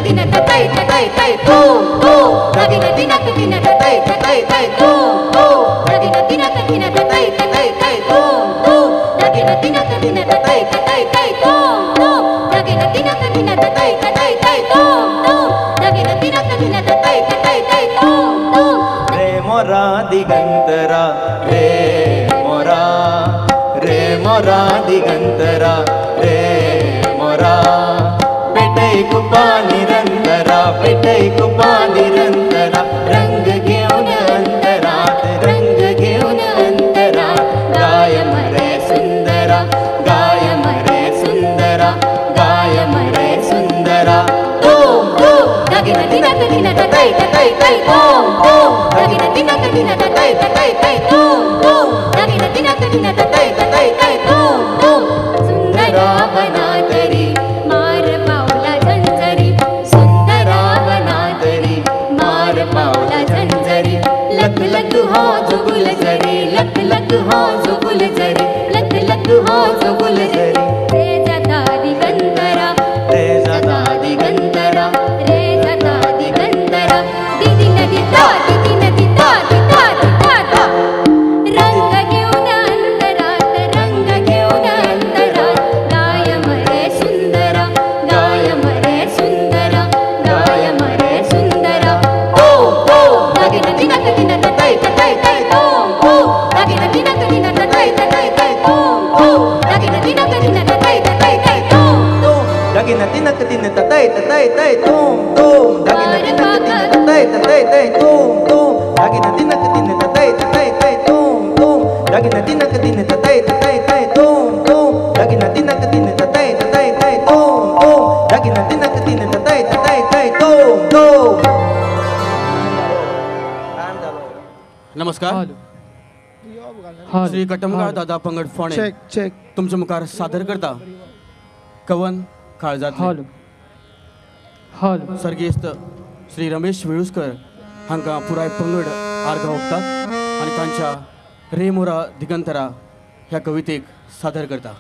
दिन तै तै तै तूम तूम दिन दिन दिन तै तै तै तूम तूम दिन दिन दिन तै तै तै तूम तूम दिन दिन दिन तै तै तै तूम तूम दिन दिन दिन तै तै तै तूम तूम दिन दिन दिन तै तै तै तूम तूम. रे मोरा दिगंतरा रे मोरा, रे मोरा दिगंतरा रे मोरा, पेटय कुपा निरंतरा, पेटय कुपा निरंतरा, रंग घेवन अंतरात, रंग घेवन अंतरात, गाय मरे सुंदरा, गाय मरे सुंदरा, गाय मरे सुंदरा. तूम तूम दिन दिन दिन तै तै तै तूम तूम दिन दिन दिन तै तै तै तूम तूम दिन दिन दिन तै तै तै तूम तूम. सुंदरावनातरी मार पावला झंझरी, सुंदरावनातरी मार पावला झंझरी, लख लख हो जुगुल जरी, लख लख हो जुगुल जरी, लख लख हो जुगुल जरी. रे जाता दिगंतरा, रे जाता दिगंतरा, रे जाता दिगंतरा, दिदी नदी ता दिदी नदी ता दिता दिता ता, रंग घेऊन अंतरात, रंग घेऊन अंतरात, गाय मरे सुंदरा, गाय मरे सुंदरा, गाय मरे सुंदरा. तूम तूम दिन दिन दिन तै तै तै तूम तूम दिन दिन दिन तै तै तै तूम तूम दिन दिन दिन तै तै तै तूम तूम दिन दिन दिन तै तै तै तूम तूम दिन दिन दिन तै तै तै तूम तूम दिन दिन दिन तै तै तै तूम तूम दिन दिन दिन तै तै तै तूम तूम दिन दिन दिन तै तै तै तूम तूम दिन दिन दिन तै तै तै तूम तूम. नमस्कार. श्री कटमगाळ दादा पंगड फोणे तुमच्या मुखार सादर करता कवन काळजांतलें. सर्गेस्त श्री रमेश वेळुस्कर हांकां पुराय पंगड आर्गां ओंपतात आनी तांच्या रे मोरा दिगंतरा ह्या कवितेक सादर करता.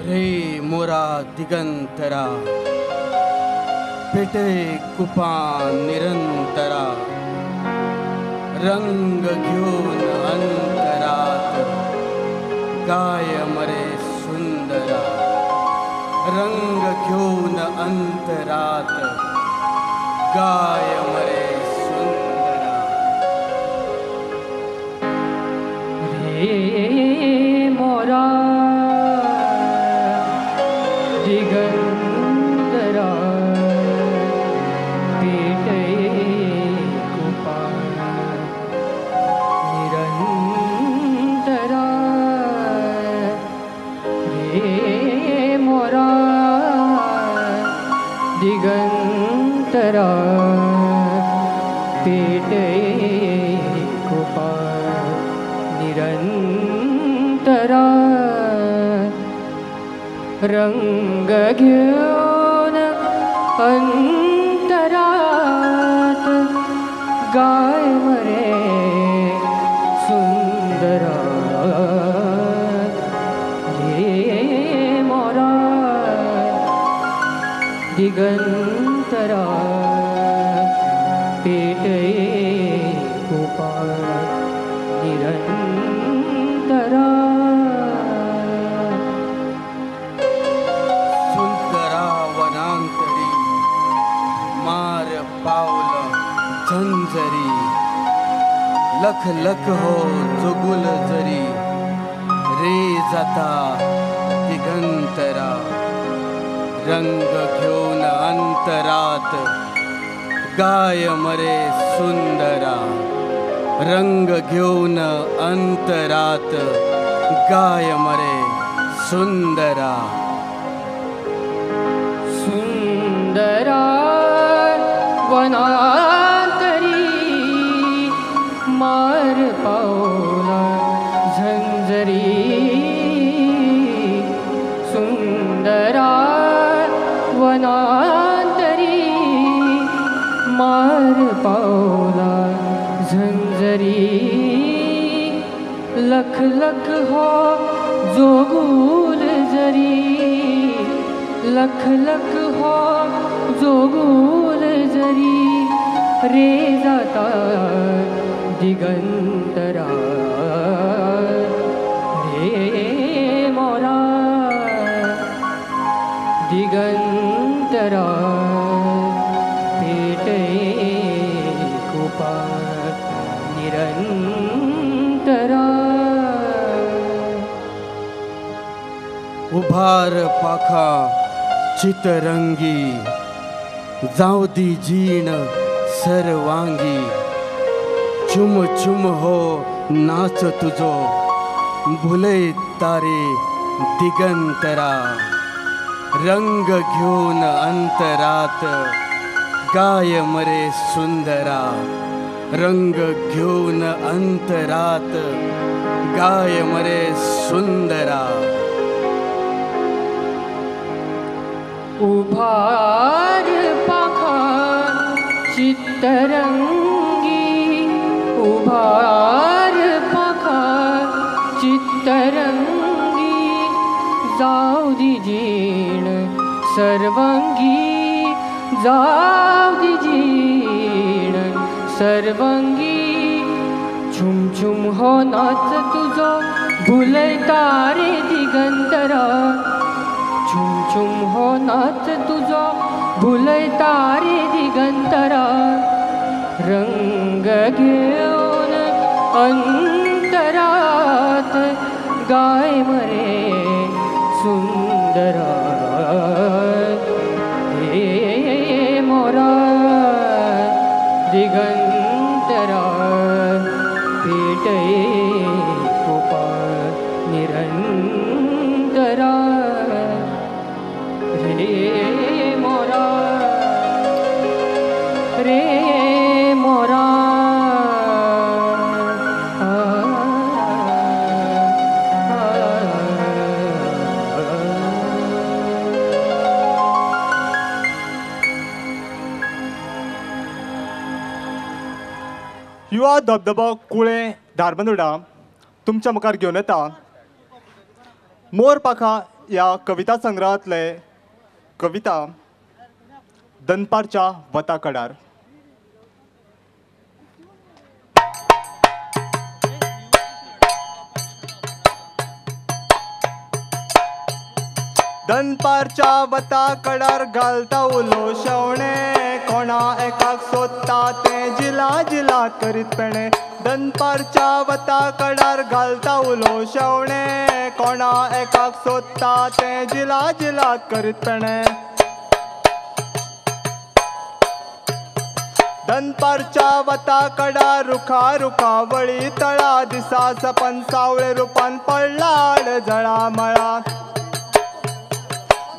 रे मोरा दिगंतरा पेटे कुपा निरंतरा, रंग घेऊन अंतरात, गाय मरे सुंदरा, रंग घेऊन अंतरात, गाय मरे सुंदरा. रे मोरा दिगंतरा पेटय कुपा निरंतरा, रे मोरा दिगंतरा पेटय कुपा निरंतरा, रंग घेऊन अंतरात, गाय मरे दिगंतरा पेटये कुपा निरंतरा. सुंदरा वनांतरी मार पावल झंझरी, लख लख हो जोगुल जरी रे जाता दिगंतरा. रंग घेऊन अंतरात गाय मरे सुंदरा, रंग घेऊन अंतरात गाय मरे सुंदरा. सुंदरा वनांतरी मार पावला झंझरी, सुंदरा वनांतरी मार पावला झंझरी. लख लख हो जोगुल जरी, लख लख हो जोगुल जरी रे जाता दिगंतरा रे मोरा दिगंतरा पेटये कुपा निरंतरा. उभार पाखा चितरंगी जावं दी जीण सर्वांगी, चुम चुम हो नाच तुझो भुलय तारे दिगंतरा. रंग घेऊन अंतरात गाय मरे सुंदरा, रंग घेऊन अंतरात गाय मरे सुंदरा. उभार पाखा चित्तरंगी, उभार पाखा चित्तरंगी जाऊ दी जीण सर्वांगी, जाऊ दी जीण सर्वांगी. झुम झुम हो नाच तुझो भुलयता रे दिगंतरा, झुम झुम हो नाच तुझो भुलयता रे दिगंतरा. रंग घेऊन अंतरात गाय मरे सुंदरा हे मोरा दिगंतरा पेटये कुपा निरंतरा रे मोरा रे मोरा. युवा धबधबो कुळें धारबांदोडा तुमच्या मुखार घेवन येता मोर पाखा ह्या कविता संग्रहांतले कविता दनपारच्या वता कडार. दनपारच्या वता कडार घालता उलो शेवणे, कोणा एकाक सोदता तें जिला जिला करीत पेणे. दनपारच्या वता कडार घालता उलो शेवणे, कोणा एकाक सोदता तें जिला जिला करीत पेणे. दनपारच्या वता कडार रुखा रुखावळी तळा दिसा सपन सावळे रुपान पडलाड जळामळा.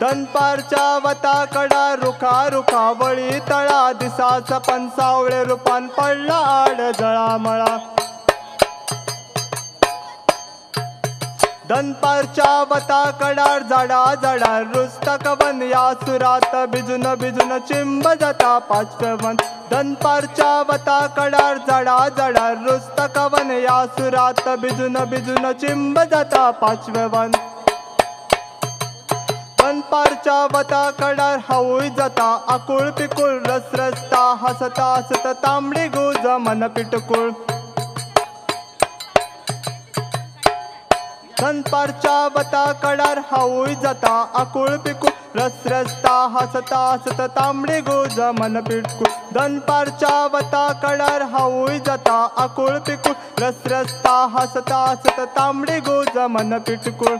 दनपारच्या वता कडार रुखा रुखावळी तळा दिसा सपन सावळे रुपान पडलाड जळामळा. दनपारच्या वता कडार झाडा झाडार रुजता कवन या सुरात भिजून भिजून चिंब जाता पाचवेवन. दनपारच्या वता कडार झाडा झाडार रुजता कवन या सुरात भिजून भिजून चिंब जाता पाचवेवन. दनपारच्या वता कडार हांवूय जाता आकूळ पिकूळ रसरसता हांसता हांसता तांबडी गुज मन पिटकूळ. दनपारच्या वता कडार हांवूय जाता आकूळ पिकूळ रसरसता हांसता हांसता तांबडी गुज मन पिटकूळ. दनपारच्या वता कडार हांवूय जाता आकूळ पिकूळ रसरसता हांसता हांसता तांबडी गुज मन पिटकूळ.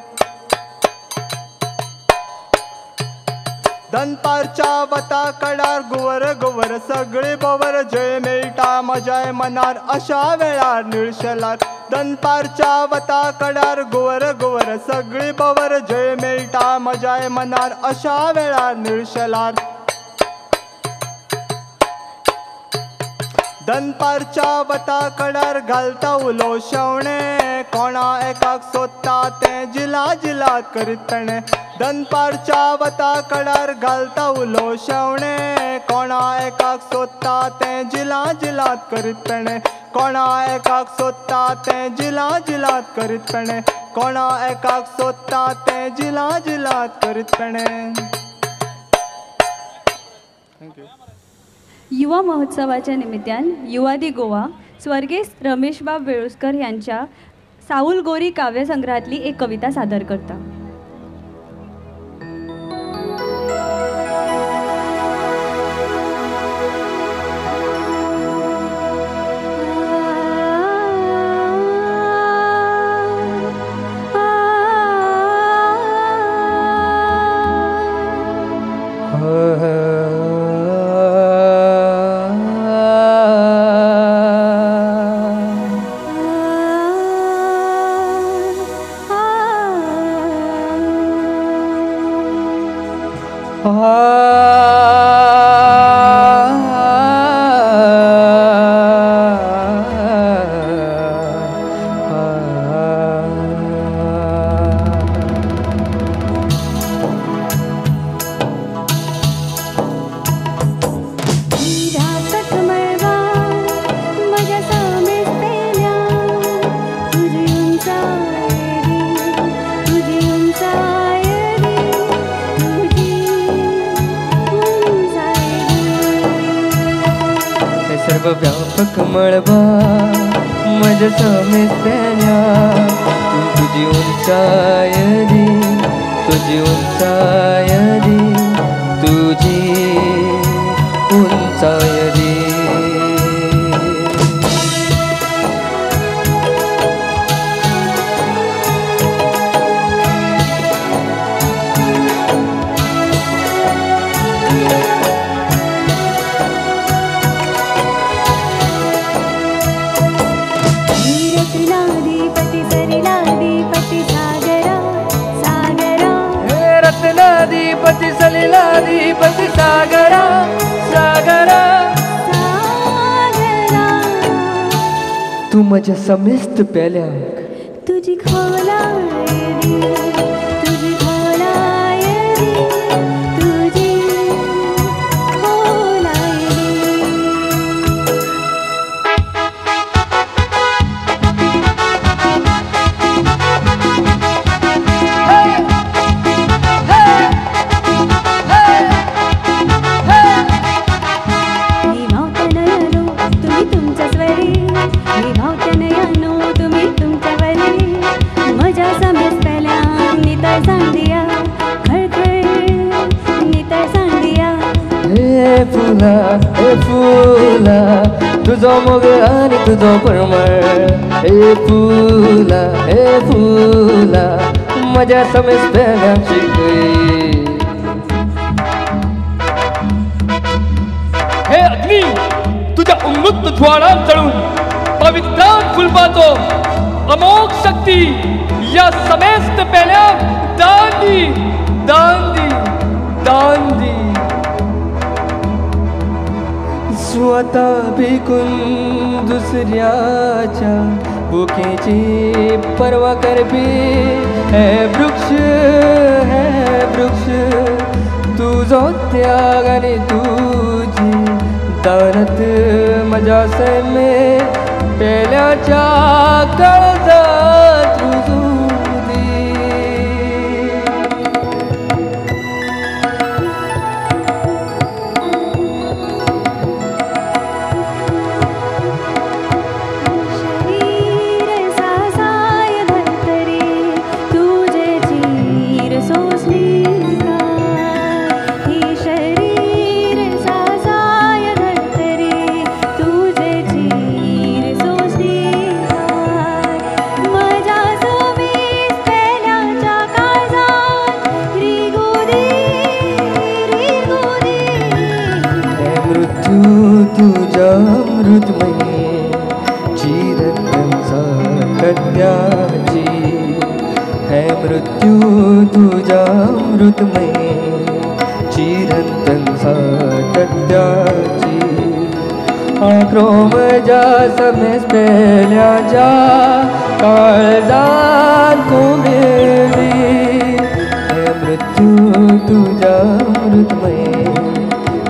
दनपारच्या वता कडार गुवर गुवर सगळी बोवर जय मेळटा म्हज्याय मनार अशा वेळार निळशेलार. दनपारच्या वता कडार गुवर गुवर सगळी बोवर जय मेळटा म्हज्याय मनार अशा वेळार निळशेलार. दनपारच्या वता कडार घालता उलो शेवणें कोणा एकाक सोदता तें जिला जिला करीत पेणें. दनपारच्या वता कडार घालता उलो शेवणें कोणा एकाक सोदता तें जिला जिलात करीत पेणें. कोणा एकाक सोदता तें जिला जिलात करीत पेणें. कोणा एकाक सोदता तें जिला जिलात करीत पेणें. Thank you. युवा महोत्सवाच्या निमित्तान युवा दी गोवा स्वर्गेस्त रमेशबाब वेळुस्कर यांच्या साऊल गोरी काव्यसंग्रहातली एक कविता सादर करता. सर्वव्यापक मळबा म्हज्या समेस्तेल्या तुजी उंचाय दी तुजी उंचाय दी तुजी उंचाय दी. रत्नाधिपति सलिलाधिपति सागरा सागरा सागरा तूं म्हज्या समेस्त पेल्यांक तुजी खोलाय दी तुजी खोलाय दी तुजी खोलाय दी. हे फुला तुजो मोग आनी तुजो परमळ हे फुला म्हज्या समेस्तेल्यांक शिकय. हे अग्नी तुझ्या उन्मुक्त ज्वाळान जळून पवित्रान फुलपाचो अमोघ शक्ती या समेस्त पेल्यांक दान दी दान दी दान दी. स्वता भिकून दुसऱ्याच्या भुकेची पर्वा करपी हे वृक्ष तुजो त्याग आनी तुजी दानत म्हज्या सैमे पेल्याच्या काळजांत रुजूं दी. सातत्याची आंकरो म्हज्या समेस पेल्याच्या काळजान कोमेली हे मृत्यू तुझ्या मृतमय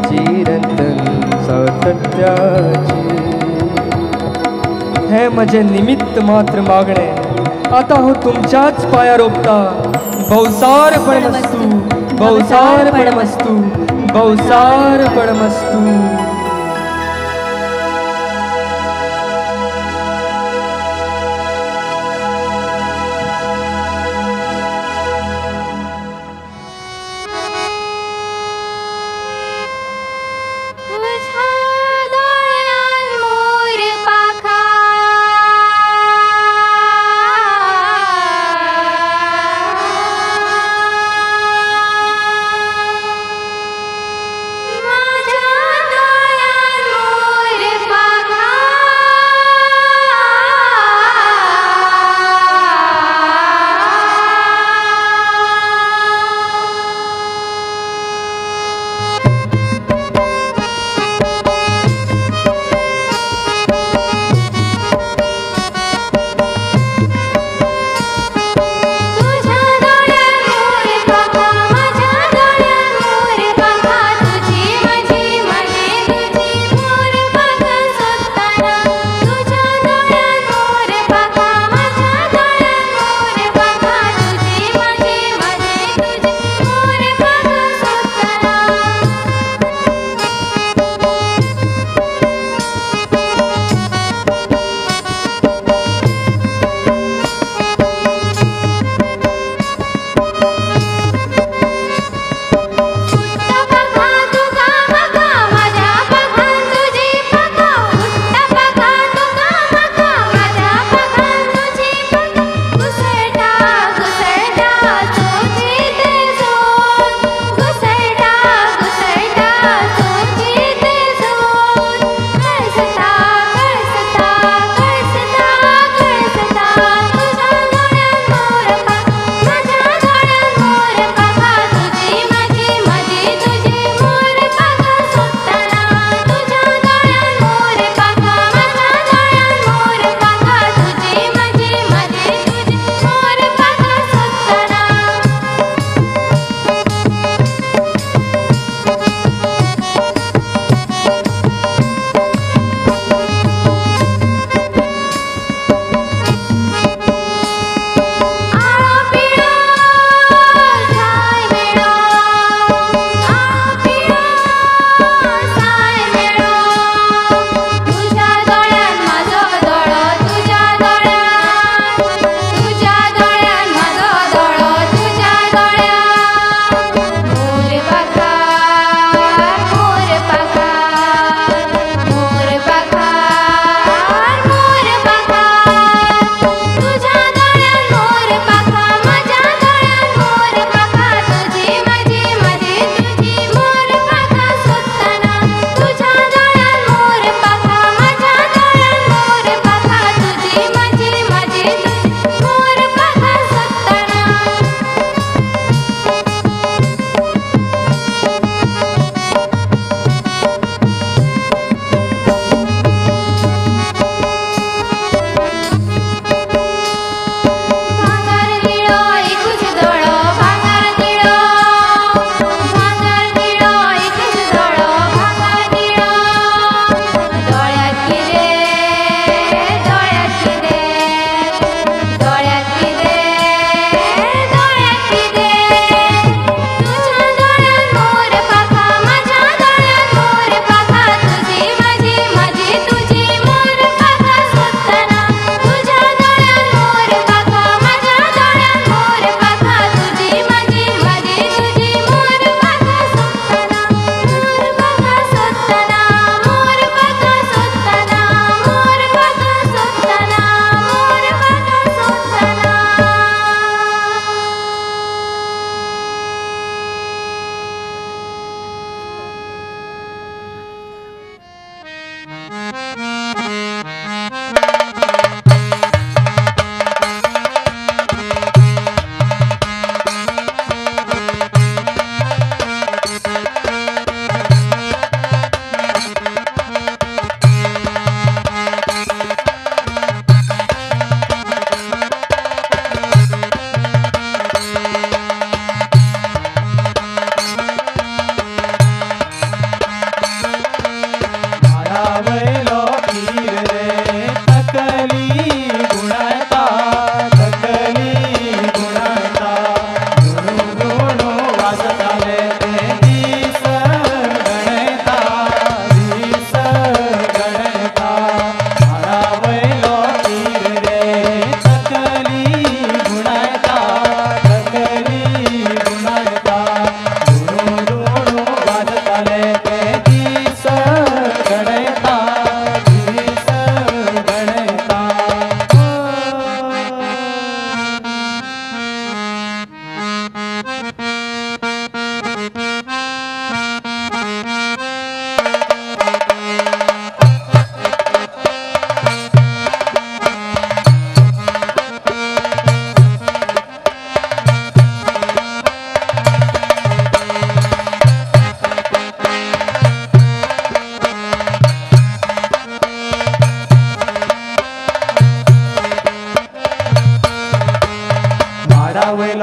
चिरंतन सातत्याची हे म्हजें निमित्त मात्र मागणें आतां हो तुमच्याच पांयार रोपता भौसारपणमस्तु भौसारपणमस्तु भौसारपणमस्तु. तुझ्या दोळ्यान मोर पाखा माझ्या दोळ्यान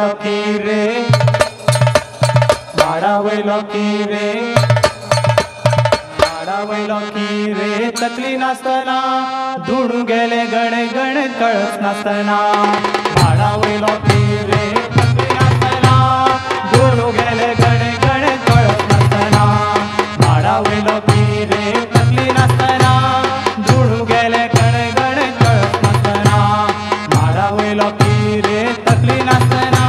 वयलो किरे, माडा वयलो किरे, माडा वयलो किरे, तकली नासतना दुडू गेले गणे गणे कळस नासतना. माडा वयलो किरे, तकली नासतना दुडू गेले गणे गणे कळस नासतना. माडा वयलो किरे, तकली नासतना दुडू गेले गणे गणे कळस नासतना. माडा वयलो किरे, तकली नासतना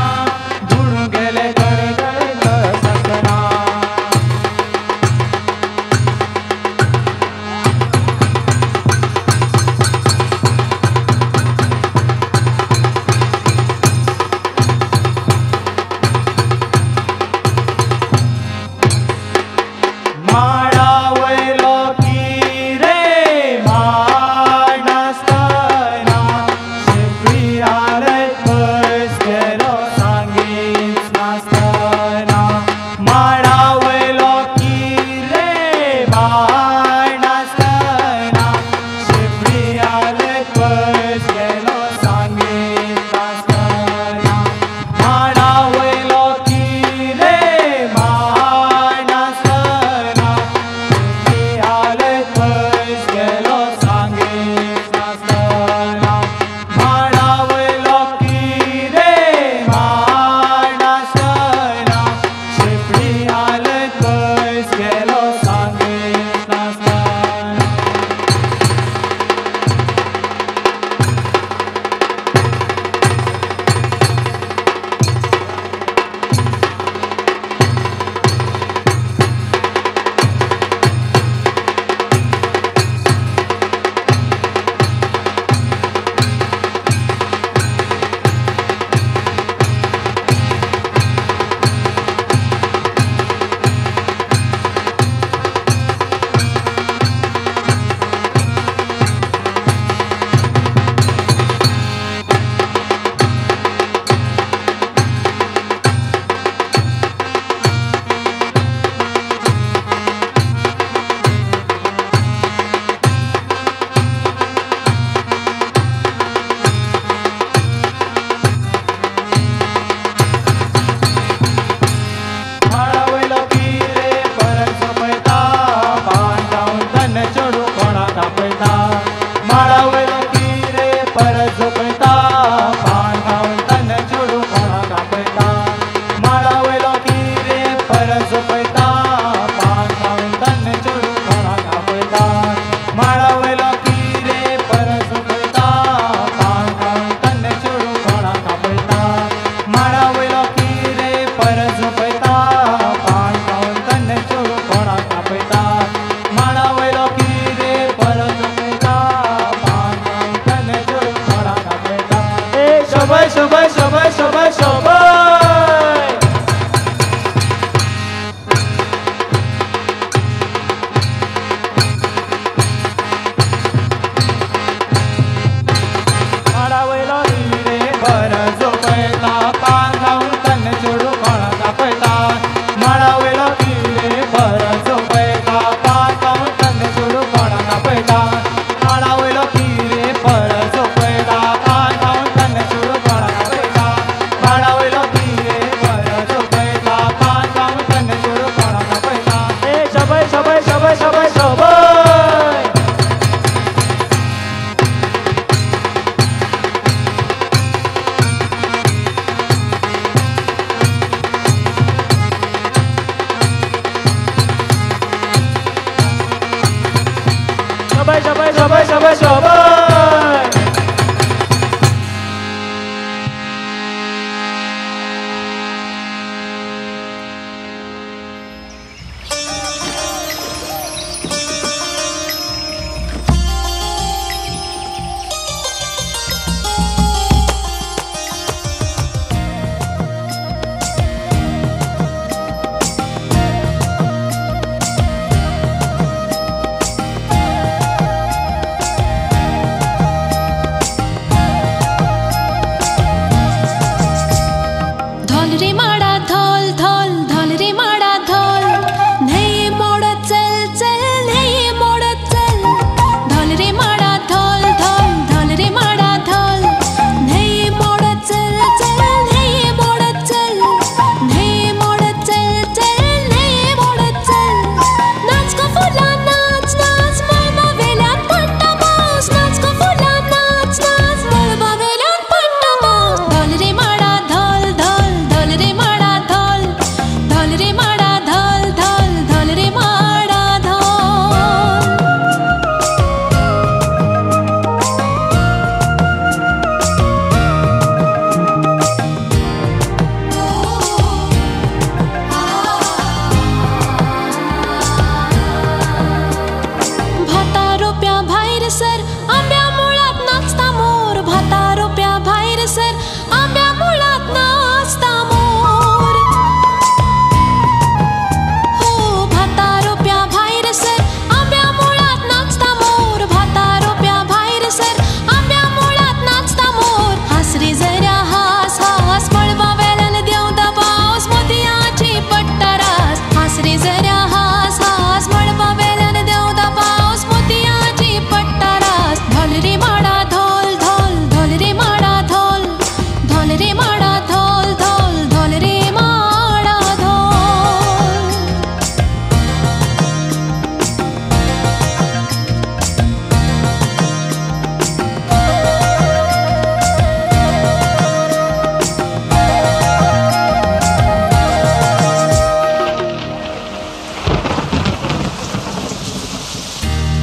दुडू गेले गणे गणे कळस नासतना. माडा वयलो किरे, माड नासतना शेपडी हालयत पयस गेलो सांगीच नासतना. माडा वयलो किरे, माड नासतना शेपडी हालयत पयस गेलो सांगीच नासतना. माडा वयलो किरे, माड नासतना शेपडी हालयत पयस गेलो सांगीच नासतना. माडा वयलो किरे, माड नासतना शेपडी हालयत पयस गेलो सांगीच नासतना. माडा वयलो किरे, परत सोंपयता, पान खावन तन्न चेडूं कोणाक आपयता. माडा वयलो किरे, परत सोंपयता, पान खावन तन्न चेडूं कोणाक आपयता. माडा वयलो किरे, परत सोंपयता, पान खावन तन्न चेडूं कोणाक आपयता. माडा वयलो किरे, परत सोंपयता, पान खावन तन्न चेडूं कोणाक आपयता. माडा वयलो किरे, परत सोंपयता, पान खावन तन्न चेडूं कोणाक आपयता. माडा वयलो किरे, परत सोंपयता, पान खावन तन्न चेडूं कोणाक आपयता. ए शबै शबै शबै शबै शबै. माडा वयलो किरे, परत झोपयता, पान खावन तन्न चेडूं कोणाक आपयता. माडा वयलो किरे, परत झोपयता, पान खावन तन्न चेडूं कोणाक आपयता. माडा वयलो किरे, परत झोपयता, पान खावन तन्न चेडूं कोणाक आपयता. माडा वयलो किरे, परत झोपयता, पान खावन तन्न चेडूं कोणाक आपयता. ए शबै शबै शबै शबै शबै. शबै शबै शबै शबै शबै.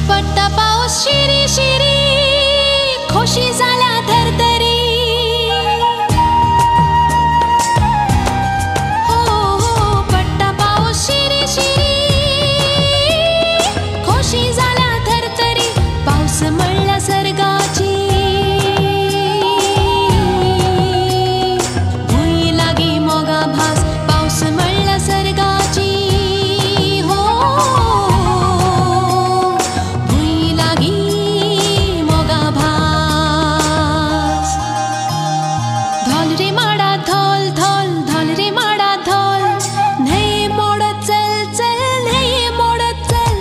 पडटा पावस शिरी शिरी, खोशी जाल्या धर्तरी. हो हो, पडटा पावस शिरी शिरी, खोशी जाल्या धर्तरी. पावस म्हणल्या सर्गाची भूंय लागी मोगा भास. पावस म्हणल्या सर्गाची, हो भूंय लागी मोगा भास. धोल रे माडा धोल धोल, धोल रे माडा धोल, न्हंये मोडत चल चल, न्हंये मोडत चल.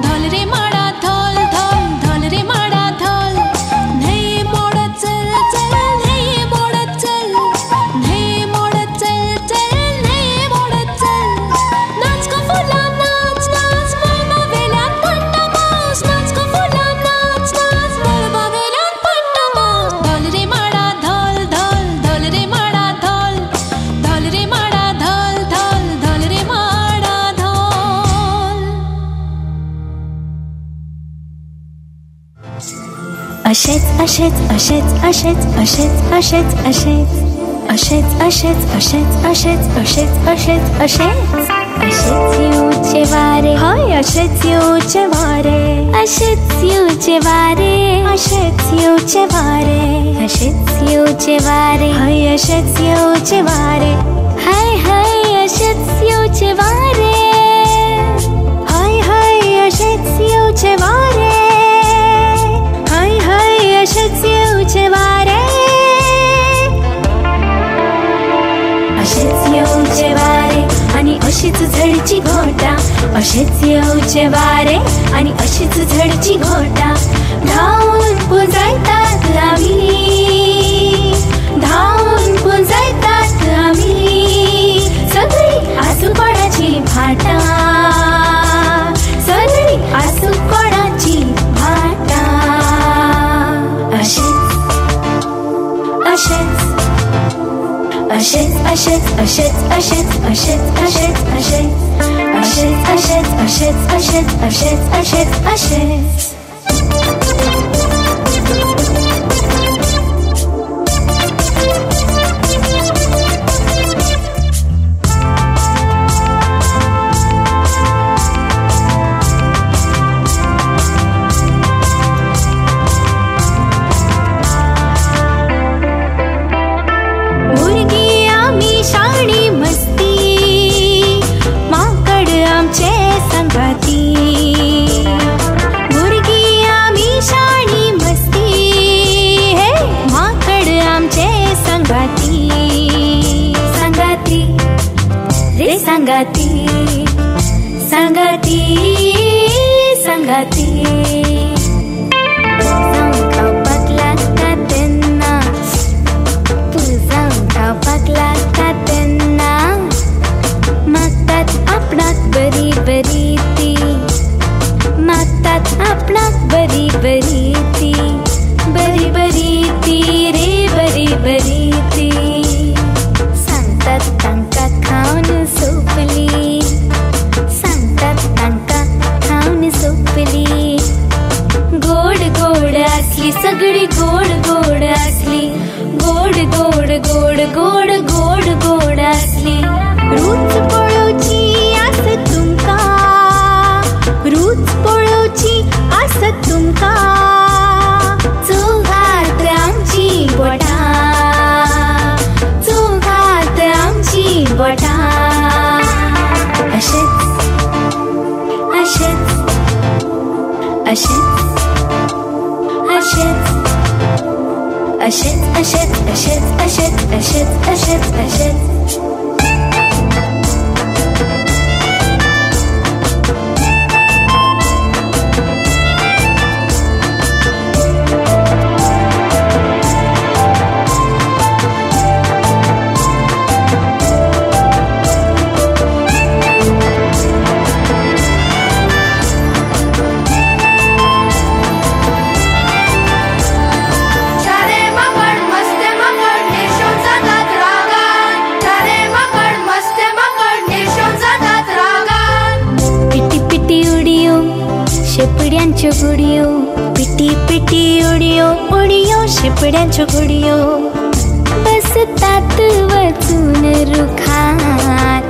धोल रे माडा धोल धोल, धोल रे माडा धोल, न्हंये मोडत चल चल, न्हंये मोडत चल, न्हंये मोडत चल चल, न्हंये मोडत चल. नाच गो फुलां नाच नाच, मळबावेल्यान पडटा पावस. नाच गो फुलां नाच नाच, मळबावेल्यान पडटा पावस. धोल रे माडा धोल धोल, धोल रे माडा धोल, धोल रे माडा धोल धोल, धोल रे माडा धोल. अशेच अशेच अशेच अशेच अशेच अशेच अशेच अशेच अशेच अशेच अशेच अशेच अशेच अशेच अशेच येवचे वारे, हय अशेच येवचे वारे, अशेच येवचे वारे, अशेच येवचे वारे, अशेच येवचे वारे, हय अशेच येवचे वारे, हय हय अशेच येवचे वारे, हय हय अशेच येवचे वारे, हय हय अशेच येवचे वारे. अशेच येवचे वारे आनी अशीच झडची घोटां, अशेच येवचे वारे आनी अशीच झडची घोटां. धांवन पुंजयतात आमी, धांवन पुंजयतात आमी, सगळीं आसूं कोणाची भाटां, सगळीं आसूं कोणाची भाटां. अशेच अशेच अशेच अशेच अशेच अशेच अशेच अशेच अशेच अशेच अशेच अशेच अशेच अशेच अशेच अशेच. भुरगीं आमी शाणी मस्ती, माकड आमचे सांगाती. भुरगीं आमी शाणी मस्ती, हे माकड आमचे सांगाती. सांगाती रे सांगाती, सांगाती सांगाती. जावं खावपाक लागता तेन्ना, तूं जावं खावपाक लागता तेन्ना, मागतात आपणाक बरी बरी ती, मागतात आपणाक बरी बरी ती, बरी बरी ती रे बरी बरी ती. सांगतात तांकां खावन सोंपली, सांगतात तांकां खावन सोंपली. गोड गोड आसली सगळी, गोड गोड आसली, गोड गोड गोड गोड गोड गोड आसली. रूच पळोवची आसत तुमकां, रूच पळोवची आसत तुमकां, चुगात आमची बोटां, चुगात आमची बोटां. अशेच अशेच अशेच अशेच अशेच अशेच अशेच अशेच अशेच अशेच अशेच. चारे मकड मस्ते मकड शेपड्यांच्यो घुडयो, पिटी पिटी उडयो उडयो शेपड्यांच्यो घुडयो. बसतात वचून रुखार,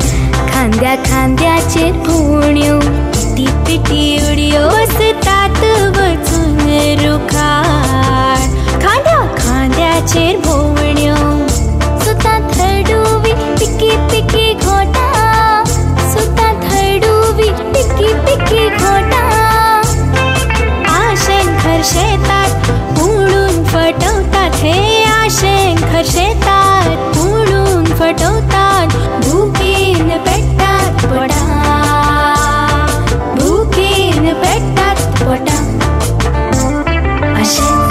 खांद्या खांद्याचेर भोंवण्यो, पिटी पिटी उडयो. बसतात वचून रुखार, खांद्या खांद्याचेर भोंवण्यो. सुतां थडुवी पिकी पिकी घोटां, सुतां थडुवी पिकी पिकी घोटां. आशेन खर्शेतात उडून फटवतात, हे आशेन खर्शेतात उडून फटवतात. भुकेन पेट्टात पोटां, भुकेन पेट्टात पोटां. अशेंच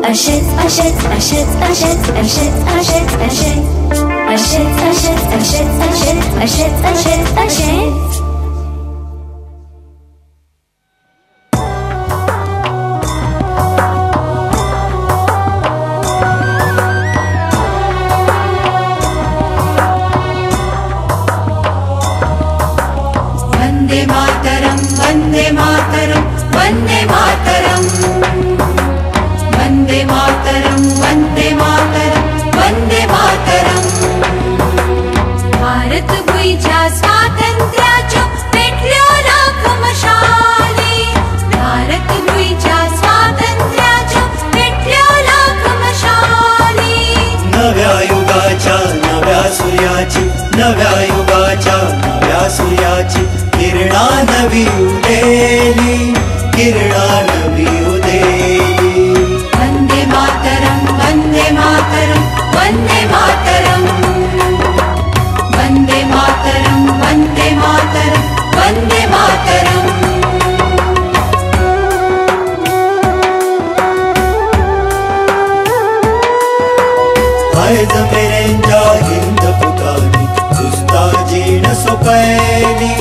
अशेंच अशेंच अशेंच अशेंच अशेंच अशेंच अशेंच अशेंच अशेंच अशेंच अशेंच अशेंच अशेंच अशेंच अशेंच. वन्दे मातरं, वन्दे मातरं, वन्दे मातरं, वन्दे मातरं, वन्दे मातरं, वन्दे मातरं. भारत भुंयच्या स्वातंत्र्याच्यो पेटल्यो लाख मशाली, भारत भुंयच्या स्वातंत्र्याच्यो पेटल्यो लाख मशाली. नव्या युगाच्या नव्या सूर्याची, नव्या युगाच्या नव्या सूर्याची किरणा नवी उदेली, किरणा नवी उदेली. वन्दे मातरं, वन्दे मातरं, वन्दे मातरं, वन्दे मातरं, वन्दे मातरं, वन्दे मातरम्. आयज मेरेनच्या हिंद पुतांनी सुस्ता जीण सोंपयली,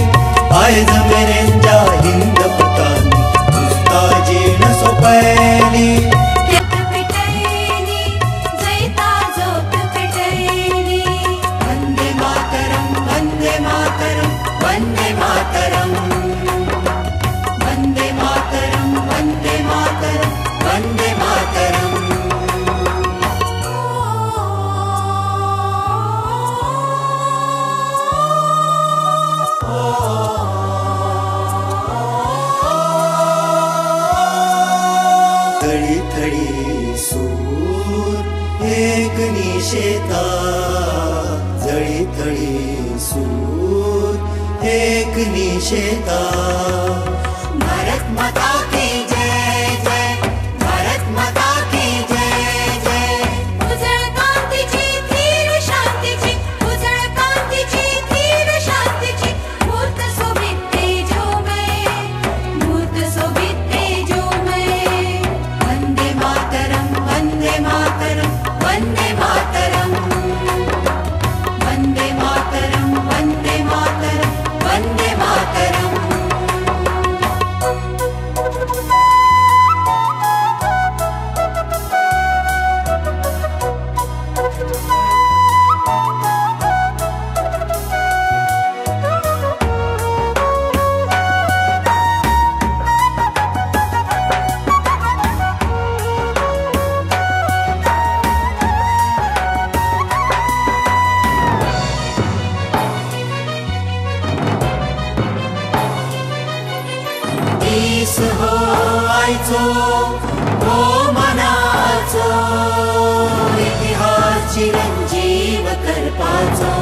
आयज मेरेनच्या हिंद पुतांनी सुस्ता जीण सोंपयली. वन्दे मातरं, वन्दे मातरं, वन्दे मातरं, वन्दे मातरं, वन्दे मातरं, वन्दे मातरम्. थळी थळी सूर एक निशेता, जळी थळी सूर एक निशेता. भारत माता की जय जय, भारत माता की जय जय. उजळ कांतीची धीर शांतीची, उजळ कांतीची धीर शांतीची, मूर्त सोबीत तेजोमय, मूर्त सोबीत तेजोमय. वन्दे मातरं, वन्दे मातरं, वन्दे मातरं, वन्दे मातरं, वन्दे मातरं, वन्दे मातरम्. दीस हो आयचो हो मनाचो, इतिहास चिरंजीव करपाचो.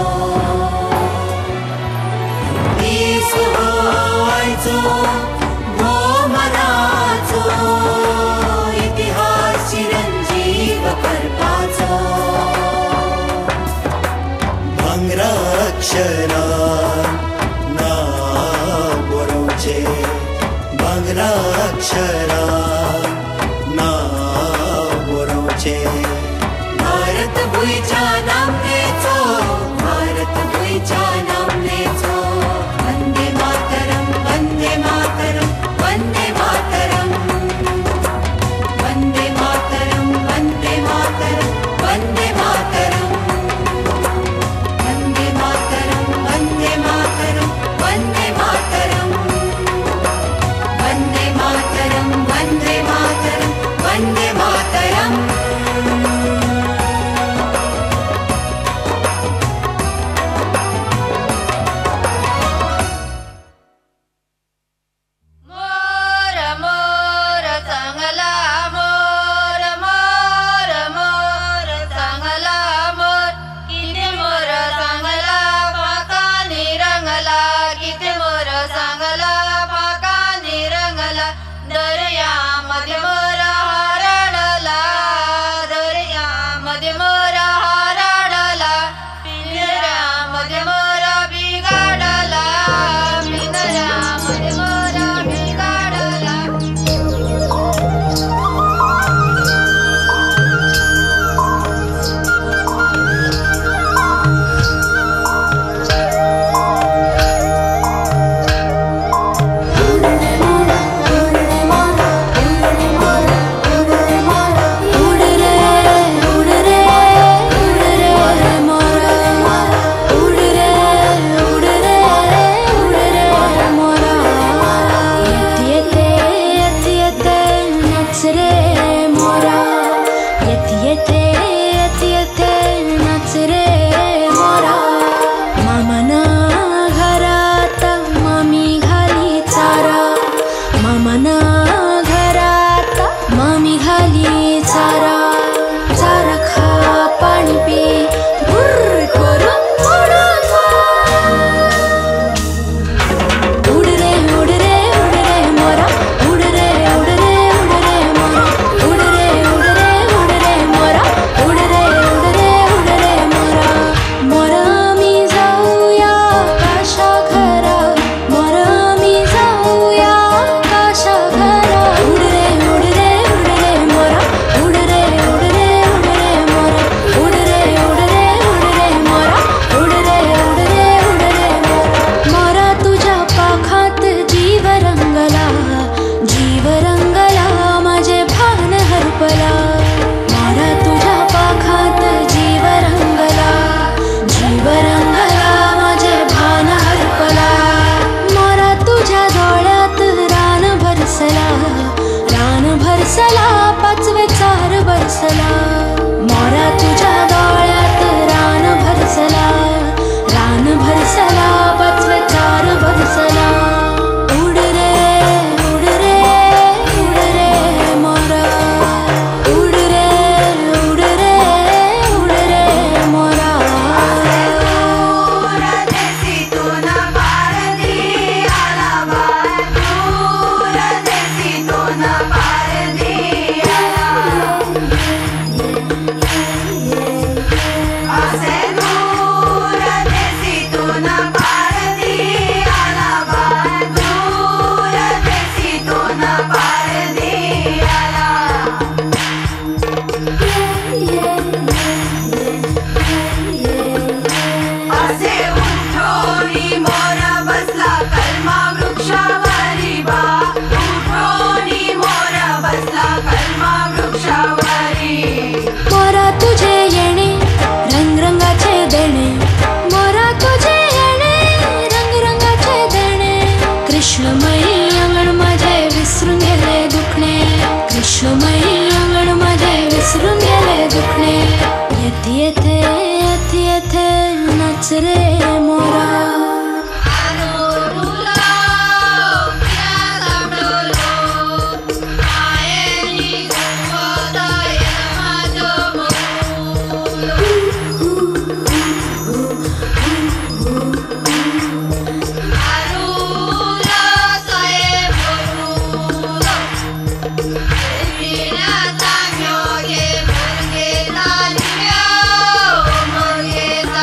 दीस हो आयचो हो मनाचो, इतिहास चिरंजीव करपाचो. भांगरा अक्षरान नांव बरोवचें, भांगरा अक्षरान नांव बरोवचें. भारत भुंयच्या नामनेचो, भारत भुंयच्या नामनेचो. वन्दे मातरं, वन्दे मातरं, वन्दे मातरं, वन्दे मातरं, वन्दे मातरं, वन्दे मातरं, वन्दे मातरं, वन्दे मातरं, वन्दे मातरम्. रंगला कितें मोर सांगला पाकांनी रंगला दर्या मध्ये मोर हाराडला दर्या मध्ये मोर हाराडला पिंजऱ्या मध्ये मोर बिघाडला पिंजऱ्या मध्ये मोर बिघाडला. उड रे उड रे उड रे मोरा उड रे उड रे उड रे मोरा येते येते येते नाच रे मोरा येते येते येते येते नाच रे मोरा. मामाना घरात मामी घाली चारा मामाना घरात मामी घाली चारा चारा खा पाणी पी भुर्र करून उडून वा. उड रे उड रे उड रे मोरा उड रे उड रे उड रे मोरा उड रे उड रे उड रे मोरा उड रे उड रे उड रे मोरा. मोरा मी जाऊया काशा घरा मोरा मी जाऊया काशा घरा. उड रे उड रे उड रे मोरा उड रे उड रे उड रे मोरा उड रे उड रे उड रे मोरा उड रे उड रे उड रे मोरा. मोरा तुझ्या पाखात जीव रंगला जीव रंगला माझे भान हरपला. मोरा तुझ्या पाखात जीव रंगला जीव रंगला माझे भान हरपला. मोरा तुझ्या डोळ्यात रान भरसला रान भरसला पाचवे चार बरसला. मोरा तुझ्या डोळ्यात रान भरसला रान भरसला पाचवे चार बरसला. उड रे उड रे उड रे मोरा उड रे उड रे उड रे मोरा. असे उठोनी मोर बसला कलमा वृक्षावरी बा उठोनी मोर बसला कलमा वृक्षावरी. मोरा तुझे येणे रंगरंगाचे देणे मोरा तुझे येणे रंगरंगाचे देणे. कृष्णमयी अंगण माझे विसरून गेले दुखणे कृष्णमयी अंगण माझे विसरून गेले दुखणे. येते येते येते येते नाच रे मोरा.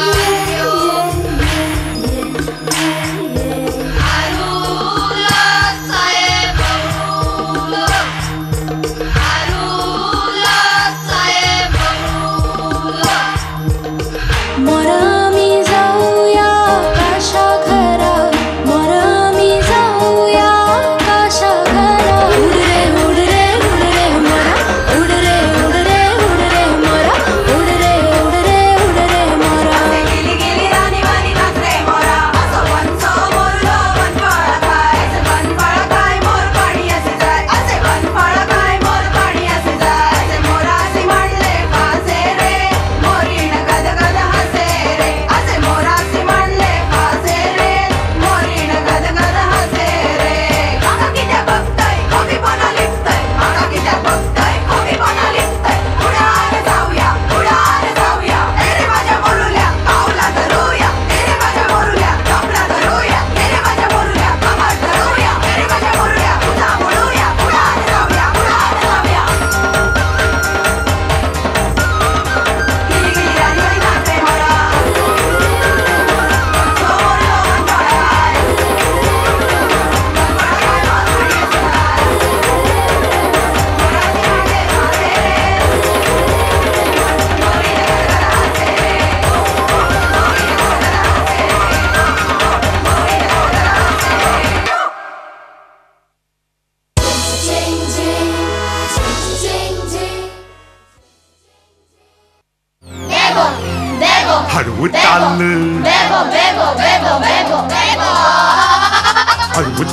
मुर्गे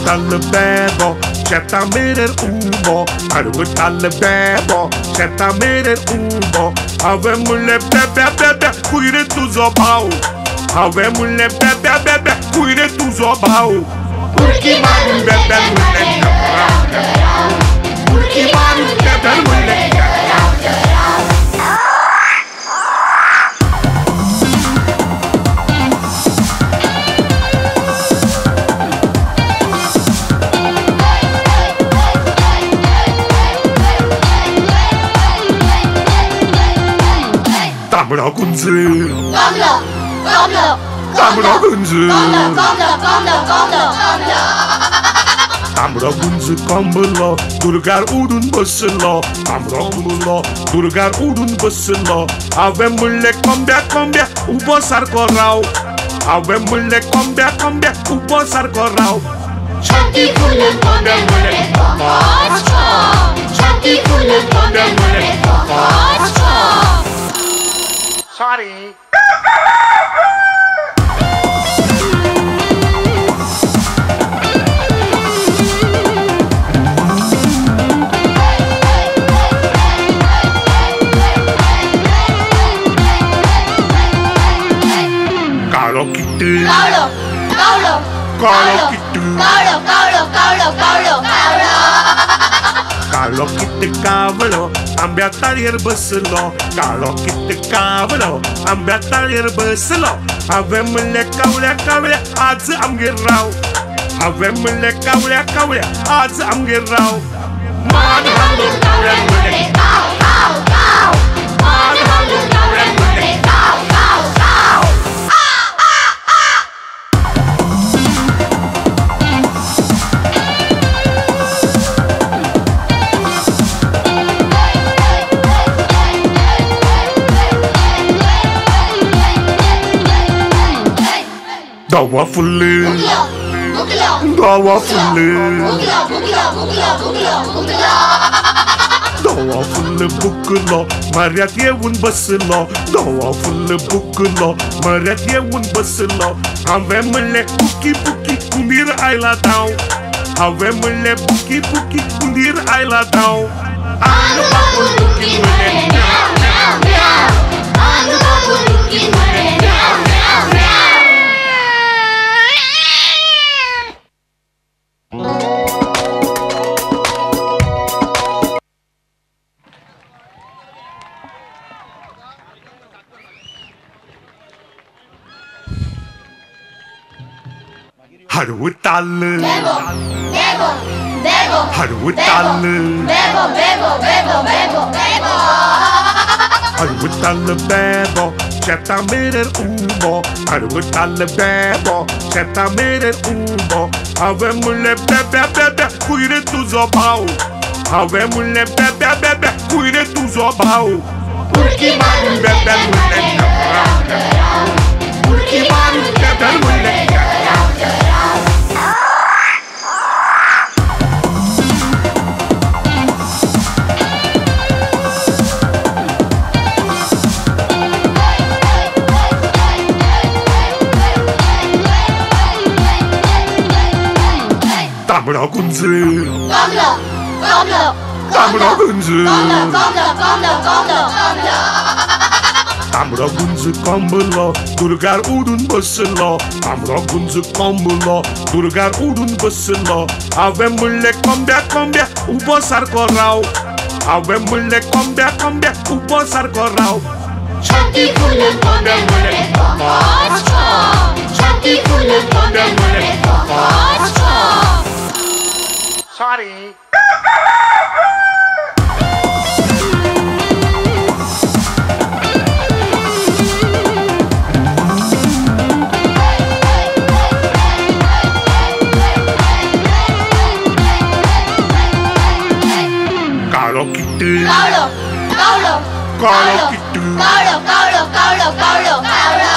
ताल्ल बेबो शेता मेरेर उबो, हरवो ताल्ल बेबो शेता मेरेर उबो. हांवें म्हणलें बेब्या बेब्या खूंय रे तुजो भाव, हांवें म्हणलें बेब्या बेब्या खूंय रे तुजो भाव. उडकी मारून बेब्यान म्हणलें राव, उडकी मारून बेब्यान म्हणलें. तांबडो गुंज, तांबडो गुंज, तांबडो गुंज कोंबलो दुर्गार उडून बसलो, तांबडो गुंजलो दुर्गार उडून बसलो. हांवें म्हणलें कोंब्या कोंब्या उबो सारको राव, हांवें म्हणलें कोंब्या कोंब्या उबो सारको राव. छाती फुलून कोंब्यान म्हणलें, छाती फुलून कोंब्यान म्हणलें. Sorry. काळो किट्ट, कावळो कावळो काळो किट्ट, कावळो कावळो कावळो कावळो कावळो. काळो किट्ट कावळो आंब्या ताळयेर बसलो, काळो किट्ट कावळो आंब्या ताळयेर बसलो. हांवें म्हणलें कावळ्या कावळ्या आज आमगेर राव, हांवें म्हणलें कावळ्या कावळ्या आज आमगेर राव. मान हालून कावळ्यान म्हणलें काव काव काव, मान हालून कावळ्यान म्हणलें काव काव काव. दावा फुल्ले, दावा फुल्ले, दावा फुल्ल बुकलो म्हऱ्यांत येवन बसलो, दावा फुल्ल बुकलो म्हऱ्यांत येवन बसलो. हांवें म्हणलें बुकी बुकी हुंदीर आयला धांव, हांवें म्हणलें बुकी बुकी हुंदीर आयला धांव. आंग बाबून बुकी म्हणलें म्याव म्याव म्याव, आंग बाबून बुकी म्हणलें म्याव म्याव म्याव. हरवो ताल्ल, हरवो ताल्ल, हरवो ताल्ल बेबो शेता मेरेर उबो, हरवो ताल्ल बेबो शेता मेरेर उबो. हांवें म्हणलें बेब्या बेब्या खूंय रे तुजो भाव, हांवें म्हणलें बेब्या बेब्या खूंय रे तुजो भाव. उडकी मारून बेब्यान म्हणलें राव, उडकी मारून बेब्यान म्हणलें. तांबडो गुंज, तांबडो गुंज, तांबडो गुंज कोंबलो दुर्गार उडून बसलो, तांबडो गुंज कोंबलो दुर्गार उडून बसलो. हांवें म्हणलें कोंब्या कोंब्या उबो सारको राव, हांवें म्हणलें कोंब्या कोंब्या उबो सारको राव. छाती फुलून कोंब्यान म्हणलें, छाती फुलून कोंब्यान म्हणलें. Sorry. काळो किट्ट, कावळो कावळो काळो किट्ट, कावळो कावळो कावळो कावळो कावळो.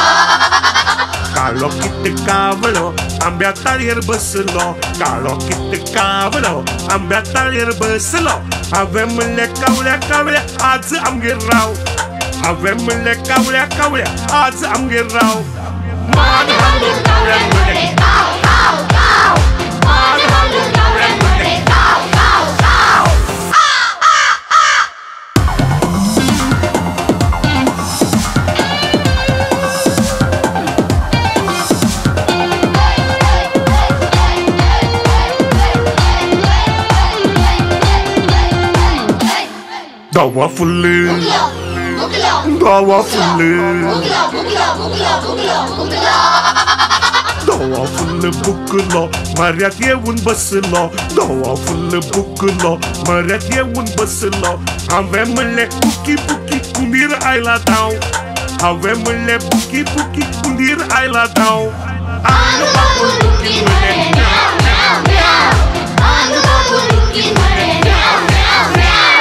काळो किट्ट कावळो आंब्या ताळयेर बसलो, काळो किट्ट कावळो आंब्या ताळयेर बसलो. हांवें म्हणलें कावळ्या कावळ्या आज आमगेर राव, हांवें म्हणलें कावळ्या कावळ्या आज आमगेर राव. मान हालून कावळ्यान म्हणलें काव काव काव, मान हालून दावा फुल्ल दावा फुल्ल दावा फुल्ल बुकलो मऱ्यात येवन बसलो दावा फुल्ल बुकलो मऱ्यात येवन बसलो हांवें म्हणलें बुकी बुकी कुंदीर आयला धांव हांवें म्हणलें बुकी बुकी कुंदीर आयला धांव आंग बाबू बुकी म्हणलें म्याव म्याव म्याव आंग बाबू बुकी म्हणलें म्याव म्याव म्याव.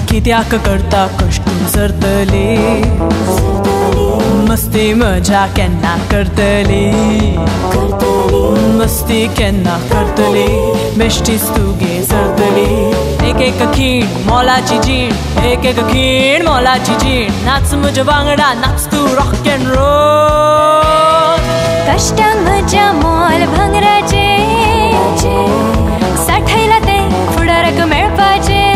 कित्याक करता कश्ट सरतली मस्ती मजा केन्ना करतली मस्ती केन्ना करतली बेश्टीच तुगे सरतली एक एक खीण मोलाची जीण एक एक खीण मोलाची जीण नाच म्हज्या वांगडा नाच तूं रॉक एंड रोल कश्टांक म्हज्या मोल भांगराचें साठयलां तें फुडाराक मेळपाचें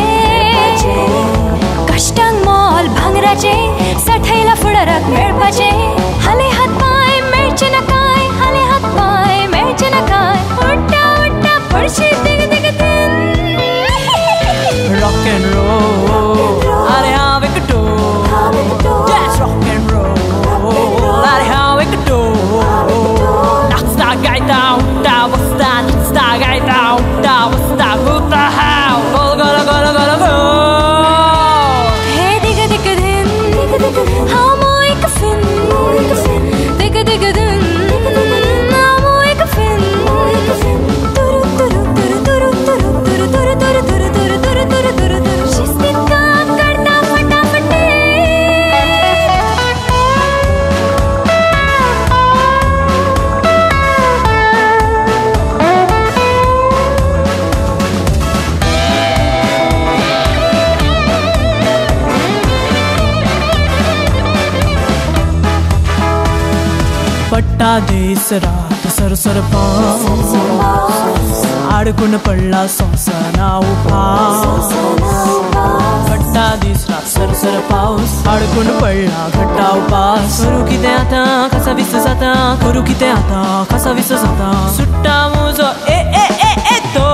कश्टांक मोल भांगराचें साठयलां फुडाराक मेळपाचें हाले हात पांय मेळचे ना कांय हाले हात पांय मेळचे ना कांय उडटा उडटा पडशी दिग दिग दिन रॉक एंड रोल अरे हांव एक That's rock and roll अरे हांव एक नाचता गायता उडटा बसता नाचता गायता उडटा बसता गुता हांव गोल गोल गोल गोल गोल पट्टा दीस रात सरसर पावस आडकून पडला संवसारा उपास पट्टा दीस रात सरसर पावस आडकून पडला घट्टा उपास करूं कितें आतां कसा विस जाता करूं कितें आतां कसा विस जाता सुट्टा म्हजो ए ए ए ए तो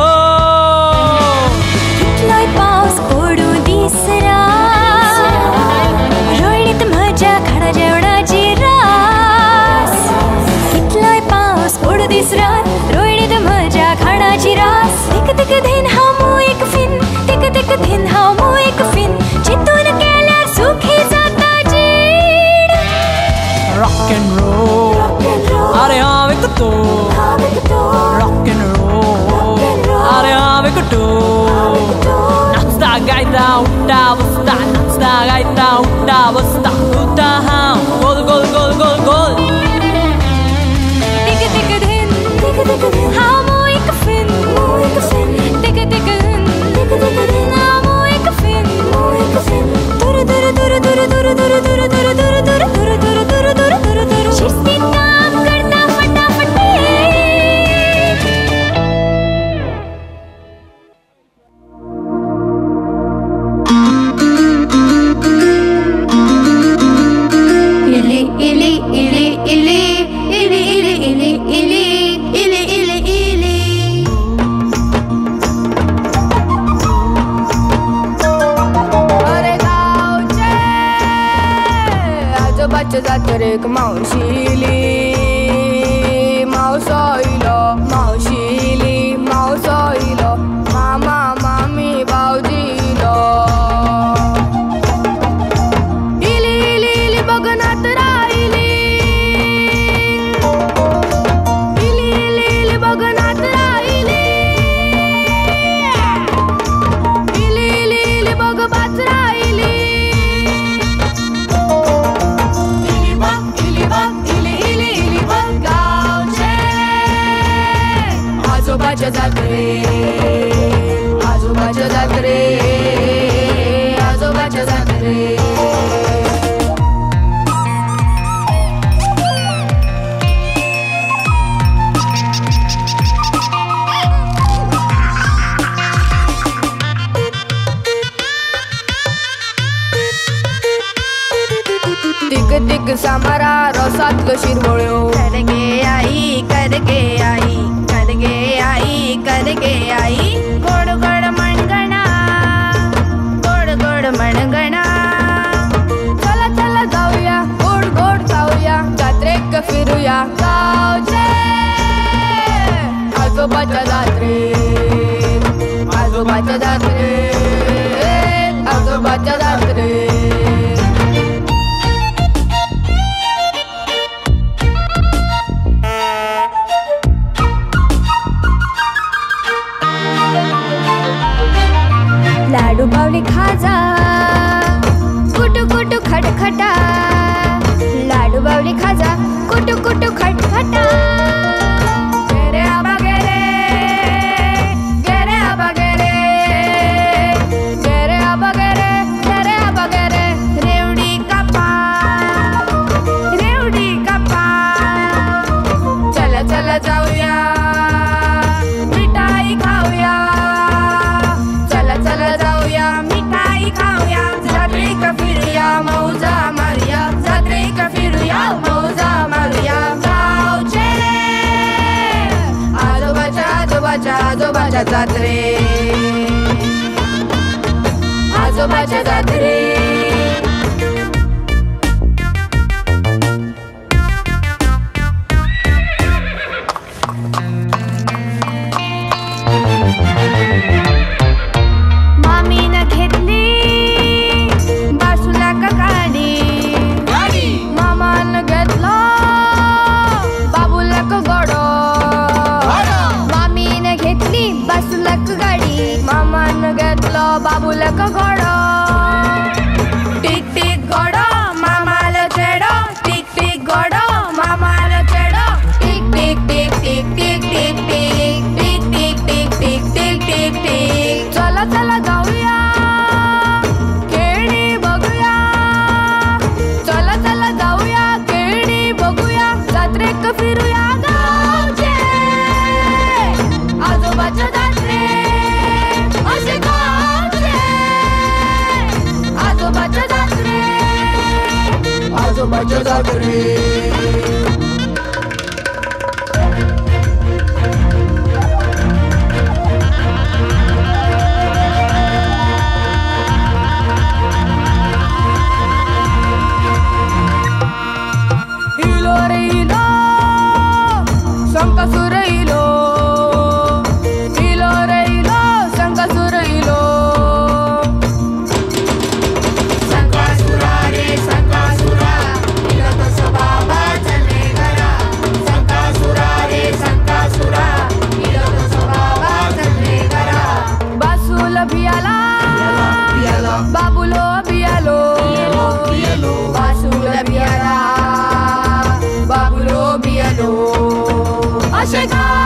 कितलोय पावस पडूं दीस रात रोयणीत म्हज्या खाणा जेवणाची रास कितलोय पावस पडूं दीस रात रोयणीत म्हज्या खाणाची रास तिक तिक धीन हांव मू एक फिन तिक तिक धीन हांव मू एक फिन चिंतून केल्यार सुखी जाता जीण रॉक एंड रोल अरे हांव एक तो रॉक एंड रोल अरे हांव एक तो नाचता गायता उडटा बसता नाचता गायता उडटा बसता उडटा हांव गोल गोल गोल गोल गोल तिक तिक धीन हांव मू एक फिन तिक तिक धीन हांव मू एक फिन दुरु दुरु दुरु दुरु दुरु दुरु दुरु दुरु दुरु दुरु दुरु दुरु दुरु दुरु दुरु दुरु शिस्तीन काम करता फटाफटी. इली इली इली इली इली इली इली इली इली इली इली आजोबाच्या जात्रेक मावशिली मावसो इलो मावशिली मावसो इलो मामा मामी भावजी इलो इली इली इली बघ नातरा इली इली इली इली बघ नातरा इली इली इली इली बघ बाचरा इली इली बघ इली इली इली बघ गावचे आजोबाच्या जात्रे आजोबाच्या जात्रे आजोबाच्या जात्रे. तिक तिक सामारा रोसातलो शिरवळ्यो करगे आई करगे आई करगे आई करगे आई गोड गोड मणगणा गोड गोड मणगणा. चला चला जाऊया गोड गोड खाऊया जात्रेक फिरूया गावचे आजोबाच्या जात्रेत आजोबाच्या जात्रेत आजोबाच्या जात्रेत. लाडू बावली खाजा कुटू कुटू खटखटा लाडू बावली खाजा कुटू कुटू खटखटा. गेरे आबा गेरे गेरे आबा गेरे गेरे आबा गेरे गेरे आबा गेरे रेवडी कापा रेवडी कापा. चला चला जाऊया मिठाई खाऊया चला चला जाऊया मिठाई खाऊया जात्रेक फिरूया मौजा मारूया जात्रेक फिरूया मौजा मारूया गावचे आजोबाच्या आजोबाच्या आजोबाच्या जात्रे आजोबाच्या जात्रे. मामीनं घेतली बासुला का गाडी मामान घेतला बाबूला का गोडो मामीनं घेतली बासुला का गाडी मामान घेतलो बाबूला का गोडो टिक टिक गोडो मामाला चेडो टिक टिक गोडो मामाला चेडो tick tick tick tick tick tick tick tick tick tick tick tick tick tick. चला चला जाऊया खेळणी बघूया चला चला जाऊया खेळणी बघूया जात्रेक फिरूया गावचे आजोबाच्या जात्रे असे गावचे आजोबाच्या जात्रे आजोबाच्या जात्रे. इलो रे इलो शंकासुर इलो इलो रे इलो शंकासुर इलो संकासुरा रे संकासुरा इलो तसो बाबा चले घरा संकासुरा रे संकासुरा इलो तसो बाबा चले घरा. बासूल भियाला बाबुलो बियालो बासूल भियाला बाबुलो बियालो असे गावचे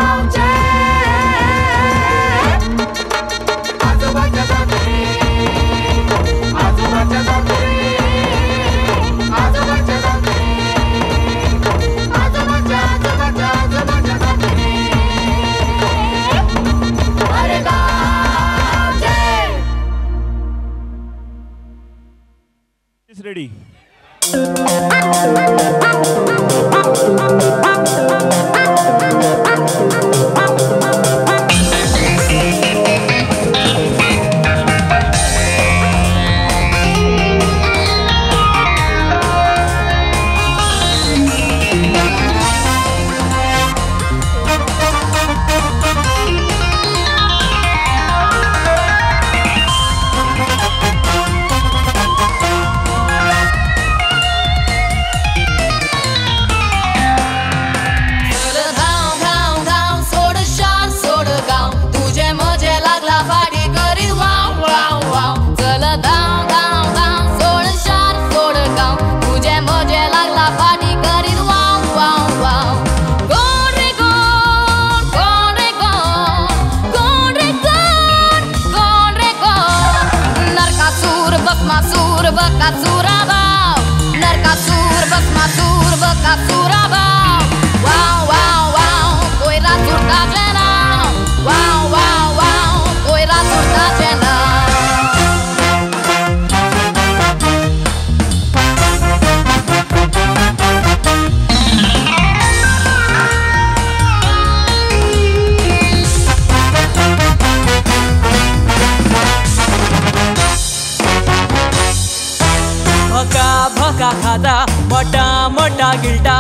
मटा गिळटा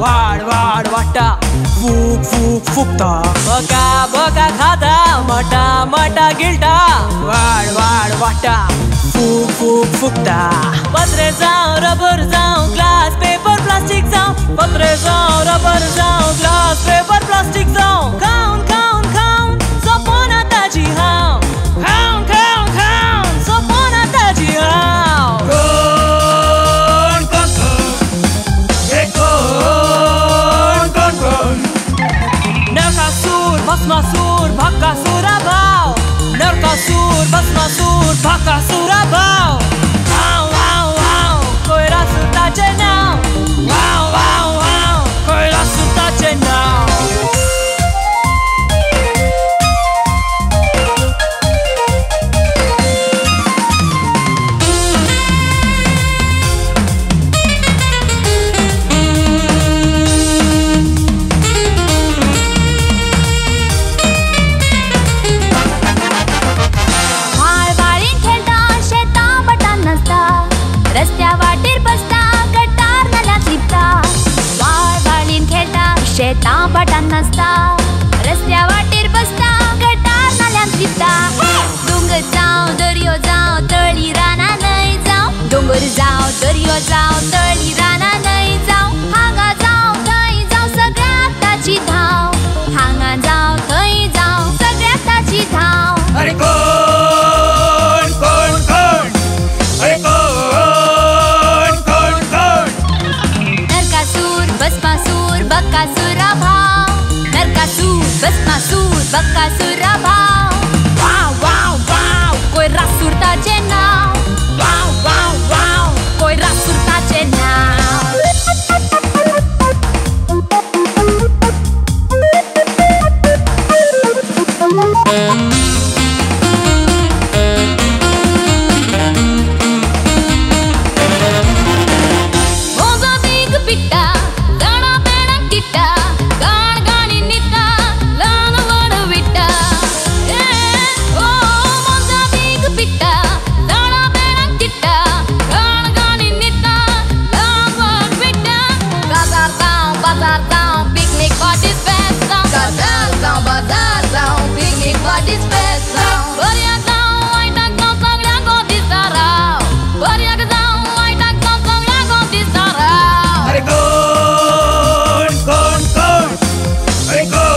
वाड वाड वाडटा फूक फूक फुकता बका बका खाता मटा मटा गिळटा वाड वाड वाडटा फूक फूक फुकता पत्रे जावं रबर जावं ग्लास पेपर प्लास्टीक जावं पत्रे जावं रबर जावं ग्लास पेपर प्लास्टीक जावं खावन खावन खावन सोंपोना ताजी हांव खावन खावन खावन सोंपोना ताजी हांव कोण कोण कोण कोण कोण कोण नरकासूर भस्मासूर भक्कासुरा भाव नरकासूर भस्मासूर भक्कासुरा भाव हांव हांव हांव कोयरासूर ताचें नांव हांव हांव हांव कोयरासूर ताचें नांव. रस्त्या वाटेर बसता गटार नाल्यार लिपता वाळ वाळीन खेळटा शेतां भाटान नाचता रस्त्या वाटेर बसता गटार नाल्यार लिपता दोंगर जावं दर्यो जावं तळी रानां न्हंय जावं दोंगर जावं दर्यो जावं तळी रानां न्हंय जावं हांगा जावं थंय जावं सगळ्याक ताची धांव हांगा जावं थंय जावं सगळ्याक ताची धांव. अरे कोण कोण कोण अरे कोण कोण कोण नरकासूर भस्मासूर बकासुरा भाव नरकासूर भस्मासूर बकासुरा भाव वाव वाव वाव कोयरासूर ताचें नांव वाव वाव वाव कोयरासूर ताचें नांव. अरे कोण कोण कोण अरे कोण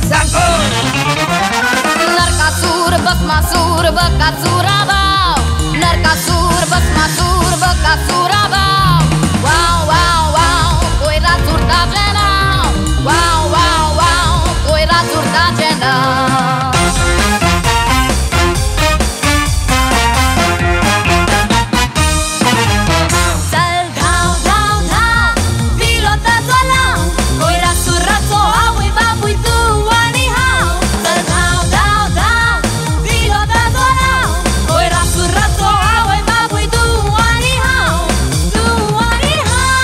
सांग कोण नरकासूर भस्मासूर बकासुरा भाव नरकासूर भस्मासूर बकासुरा भाव वाव वाव वाव कोयरासूर ताचें नांव वाव वाव वाव कोयरासूर ताचें नांव. चल धांव धांव धांव विरोधाचो लाव कोयरासुराचो आवय बापूय तूं आनी हांव चल धांव धांव धांव विरोधाचो लाव कोयरासुराचो आवय बापूय तूं आनी हांव तूं आनी हांव.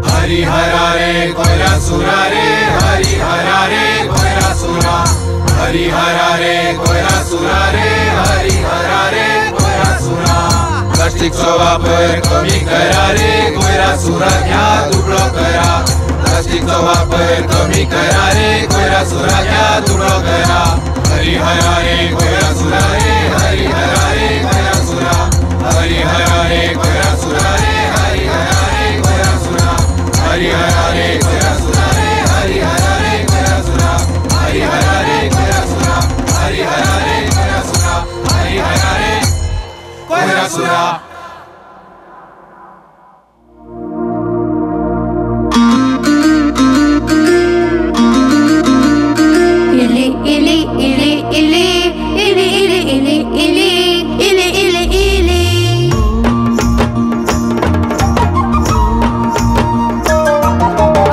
हरि हरा रे कोयरासुरा रे हरि हरा रे कोयरासुरा हरि हरा रे कोयरासुरा रे हरि हरा रे कोयरासुरा प्लास्टिकचो वापर कमी करा रे कोयरासुरा घ्या दुबळो करा प्लास्टिकचो वापर कमी करा रे कोयरासुरा घ्या दुबळो करा हरि हरा रे कोयरासुरा रे हरि हरा रे कोयरासुरा हरि हरा रे कोयरासुरा रे हरि हरा रे कोयरासुरा हरि हरा रे कोयरासुरा रे हरि हरा रे कोयरासुरा हरि हरा रे कोयरासुरा हरि हरा रे कोयरासुरा हरि हरा रे कोयरासुरा. इली इली इली इली इली इली इली इली इली इली इली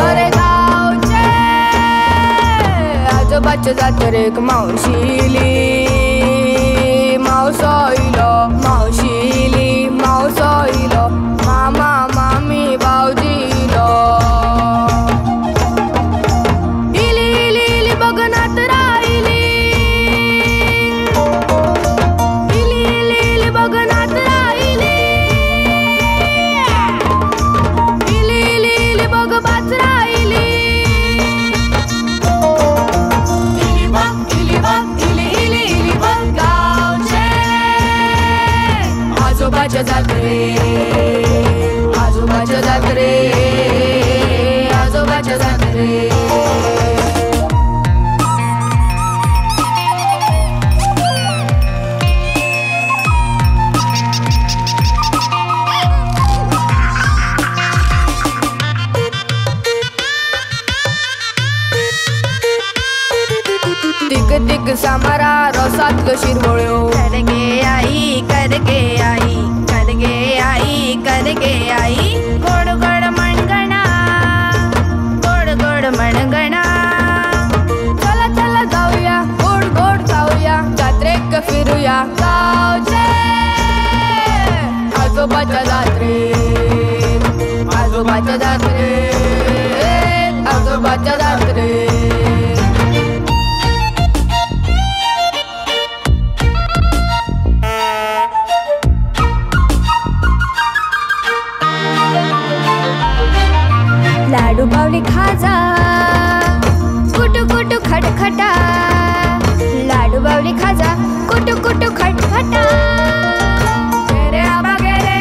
अरे गावचे आजोबाच्या जात्रेक मावशी इली मावसो इलो मावशी इली मावसो इलो मामा मामी भावजी इलो इली इली इली बगनात राहिली. आजोबाच्या जात्रे, आजोबाच्या जात्रे, आजोबाच्या जात्रे. तिक तिक सामारा रोसातलो शिरवळ्यो. करगे आई करगे आई करगे आई करगे आई. गोड गोड मणगणा, गोड गोड मणगणा. चला चला जाऊया, गोड गोड खाऊया, जात्रेक फिरूया गावचे आजोबाच्या जात्रेत, आजोबाच्या जात्रेत, आजोबाच्या जात्रेत. लाडू बावली खाजा, कुटू कुटू खटखटा. लाडू बावली खाजा, कुटू कुटू खटखटा. गेरे आबा गेरे,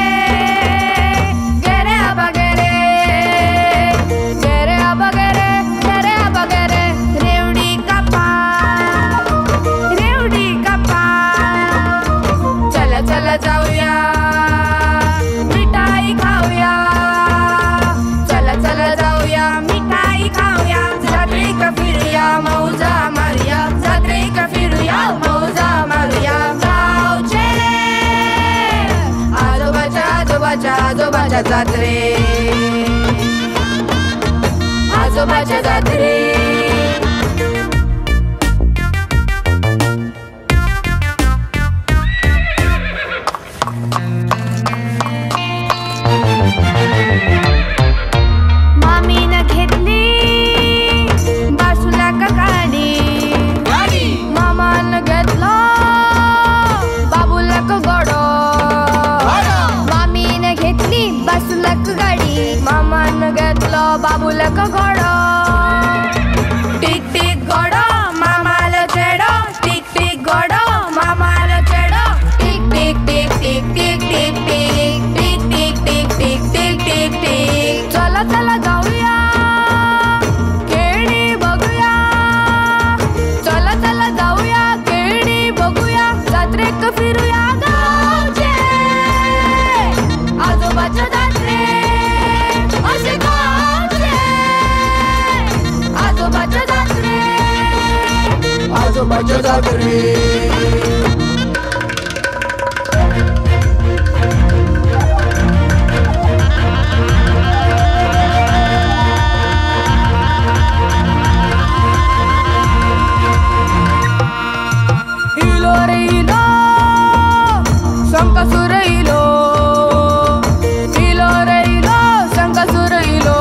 गेरे आबा गेरे, गेरे आबा गेरे, गेरे आबा गेरे. रेवडी कापा, रेवडी कापा. चला चला जाऊया, मिठाई खाऊया. चला चला जाऊया, मिठाई खाऊया. जात्रेक फिरूया, मौजा मारूया. जात्रेक फिरूया, मौजा मारूया. गावचे आजोबाच्या आजोबाच्या आजोबाच्या जात्रे, आजोबाच्या जात्रे. मामीनं घेतली बासुला का गाडी, मामान घेतला बाबूला का गोडो. मामीनं घेतली बासुला का गाडी, मामान घेतलो बाबूला का गोडो. टिक टिक गोडो मामाला चेडो, टिक टिक गोडो मामाला चेडो. टिक tick tick tick tick tick tick tick tick tick tick tick tick tick. चला चला जाऊया, खेळणी बघूया. चला चला जाऊया, खेळणी बघूया. जात्रेक फिरूया गावचे आजोबाच्या जात्रे, असे गावचे आजोबाच्या जात्रे, आजोबाच्या जात्रे. इलो रे इलो शंकासुर इलो, इलो रे इलो शंकासुर इलो.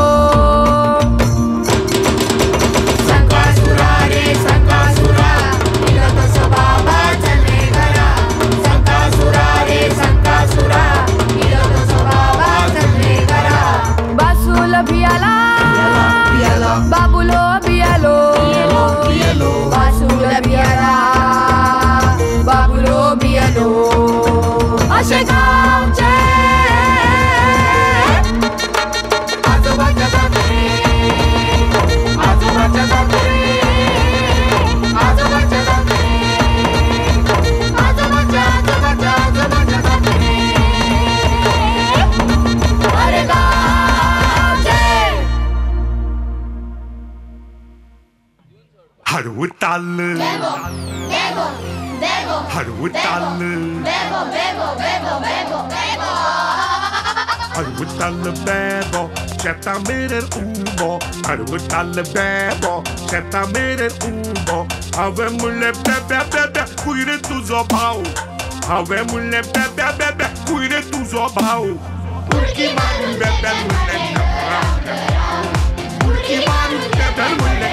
संकासुरा रे संकासुरा, इलो तसो बाबा चल रे घरा. संकासुरा रे संकासुरा, इलो तसो बाबा चल रे घरा. बासूल भियाला, बाबुलो बियालो. बासूल भियाला, बाबुलो बियालो. असे गावचे आजोबाच्या जात्रे, आजोबाच्या जात्रे, आजोबाच्या जात्रे, आजोबाच्या आजोबाच्या आजोबाच्या जात्रे. अरे गावचे. हळू ताल, हळू ताल, हळू ताल बेबो, शेता मेरेर उबो. हळू ताल बेबो, शेता मेरेर उबो. हांवें म्हणलें बेब्या बेब्या खंय रे तुजो भाव. हांवें म्हणलें बेब्या बेब्या खंय रे तुजो भाव. उडकी मारून बेब्यान म्हणलें, उडकी मारून बेब्यान म्हणलें.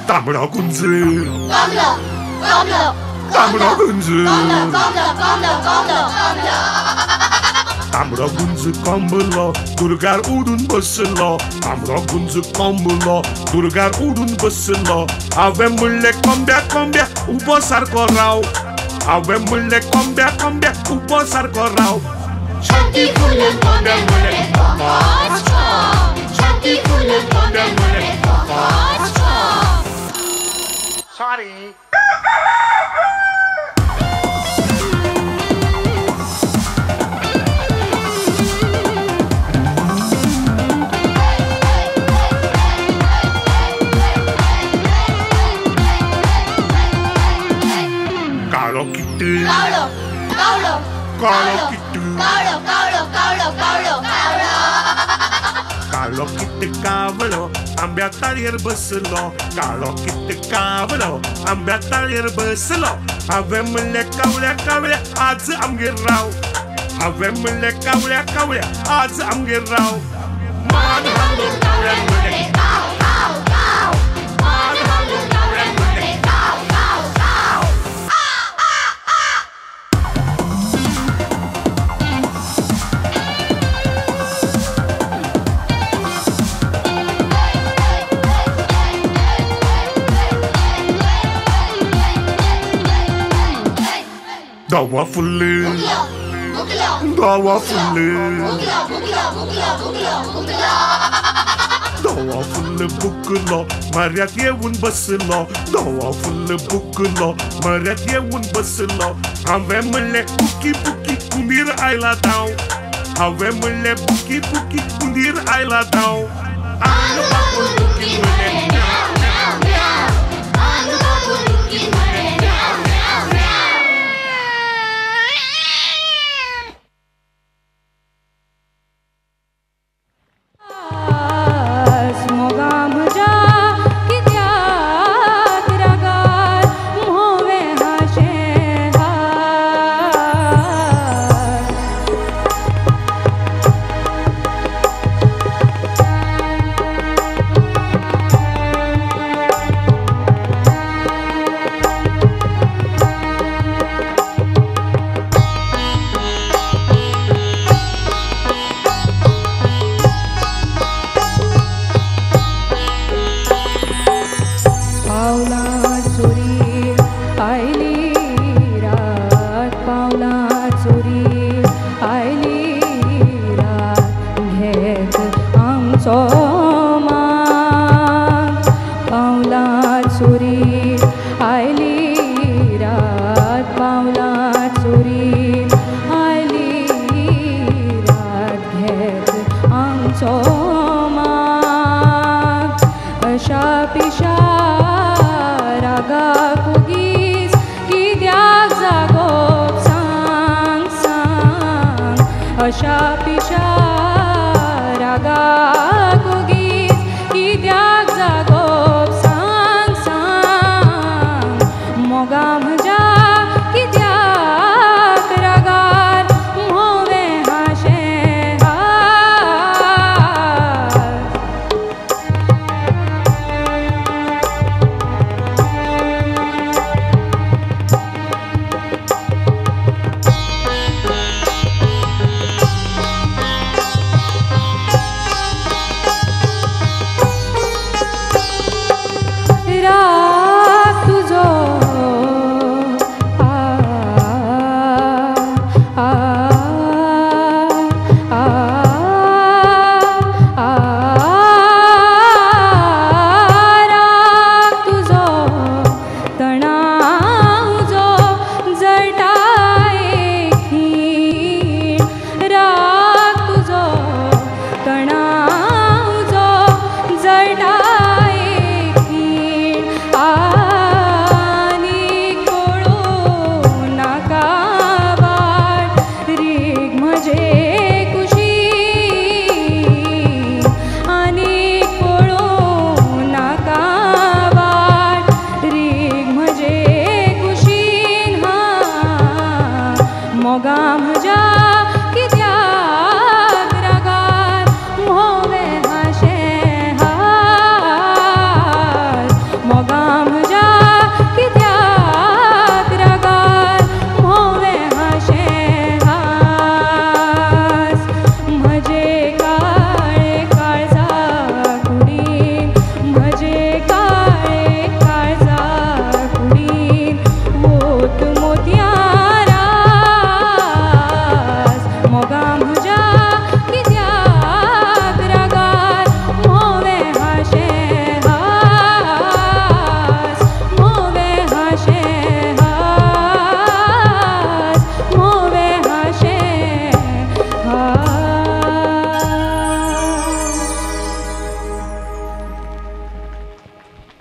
तांबडो कुंज, कमलो कमलो तांबडो गुंज तांबडो गुंज कोंबलो दुर्गार उडून बसलो तांबडो गुंज कोंबलो दुर्गार उडून बसलो हांवें म्हणलें कोंब्या कोंब्या उबो सारको राव हांवें म्हणलें कोंब्या कोंब्या उबो सारको राव छाती फुलून कोंब्या म्हणलें छाती फुलून कोंब्या म्हणलें. सॉरी. काळो किट्ट कावळो कावळो काळो किट्ट कावळो कावळो कावळो कावळो कावळो काळो किट्ट कावळो आंब्या ताळयेर बसलो काळो किट्ट कावळो आंब्या ताळयेर बसलो हांवें म्हणलें कावळ्या कावळ्या आज आमगेर राव हांवें म्हणलें कावळ्या कावळ्या आज आमगेर राव मान हालोवन कावळ्यान म्हणलें काव काव काव मान हालोवन कावळ्यान म्हणलें काव काव काव. धवा फुल्ल धवा फुल्ल धवा फुल्ल बुकलो म्हऱ्यांत येवन बसलो धवा फुल्ल बुकलो म्हऱ्यांत येवन बसलो हांवें म्हणलें बुकी बुकी उंदीर आयला धांव हांवें म्हणलें बुकी बुकी उंदीर आयला धांव आन बापून बुकी म्हणलें म्याव म्याव म्याव आन बापून बुकी म्हणलें म्याव म्याव म्याव. मोगा म्हज्या कित्याक रागार म्होंवें हांशें हार. पावलां चोरी आयली रात पावलां चोरी आयली रात घेत आमचो मान पावलां चोरी आयली रात पावलां चोरी आयली रात घेत आमचो मान अशा पिशा रागाक उगीच कित्याक जागोवप सांग सांग अशा पिशा रागाक उगीच कित्याक जागोवप सांग सांग मोगा म्हज्या